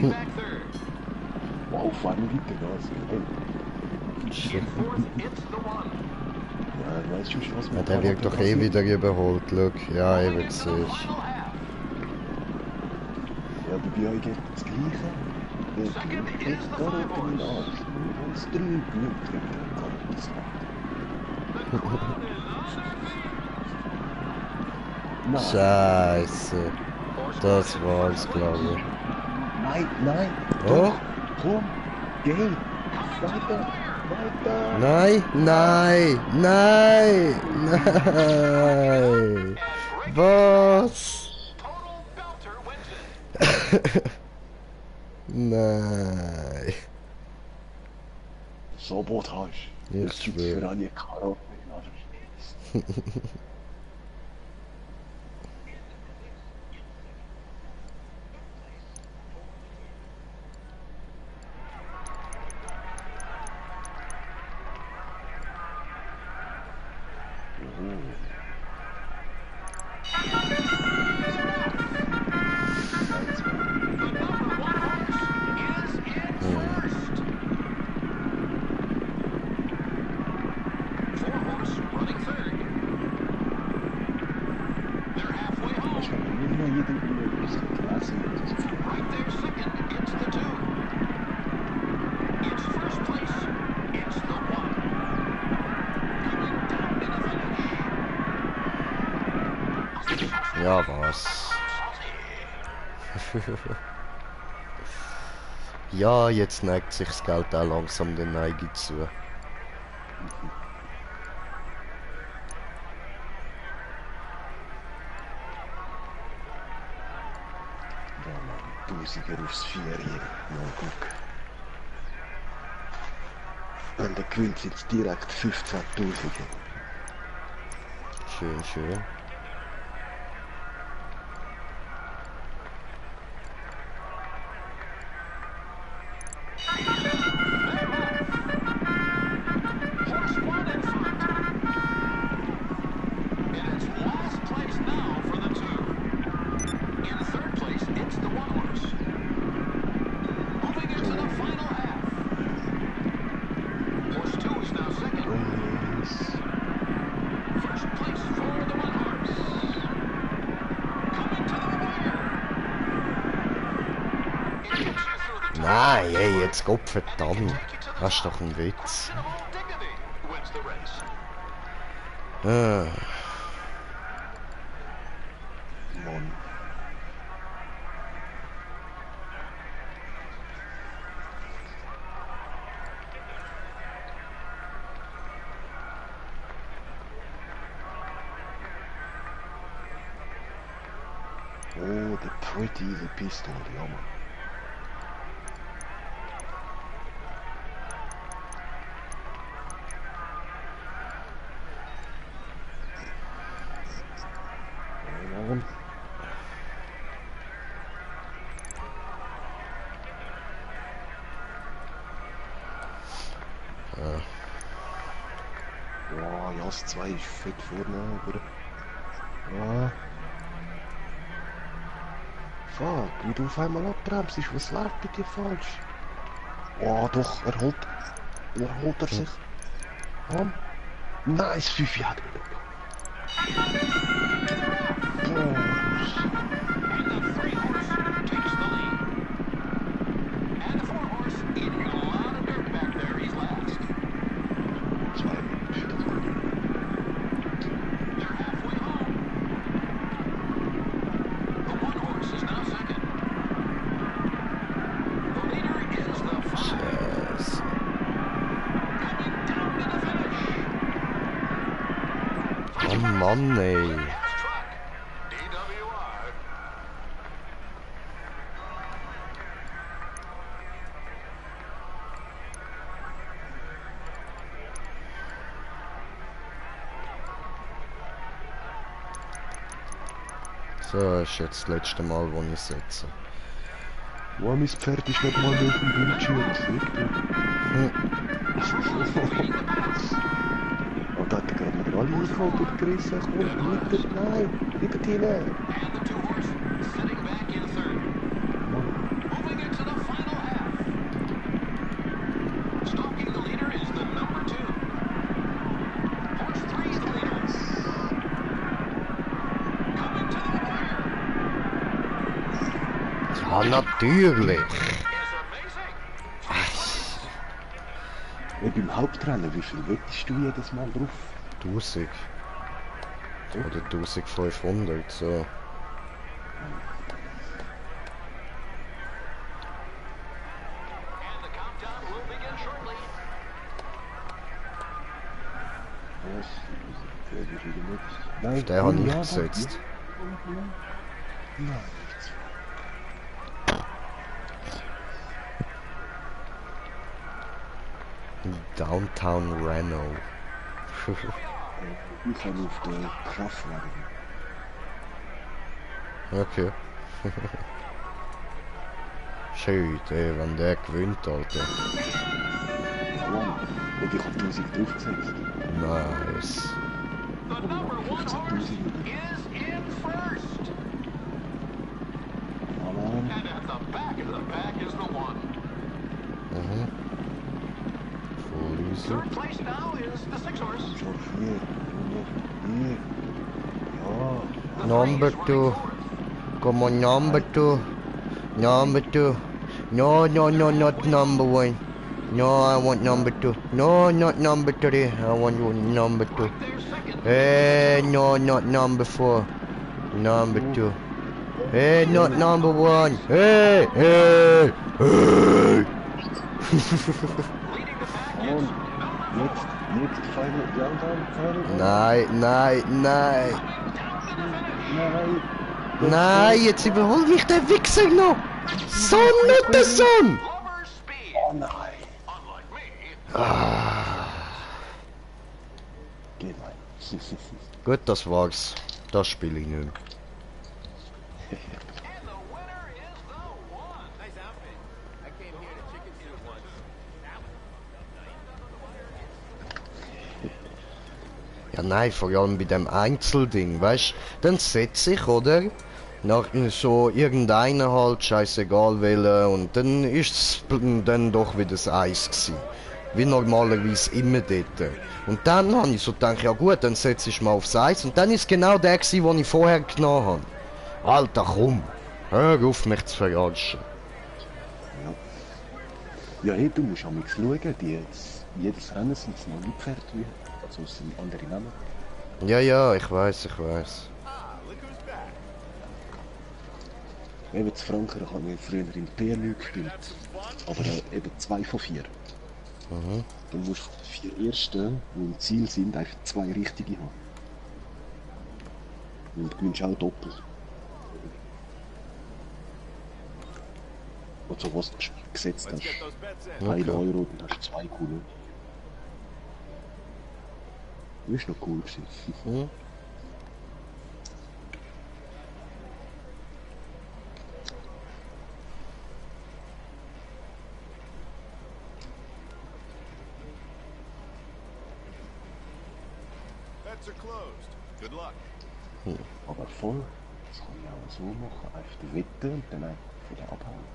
3. Wow, vor allem weitergehen. Hey. Ja, weißt du schon, was Ja, man der wird doch eh wieder überholt, look. Ja, eben siehst. Ja, aber bei euch geht das Gleiche. Der kriegt gar nicht in den Arsch. Nur uns 3 Minuten kann ich das machen. Nein. Scheiße. Das war's, glaube ich. Nein, nein. Oh? Doch. Komm. Geh. Weiter. Weiter. Nein, nein, nein, nein. Was? Nein. Sabotage. Ich Das gibt's schwöre. für alle Karotten. Ja, was? Ja, jetzt neigt sich das Geld auch langsam der Neige zu. Tausiger aufs Vierjährige. Mal gucken. Wenn der gewinnt, sind es direkt 15.000. Schön, schön. Nein, ey, jetzt Gott verdammt. Das ist doch ein Witz. Ah. Mann. Oh, the pretty easy pistol, ja Mann. Boah, Jas 2 ist fett vorne, aber... Ja. Fuck, wie du auf einmal abbremst, was läuft bei dir falsch? Oh doch, erholt er sich. Komm. Nice, 5 Jahre. Oh Mann, ey. So, das ist jetzt das letzte Mal, wo ich setze. Wow, mein Pferd ist nicht mal mehr auf dem Bildschirm. Das liegt nicht. Und da hat er gerade wieder alle eingeholt und gerissen. Komm, weiter, nein, wieder hinein. Ja, natürlich. Beim Hauptrennen, wie viel wettest du jedes Mal drauf? 1000. Oder 1500, so. Nein, Auf den habe ich gesetzt. Nein. Downtown Reno. Ich habe auf den Kraftwagen. Okay. Schön, ey, wenn der gewinnt, Alter. Wow, und ich habe 1000 draufgesetzt. Nice. 15.000. Allein. Mhm. Voll easy. Schon 4. Ja. Number 2. Come on, number 2. Number 2. No, no, no, not number 1. No, I want number 2. No, not number 3. I want number 2. Hey, no, not number 4. Number 2. Hey, not number 1. Hey, hey, hey. Und jetzt Final Countdown. Nein, nein, nein. Nein. Nein, jetzt überhol mich der Wichser noch. Son, nicht der Son. Oh nein. Geh rein. Gut, das war's. Das spiele ich nicht mehr. Ja nein, vor allem bei dem Einzelding, weißt, dann setze ich, oder? Nach so irgendeiner halt, scheißegal welcher, und dann ist es dann doch wieder das Eis gewesen. Wie normalerweise immer dort. Und dann habe ich so gedacht, ja gut, dann setze ich mal aufs Eis, und dann ist genau der gewesen, den ich vorher genommen habe. Alter, komm, hör auf mich zu verarschen. Ja, hey, du musst auch mal schauen, jedes Rennen sind es neue Pferde, also es sind andere Namen. Ja, ja, ich weiß, ich weiß. Eben in Frankreich habe ich früher in PLU gespielt, aber eben 2 von 4. Mhm. Dann musst du von den 4 ersten, die im Ziel sind, einfach 2 richtige haben. Und du gewinnst auch doppelt. Also was du gesetzt hast. 1 Euro, dann hast du 2 Kugeln. Das ist noch cool gewesen. Mhm. Bets are closed. Good luck. Aber voll, das kann ich auch so machen. Einfach die Wette und dann einfach wieder abhauen.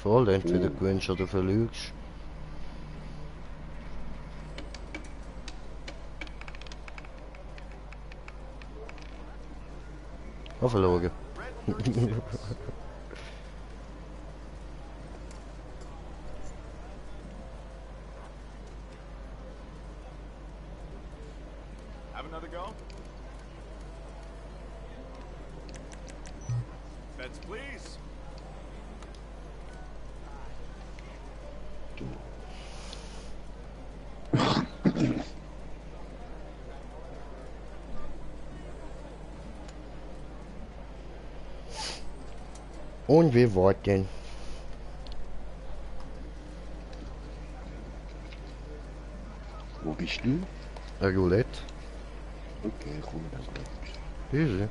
Voll, entweder gewinnst oder verlierst. Oh, verloren. Have another go? Bets, please. Und wir warten. Wo bist du? Ein Roulette. Okay, komm dann gleich. Easy.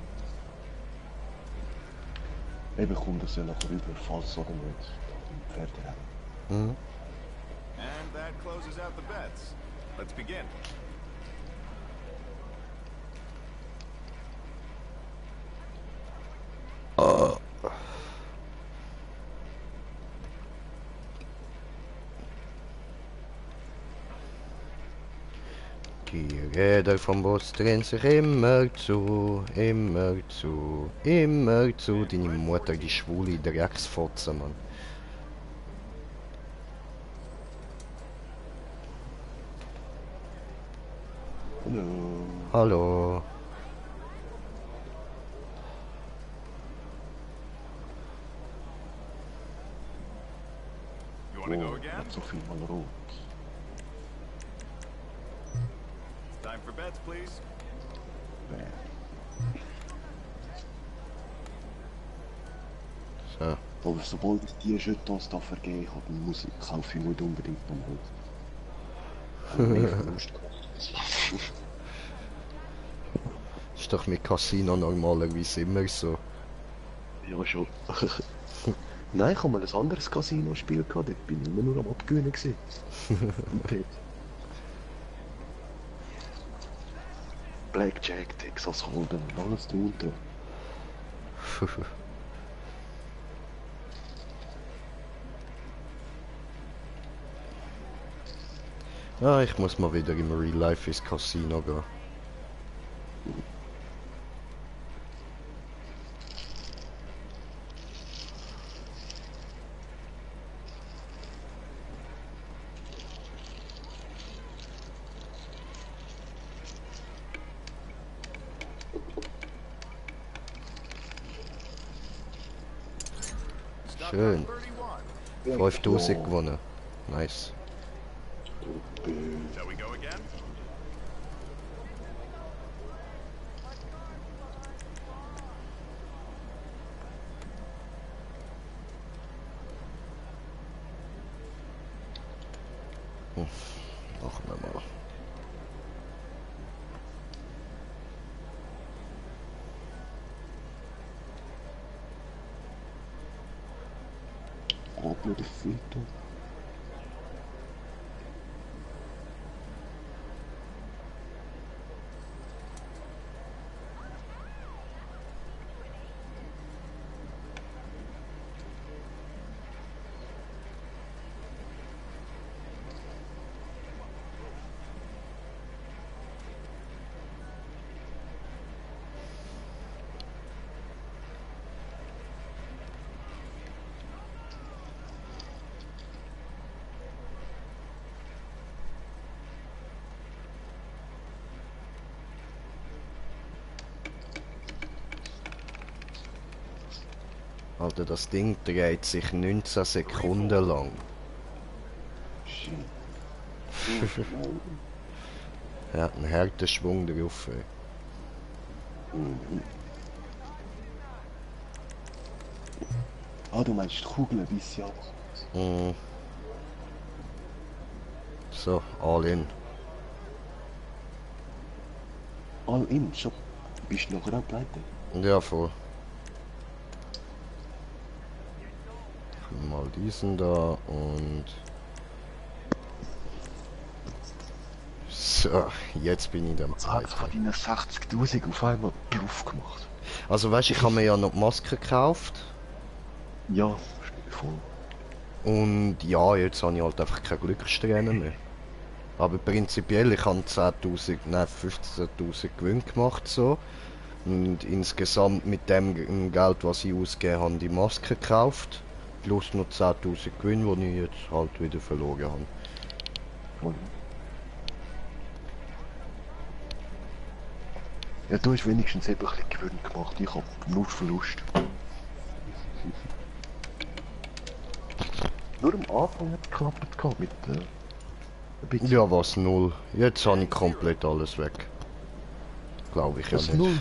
Eben kommt das ja nachher rüber, falls oder nicht. Im Pferderennen. Mhm. And that closes out the bets. Let's begin. Die Räder vom Bus drehen sich immer zu, immer zu, immer zu. Deine Mutter, die schwule Drecksfotze, Mann. Hallo. Hallo. You want to go Oh, again? nicht so viel mal rot. Time for bets, please. Nee. So. Aber sobald ich die Jetons da vergeben habe, kaufe ich nicht unbedingt noch rot. Mehr Verlust gemacht. Ist doch mit Casino normalerweise immer so. Ja, schon. Nein, ich habe mal ein anderes Casino-Spiel gehabt, dort bin ich immer nur am Abgewinnen gewesen. Okay. Blackjack, Texas Hold'em, alles drunter. Ah, ich muss mal wieder im Real Life ins Casino gehen. Schön. 5000 gewonnen. Nice. Shall we go again? Machen wir mal. Rot nur der Filter. Alter, das Ding dreht sich 19 Sekunden lang. Shit. Er hat einen harten Schwung drauf. Ey. Ah, du meinst die Kugeln, wie sie ab. Mhm. So, all in. All in, schon. Bist du nachher auch pleite? Ja, voll. Mal diesen da und... So, jetzt bin ich am Jetzt hat Zeit. von deinen 60.000 auf einmal Puff gemacht. Also weißt du, ich habe mir ja noch die Maske gekauft. Ja, voll. Und ja, jetzt habe ich halt einfach keine Glückssträhne mehr. Aber prinzipiell, ich habe 10.000, nein 15.000 Gewinn gemacht so. Und insgesamt mit dem Geld, was ich ausgegeben habe, die Maske gekauft. Plus noch 10.000 Gewinn, die ich jetzt halt wieder verloren habe. Voll. Ja, du hast wenigstens eben ein bisschen Gewinn gemacht. Ich habe nur Verlust. Nur am Anfang hat es geklappt mit ein bisschen. Ja, was null. Jetzt habe ich komplett alles weg. Glaube ich ja Was nicht. null?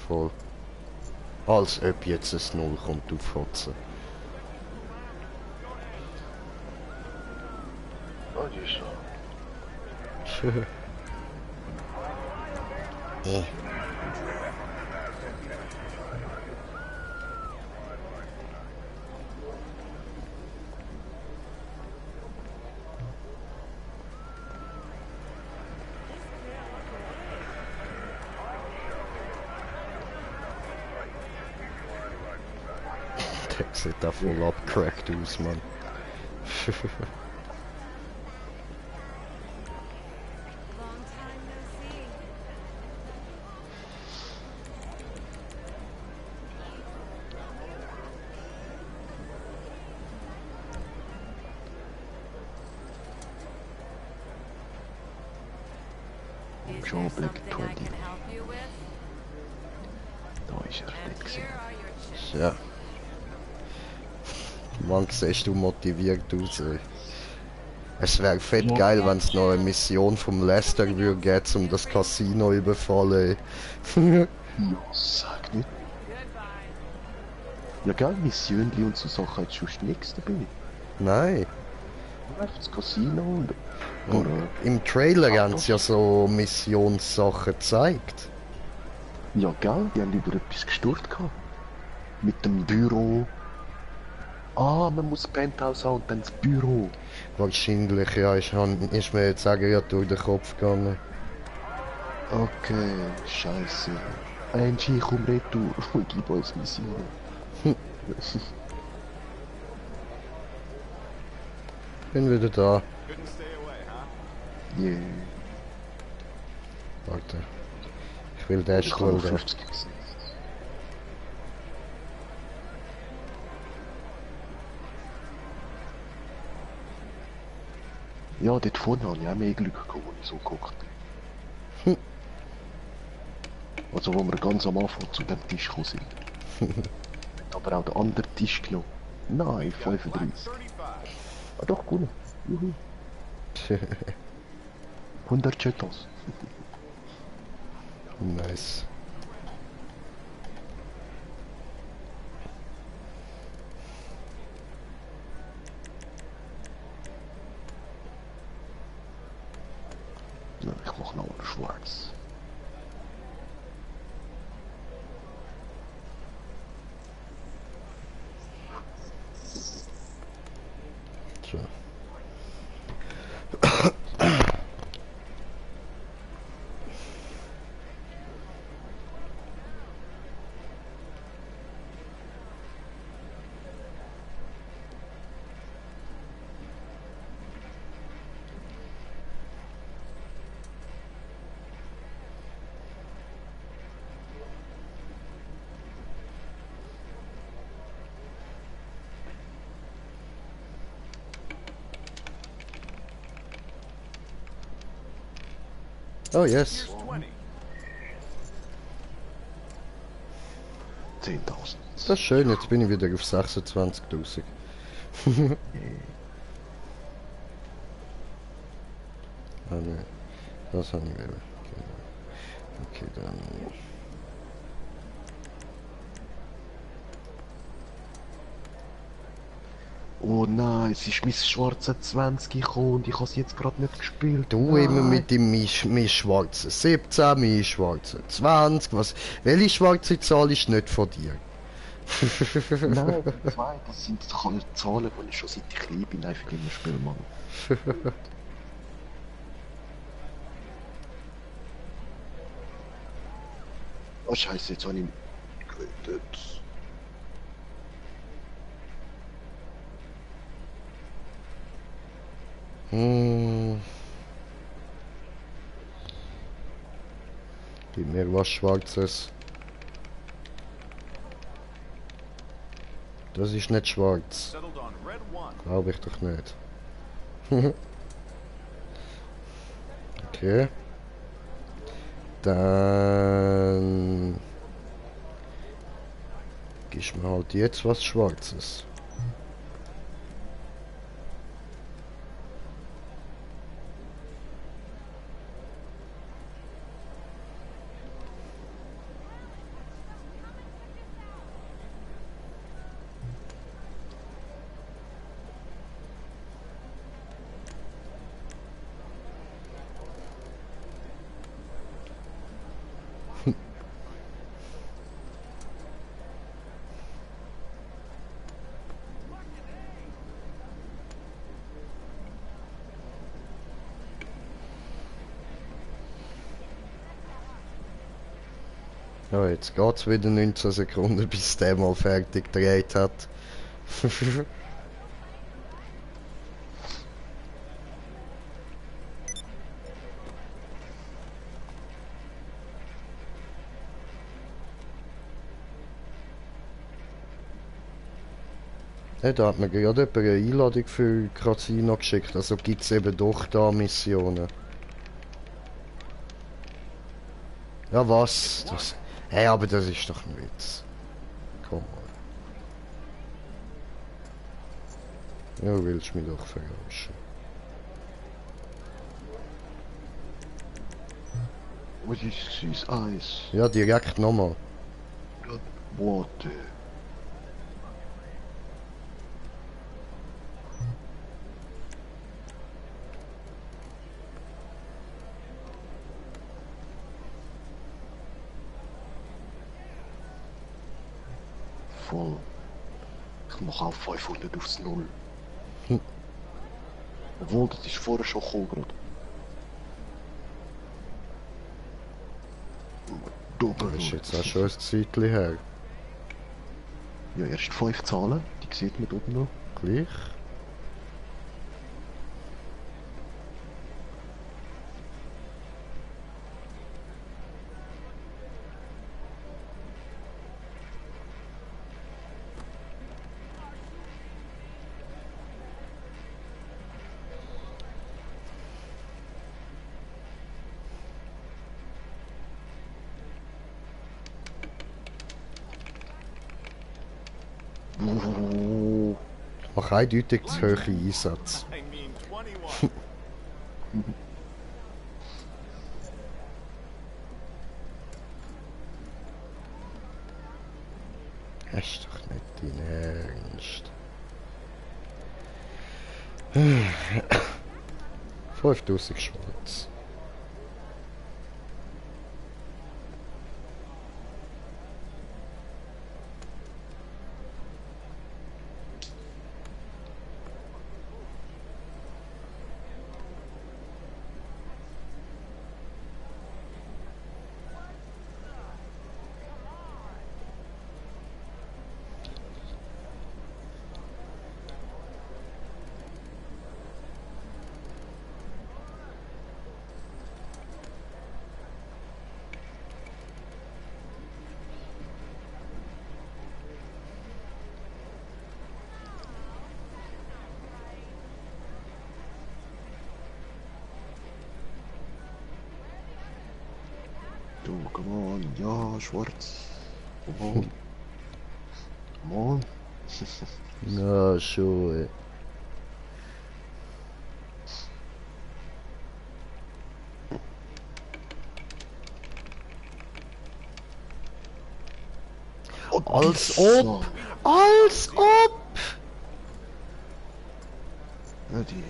Voll. Als ob jetzt ein Null kommt auffotzen. Oh, die ist so. Der sieht da voll abgecrackt aus, Mann. Long time no see. Is Schon there Blick something I 20. can help you with? Da ist er And nicht gesehen. here are your chips. Ja. Mann, siehst du motiviert aus, ey. Es wäre fett geil, wenn es noch eine Mission vom Lester würde geben, um das Casino überfallen, ey. Ja, sag nicht. Ja, gell, Missionli und so Sachen hat schon nichts dabei. Nein. Einfach das Casino und... Und im Trailer haben sie ja so Missionssachen gezeigt. Ja, gell, die haben über etwas gestört gehabt. Mit dem Büro. Ah, man muss Penthouse haben und dann das Büro. Wahrscheinlich, ja, ist mir jetzt auch gerade durch den Kopf gegangen. Okay, scheiße. Angie, komm retour und gib uns Mission. Bin wieder da. Couldn't stay away, huh? Yeah. Warte. Ich will den Ich habe Stuhl noch da. 50 gesetzt. Ja, dort vorne habe ich auch mehr Glück gehabt, als ich so geguckt bin. Also, wo wir ganz am Anfang zu dem Tisch gekommen sind. Aber auch den anderen Tisch genommen. Nein, 35. 35. Ah, doch, cool. Juhu. 100 Chetos. Nice. Ja, ich mach noch schwarz. So. Oh yes. 20. 10.000. Das ist schön, jetzt bin ich wieder auf 26.000. Ah ne, das habe ich wieder. Okay, dann... Oh nein, es ist mein schwarzer 20 gekommen und ich habe es jetzt gerade nicht gespielt. Du Nein. immer mit dem mein schwarzen 17, mein schwarzen 20, was... Welche schwarze Zahl ist nicht von dir? Nein, die zwei, das sind Zahlen, die ich schon seit ich klein bin, einfach in einem Spiel, Mann. Oh Scheiße, jetzt habe ich gerettet. Hm. Gib mir was Schwarzes. Das ist nicht schwarz. Settled on red 1. Glaube ich doch nicht. Okay. Dann gibst mir halt jetzt was Schwarzes. Ja, jetzt geht's wieder 19 Sekunden, bis der mal fertig gedreht hat. Ja, da hat mir gerade jemand eine Einladung für Casino geschickt, also gibt's eben doch da Missionen. Ja, was? Das... Hey, aber das ist doch ein Witz. Komm mal. Ja, willst mich doch verarschen. Was ist süß Eis? Ja, direkt nochmal. Warte. Voll. Ich mache auch 500 aufs Null. Obwohl, das ist vorher schon gekommen gerade. Doppel. Das ist jetzt auch schon ein Zeitchen her. Ja, erst 5 Zahlen, die sieht man oben noch. Gleich. Mach eindeutig zu hohe Einsatz. I mean 21. Das ist doch nicht dein Ernst. 5000 Schwarz. Du, come on, ja, schwarz. Come on. Come on. Na schon. Als ob! Als ob! Ja, die...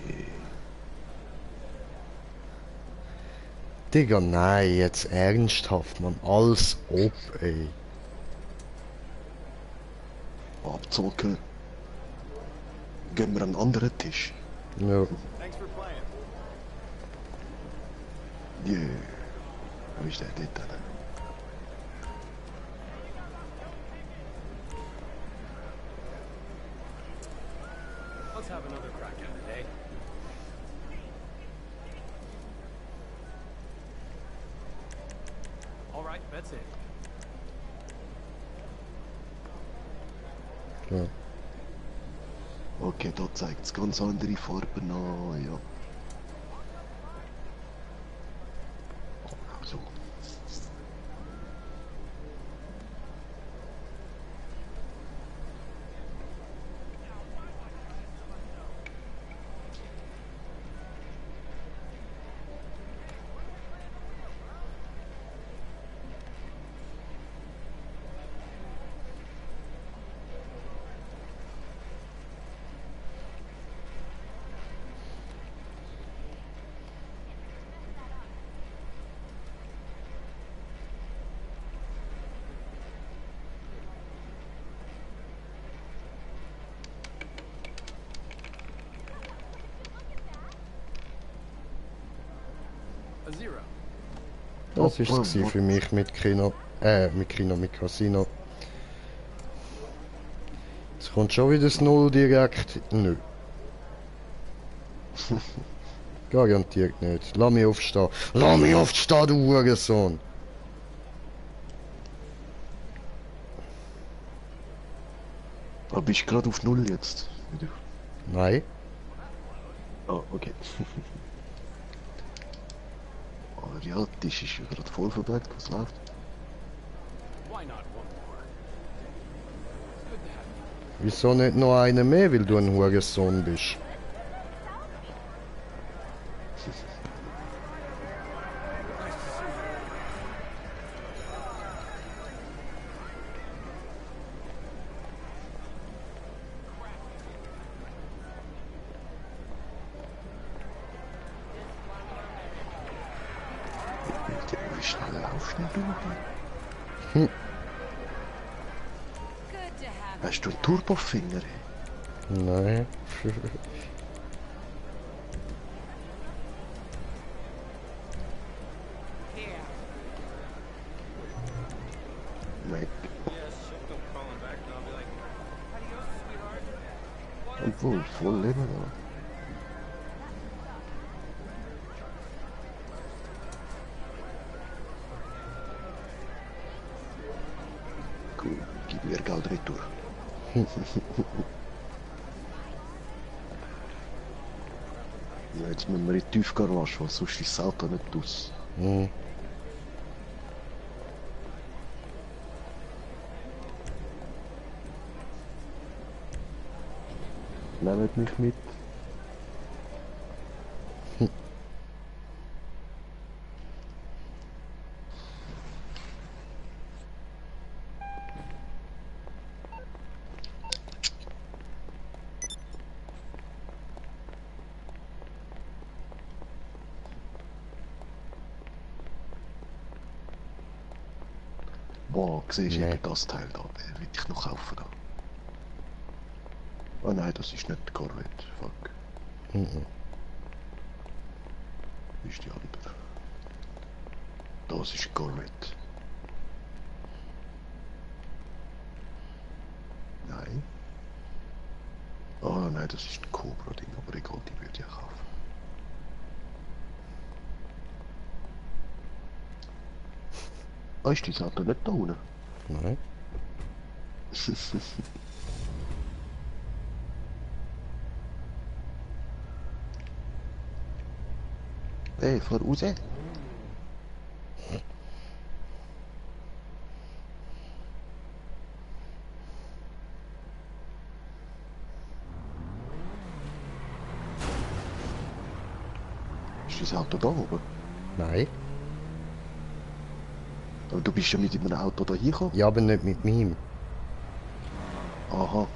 Digga, nein, jetzt ernsthaft, man. Als ob, ey. Abzocken. Gehen wir an einen anderen Tisch. Ja. Thanks for playing. Yeah. Wo ist der dort? Let's have another crack at it, eh? That's it. Ja. Okay, da zeigt es ganz andere Farben an, ja. So. A zero. Das ist es für mich mit Kino. Mit Casino. Jetzt kommt schon wieder das Null direkt. Nö. Garantiert nicht. Lass mich aufstehen. Lass mich aufstehen, du Hurensohn! Aber bist du gerade auf Null jetzt? Wieder. Nein. Ah, okay. Aber ja, der Tisch ist ja gerade voll verbreitet, was läuft. Why not one more? It's good to have you. Wieso nicht noch einen mehr, weil du ein Hurensohn bist? Wie schnell laufst denn du? Hm. Good to have Hast du einen Turbofinger? Nein. Nein. Obwohl, voll Leben, oder? Cool, gib mir Geld retour. Ja, jetzt müssen wir in die Tiefgarage, weil sonst ist das Auto nicht aus. Hm. Nehmt mich mit. Boah, siehst du Nee. eben das Teil da? Will ich noch kaufen da? Oh nein, das ist nicht die Corvette. Fuck. Mhm. Das ist die andere. Das ist die Corvette. Nein. Oh nein, das ist ein Cobra-Ding, aber egal, die würde ich kaufen. Ah, ist das Auto nicht da unten? Nein. Ey, fahr raus. Ist das Auto da oben? Nein. Aber du bist ja mit einem Auto da hingekommen? Ja, aber nicht mit meinem. Aha.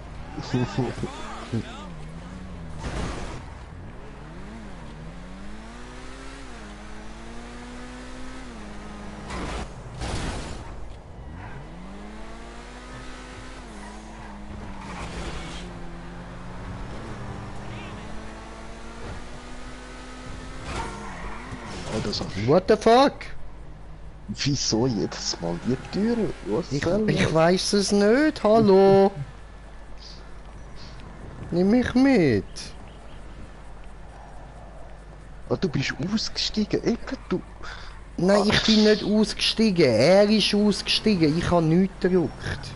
Oh, das hast du. What the fuck? Wieso jedes Mal die Türe? Was soll Ich das? weiß es nicht, hallo? Nimm mich mit. Ah, du bist ausgestiegen, Ecke, du. Nein, ich bin nicht ausgestiegen. Er ist ausgestiegen. Ich habe nichts gedrückt.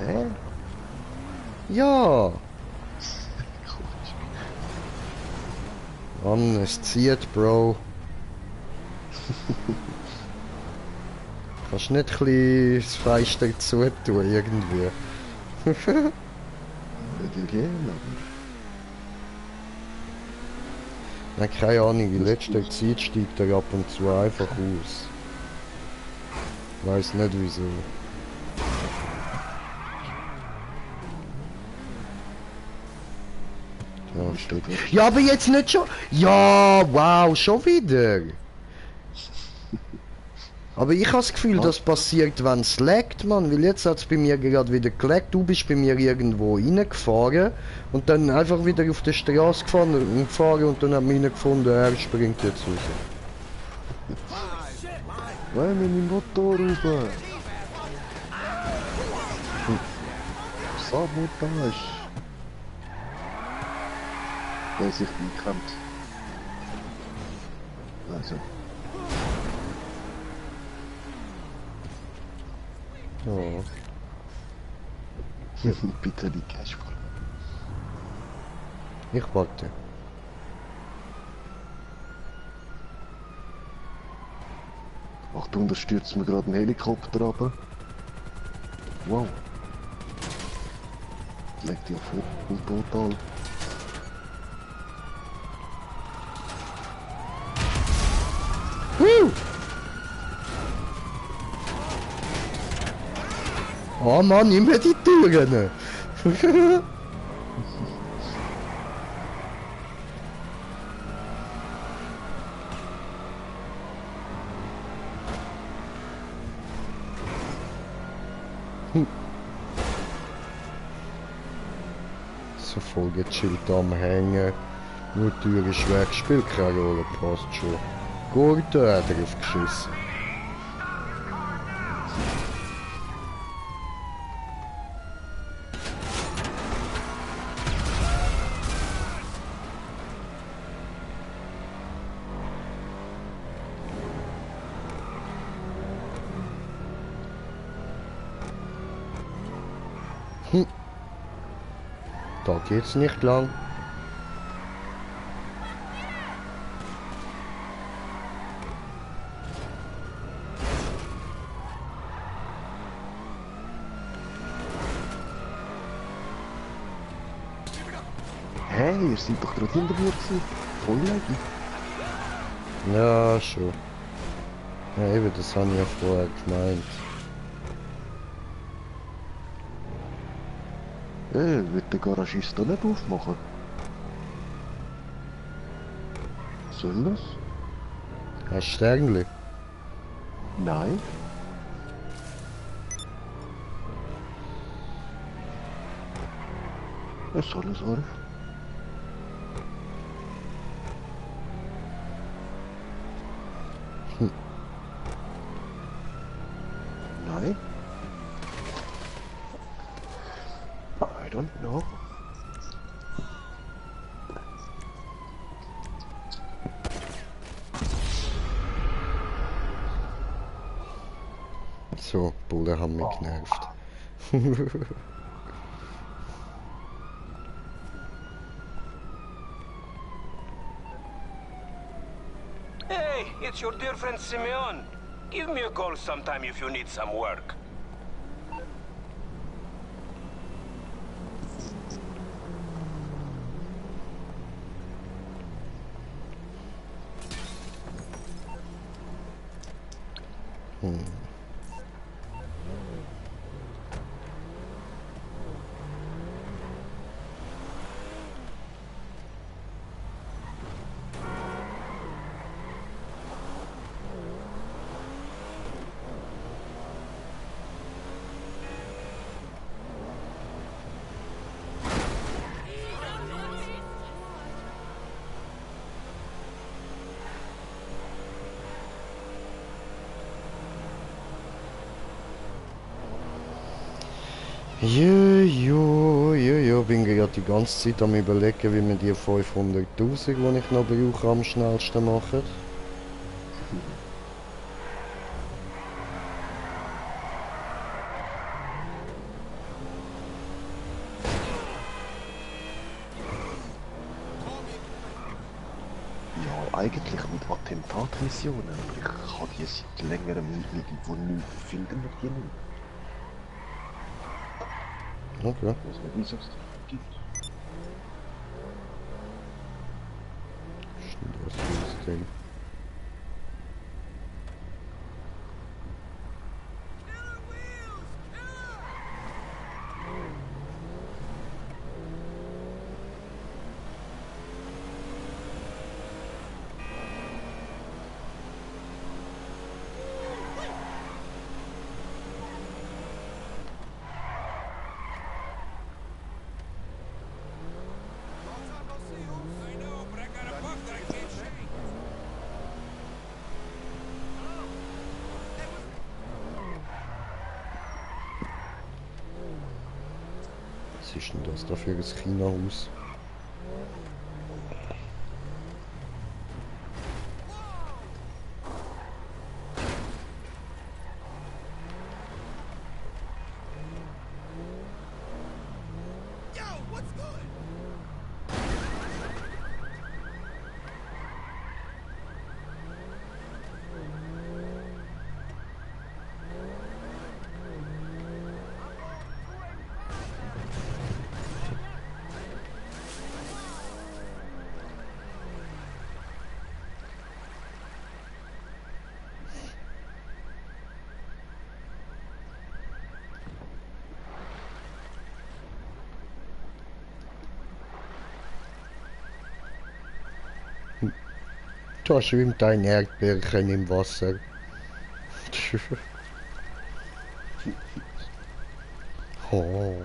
Hä? Ja. Mann, es zieht, Bro. Kannst du nicht ein bisschen das Fenster zutun, irgendwie? Würde ich gerne. Nein, keine Ahnung, in letzter Zeit steigt er ab und zu einfach aus. Weiß nicht wieso. Ja, steht. Ja, aber jetzt nicht schon. Ja, wow, schon wieder. Aber ich habe das Gefühl, das passiert, wenn es laggt, Mann. Weil jetzt hat es bei mir gerade wieder gelaggt. Du bist bei mir irgendwo reingefahren und dann einfach wieder auf der Straße gefahren und dann hat man gefunden, er springt jetzt raus. Weil wir im Motor rüber. Sabotage. Der sich eingekämmt. Also. Ja. Bitte die Cashflow. Ich warte. Achtung, da stürzt mir gerade ein Helikopter runter. Wow. Legt ja voll total. Oh Mann, immer die Türen! So voll gechillt am Hängen. Nur die Tür ist weg, spielt keine Rolle, passt schon. Gut, da hat er aufgeschissen. Da geht's nicht lang. Hey, ihr seid doch gerade hinter mir gewesen. Voll laggy. Ja, schon. Ja, eben, das habe ich ja vorher gemeint. Wird der Garagist da nicht aufmachen? Soll das? Hast du Sternli? Nein. Was soll es, Arif? Nein. I don't know. So, Bullen haben mich genervt. Hey, it's your dear friend Simeon. Give me a call sometime if you need some work. Jo, bin gerade die ganze Zeit am überlegen, wie man die 500'000, die ich noch brauche, am schnellsten machen. eigentlich mit Attentatmissionen, aber ich kann die seit längerem irgendwo nicht finden, wir die nicht. Okay. Ich weiß nicht, wieso es die gibt. Stimmt, was ist das denn? Was ist denn das da für ein China-Haus? Da schwimmt ein Erdbärchen im Wasser. Oh.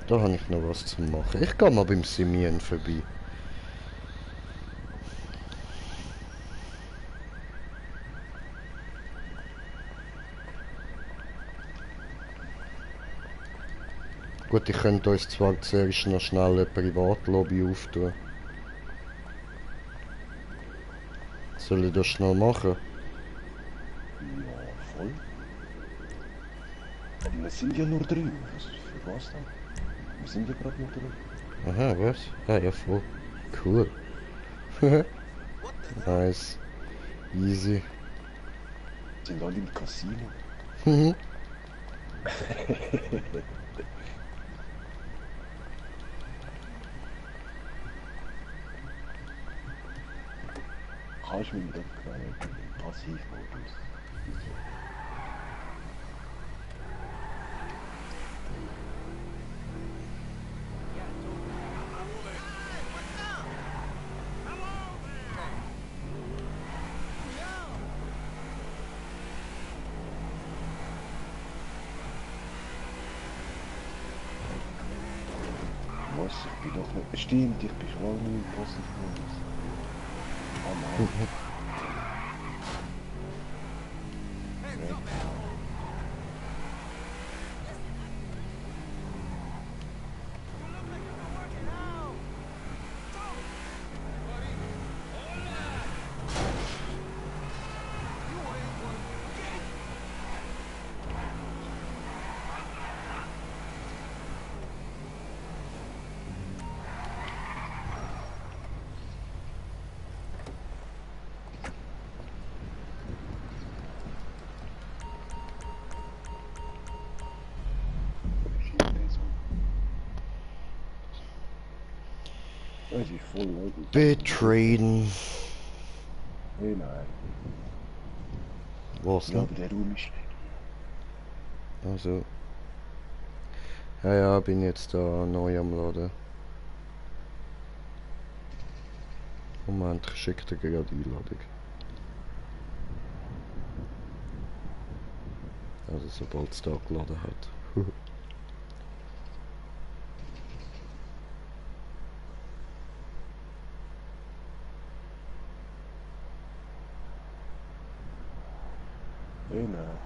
Da habe ich noch was zu machen. Ich gehe mal beim Simeon vorbei. Gut, ich könnte uns zwar zuerst noch schnell eine Privatlobby auftun. Soll ich das schnell machen? Ja, voll. Aber wir sind ja nur drei. Für was dann? Wir sind ja gerade nur drei. Aha, was? Ah, ja, voll. Cool. Nice. Easy. Sind alle im Casino. Mhm. Kannst du mich doch im Passivmodus. Was? Ich bin doch nicht... Stimmt, ich bin schon lange nicht im Passivmodus. Oh nein. Das ist voll logisch. Betrayen. Hey, nein. Was Ja, denn? aber der Raum ist... Also. Ja, ja, bin jetzt da neu am Laden. Moment, ich schicke dir gerade Einladung. Also sobald es da geladen hat. Hey, nein.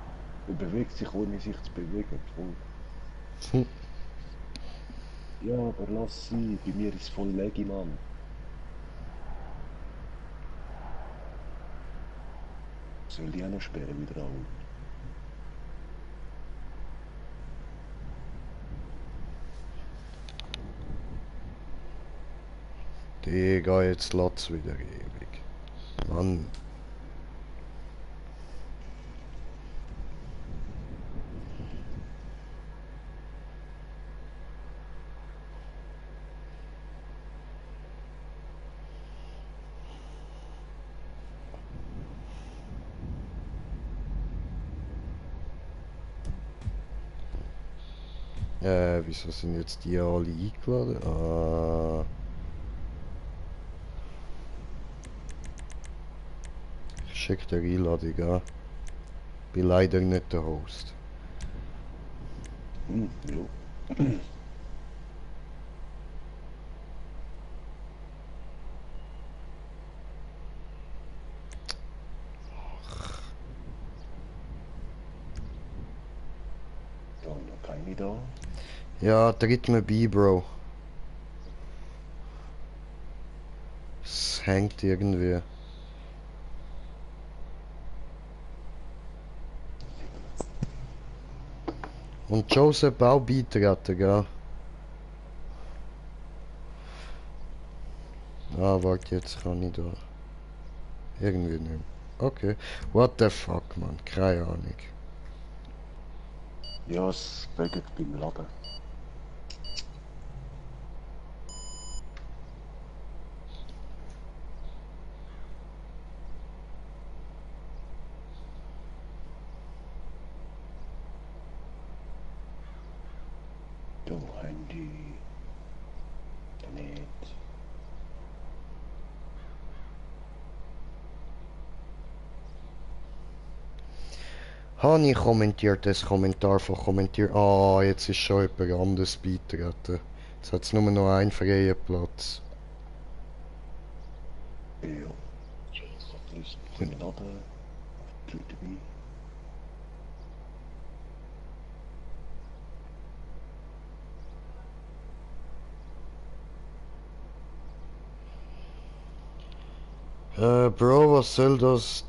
Er bewegt sich, ohne sich zu bewegen. Und Ja, aber lass sie. Bei mir ist voll Legi, Mann. Soll die auch noch sperren wieder an? Digga, jetzt lat's wieder ewig. Mann. Wieso sind jetzt die alle eingeladen? Ah. Ich schick der Einladung an. Bin leider nicht der Host. Jo. Da noch keine da. Ja, tritt mir bei, Bro. Es hängt irgendwie. Und Joseph auch beitreten, gell? Ah, warte, jetzt kann ich da. Irgendwie nicht mehr. Okay. What the fuck, man? Keine Ahnung. Ja, es buggt beim Laden. Da, Handy. Da nicht. Habe ich kommentiert, das Kommentar von kommentiert. Ah, jetzt ist schon jemand anderes beitreten. Jetzt hat es nur noch einen freien Platz. Ja. Da ist im Laden. Die Leute dabei. Bro, was soll das?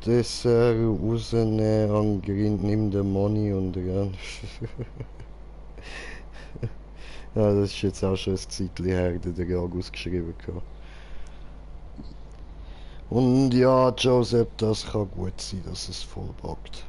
Das rausnehmen an Grind, nimm den Money und ran. Ja, das ist jetzt auch schon ein Zeitchen her, der August geschrieben gehabt. Und ja, Joseph, das kann gut sein, dass es voll bockt.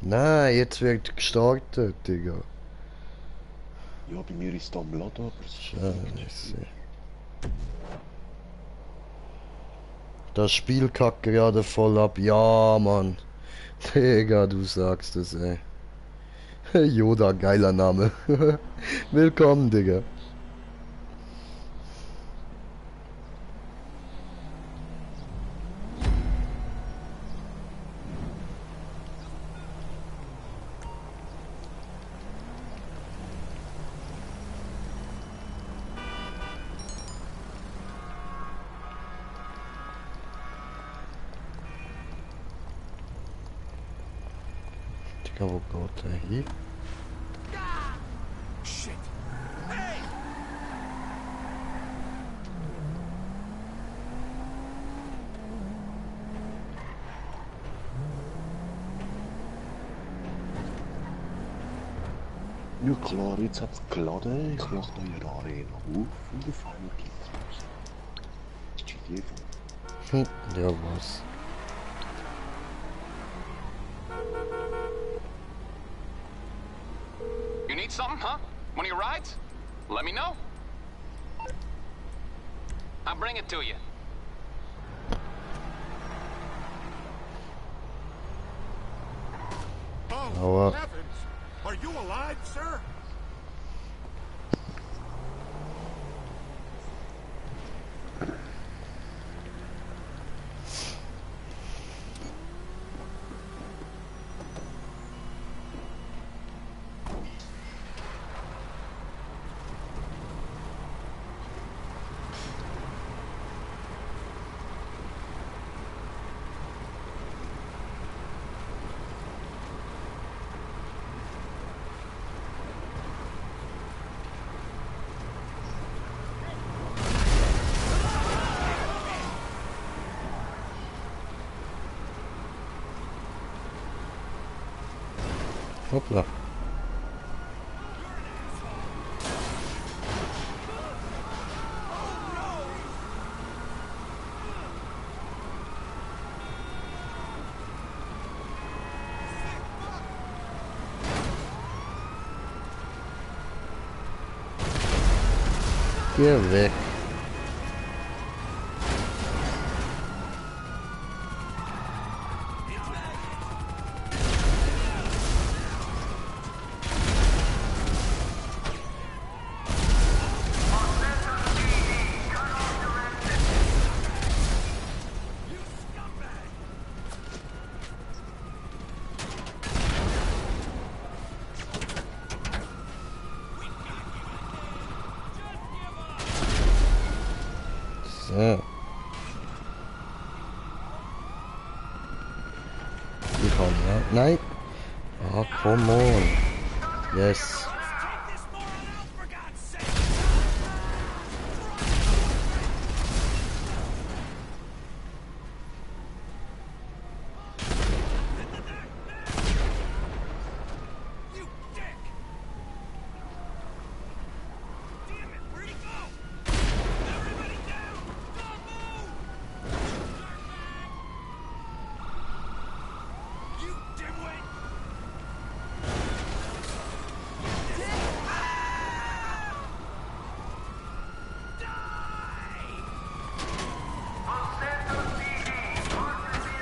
Nein, jetzt wird gestartet, Digga. Ja, bei mir ist da am Laden, aber es ist Scheiße. Das Spiel kackt gerade voll ab. Ja, Mann. Digga, du sagst es, ey. Yoda, geiler Name. Willkommen, Digga. Digga, wo geht der hin? Shit. Hey! Ja klar, jetzt hat's geladen. Ich mache neue Arena auf und auf einmal geht's los. Hm, ja was. You need something, huh? One of your rides? Let me know. I'll bring it to you. Oh, heavens! Are you alive, sir? Hoppla. Geh weg. So. Ich kann ja. Nein. Ah, come on. Yes.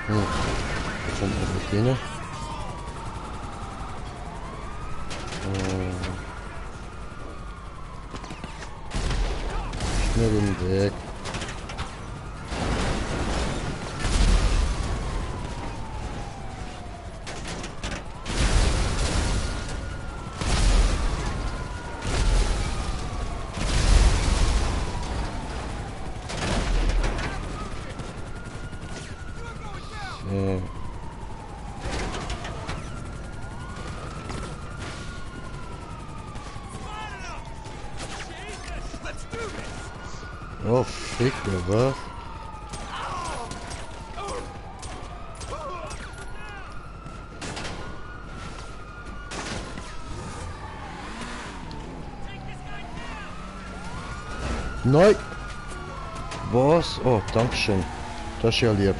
Da kommt noch nicht hin. Schnell den Weg. Oh, fick mir was? Nein! Was? Oh, dankeschön. Das ist ja lieb.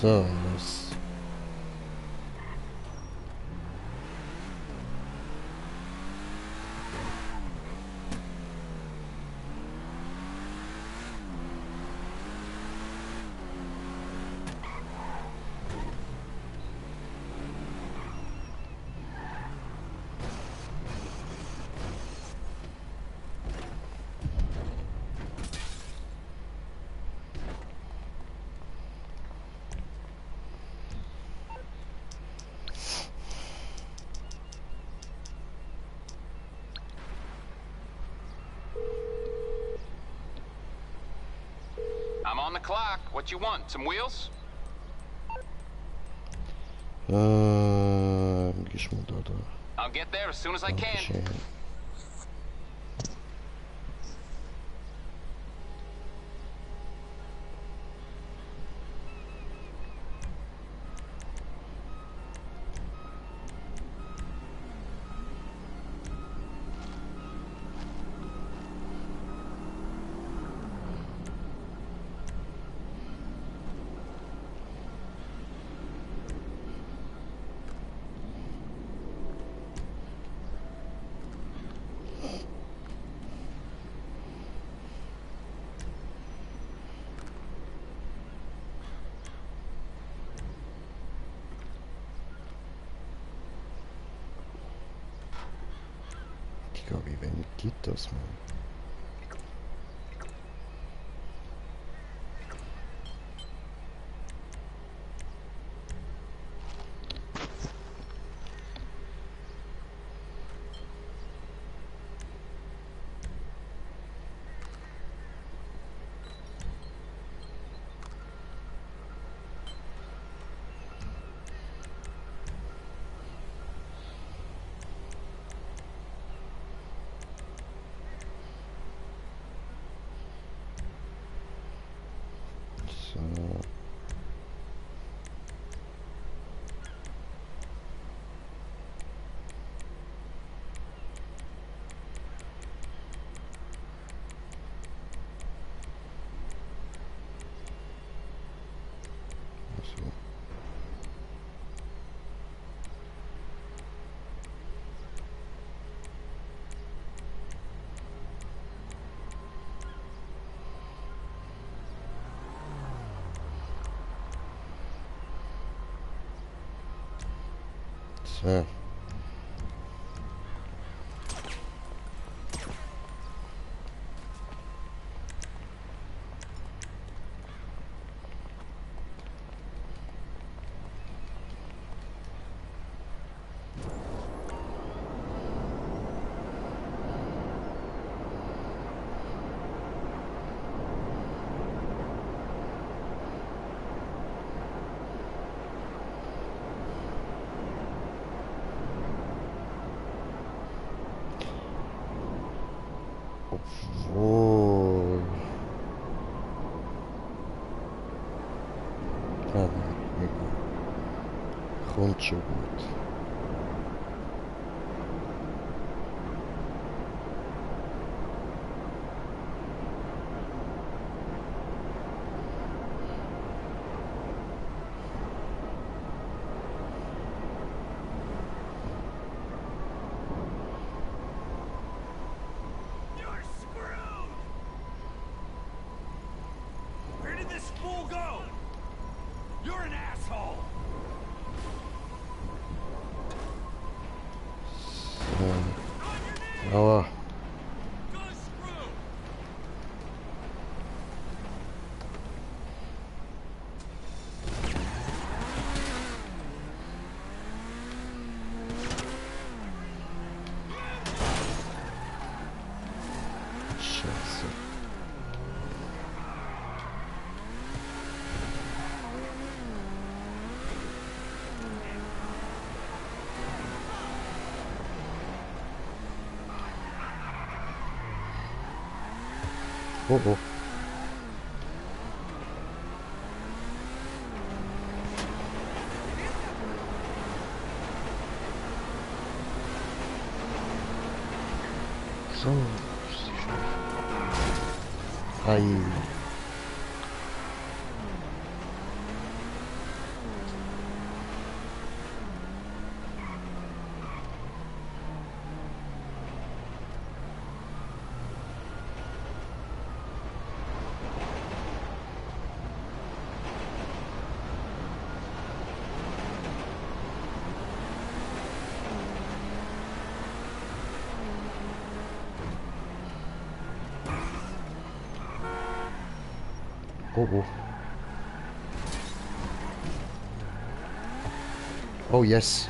So, los. I'm on the clock. What you want? Some wheels? Gehst mal da. I'll get there as soon as I can. Dankeschön. Digga, wie wenig geht das, Mann? So. So. So. Obwohl. Ja, egal. Kommt schon gut. Where did this fool go? You're an asshole! So. Aua. Scheiße. Oh oh. So. Ei. Oh, oh. Oh, yes.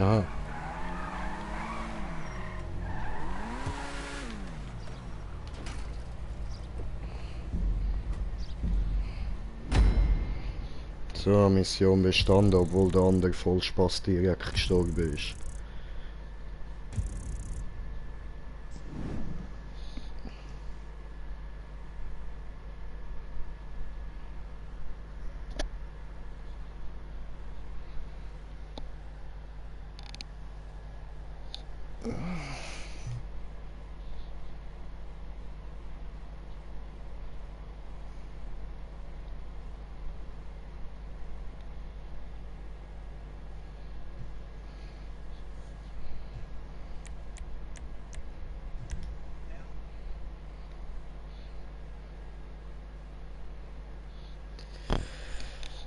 Ah. So, Mission bestanden, obwohl der andere Vollspaß direkt gestorben ist.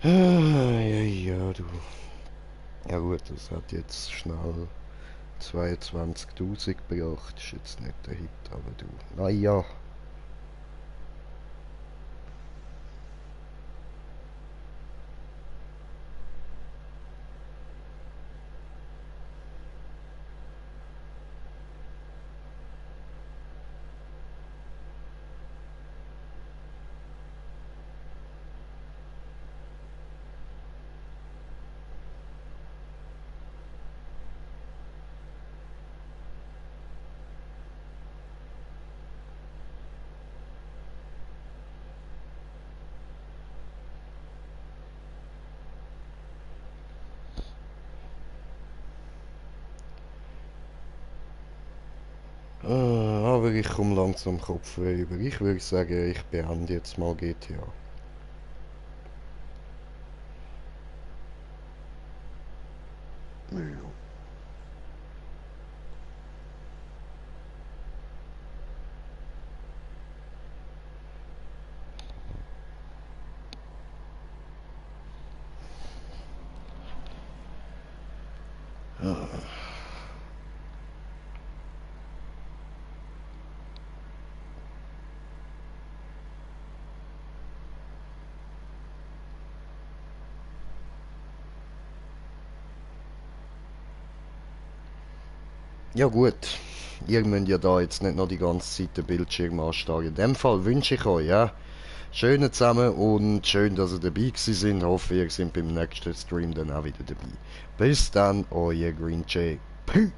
Ja, du. Ja gut, das hat jetzt schnell 22.000 gebracht. Ist jetzt nicht der Hit, aber du. Naja. Aber ich komme langsam Kopfweh über. Ich würde sagen, ich beende jetzt mal GTA. Ja. Ja gut, ihr müsst ja da jetzt nicht noch die ganze Zeit den Bildschirm anstarren. In dem Fall wünsche ich euch, ja, schön zusammen und schön, dass ihr dabei gewesen sind. Hoffe, ihr seid beim nächsten Stream dann auch wieder dabei. Bis dann, euer Green Jay. Peace!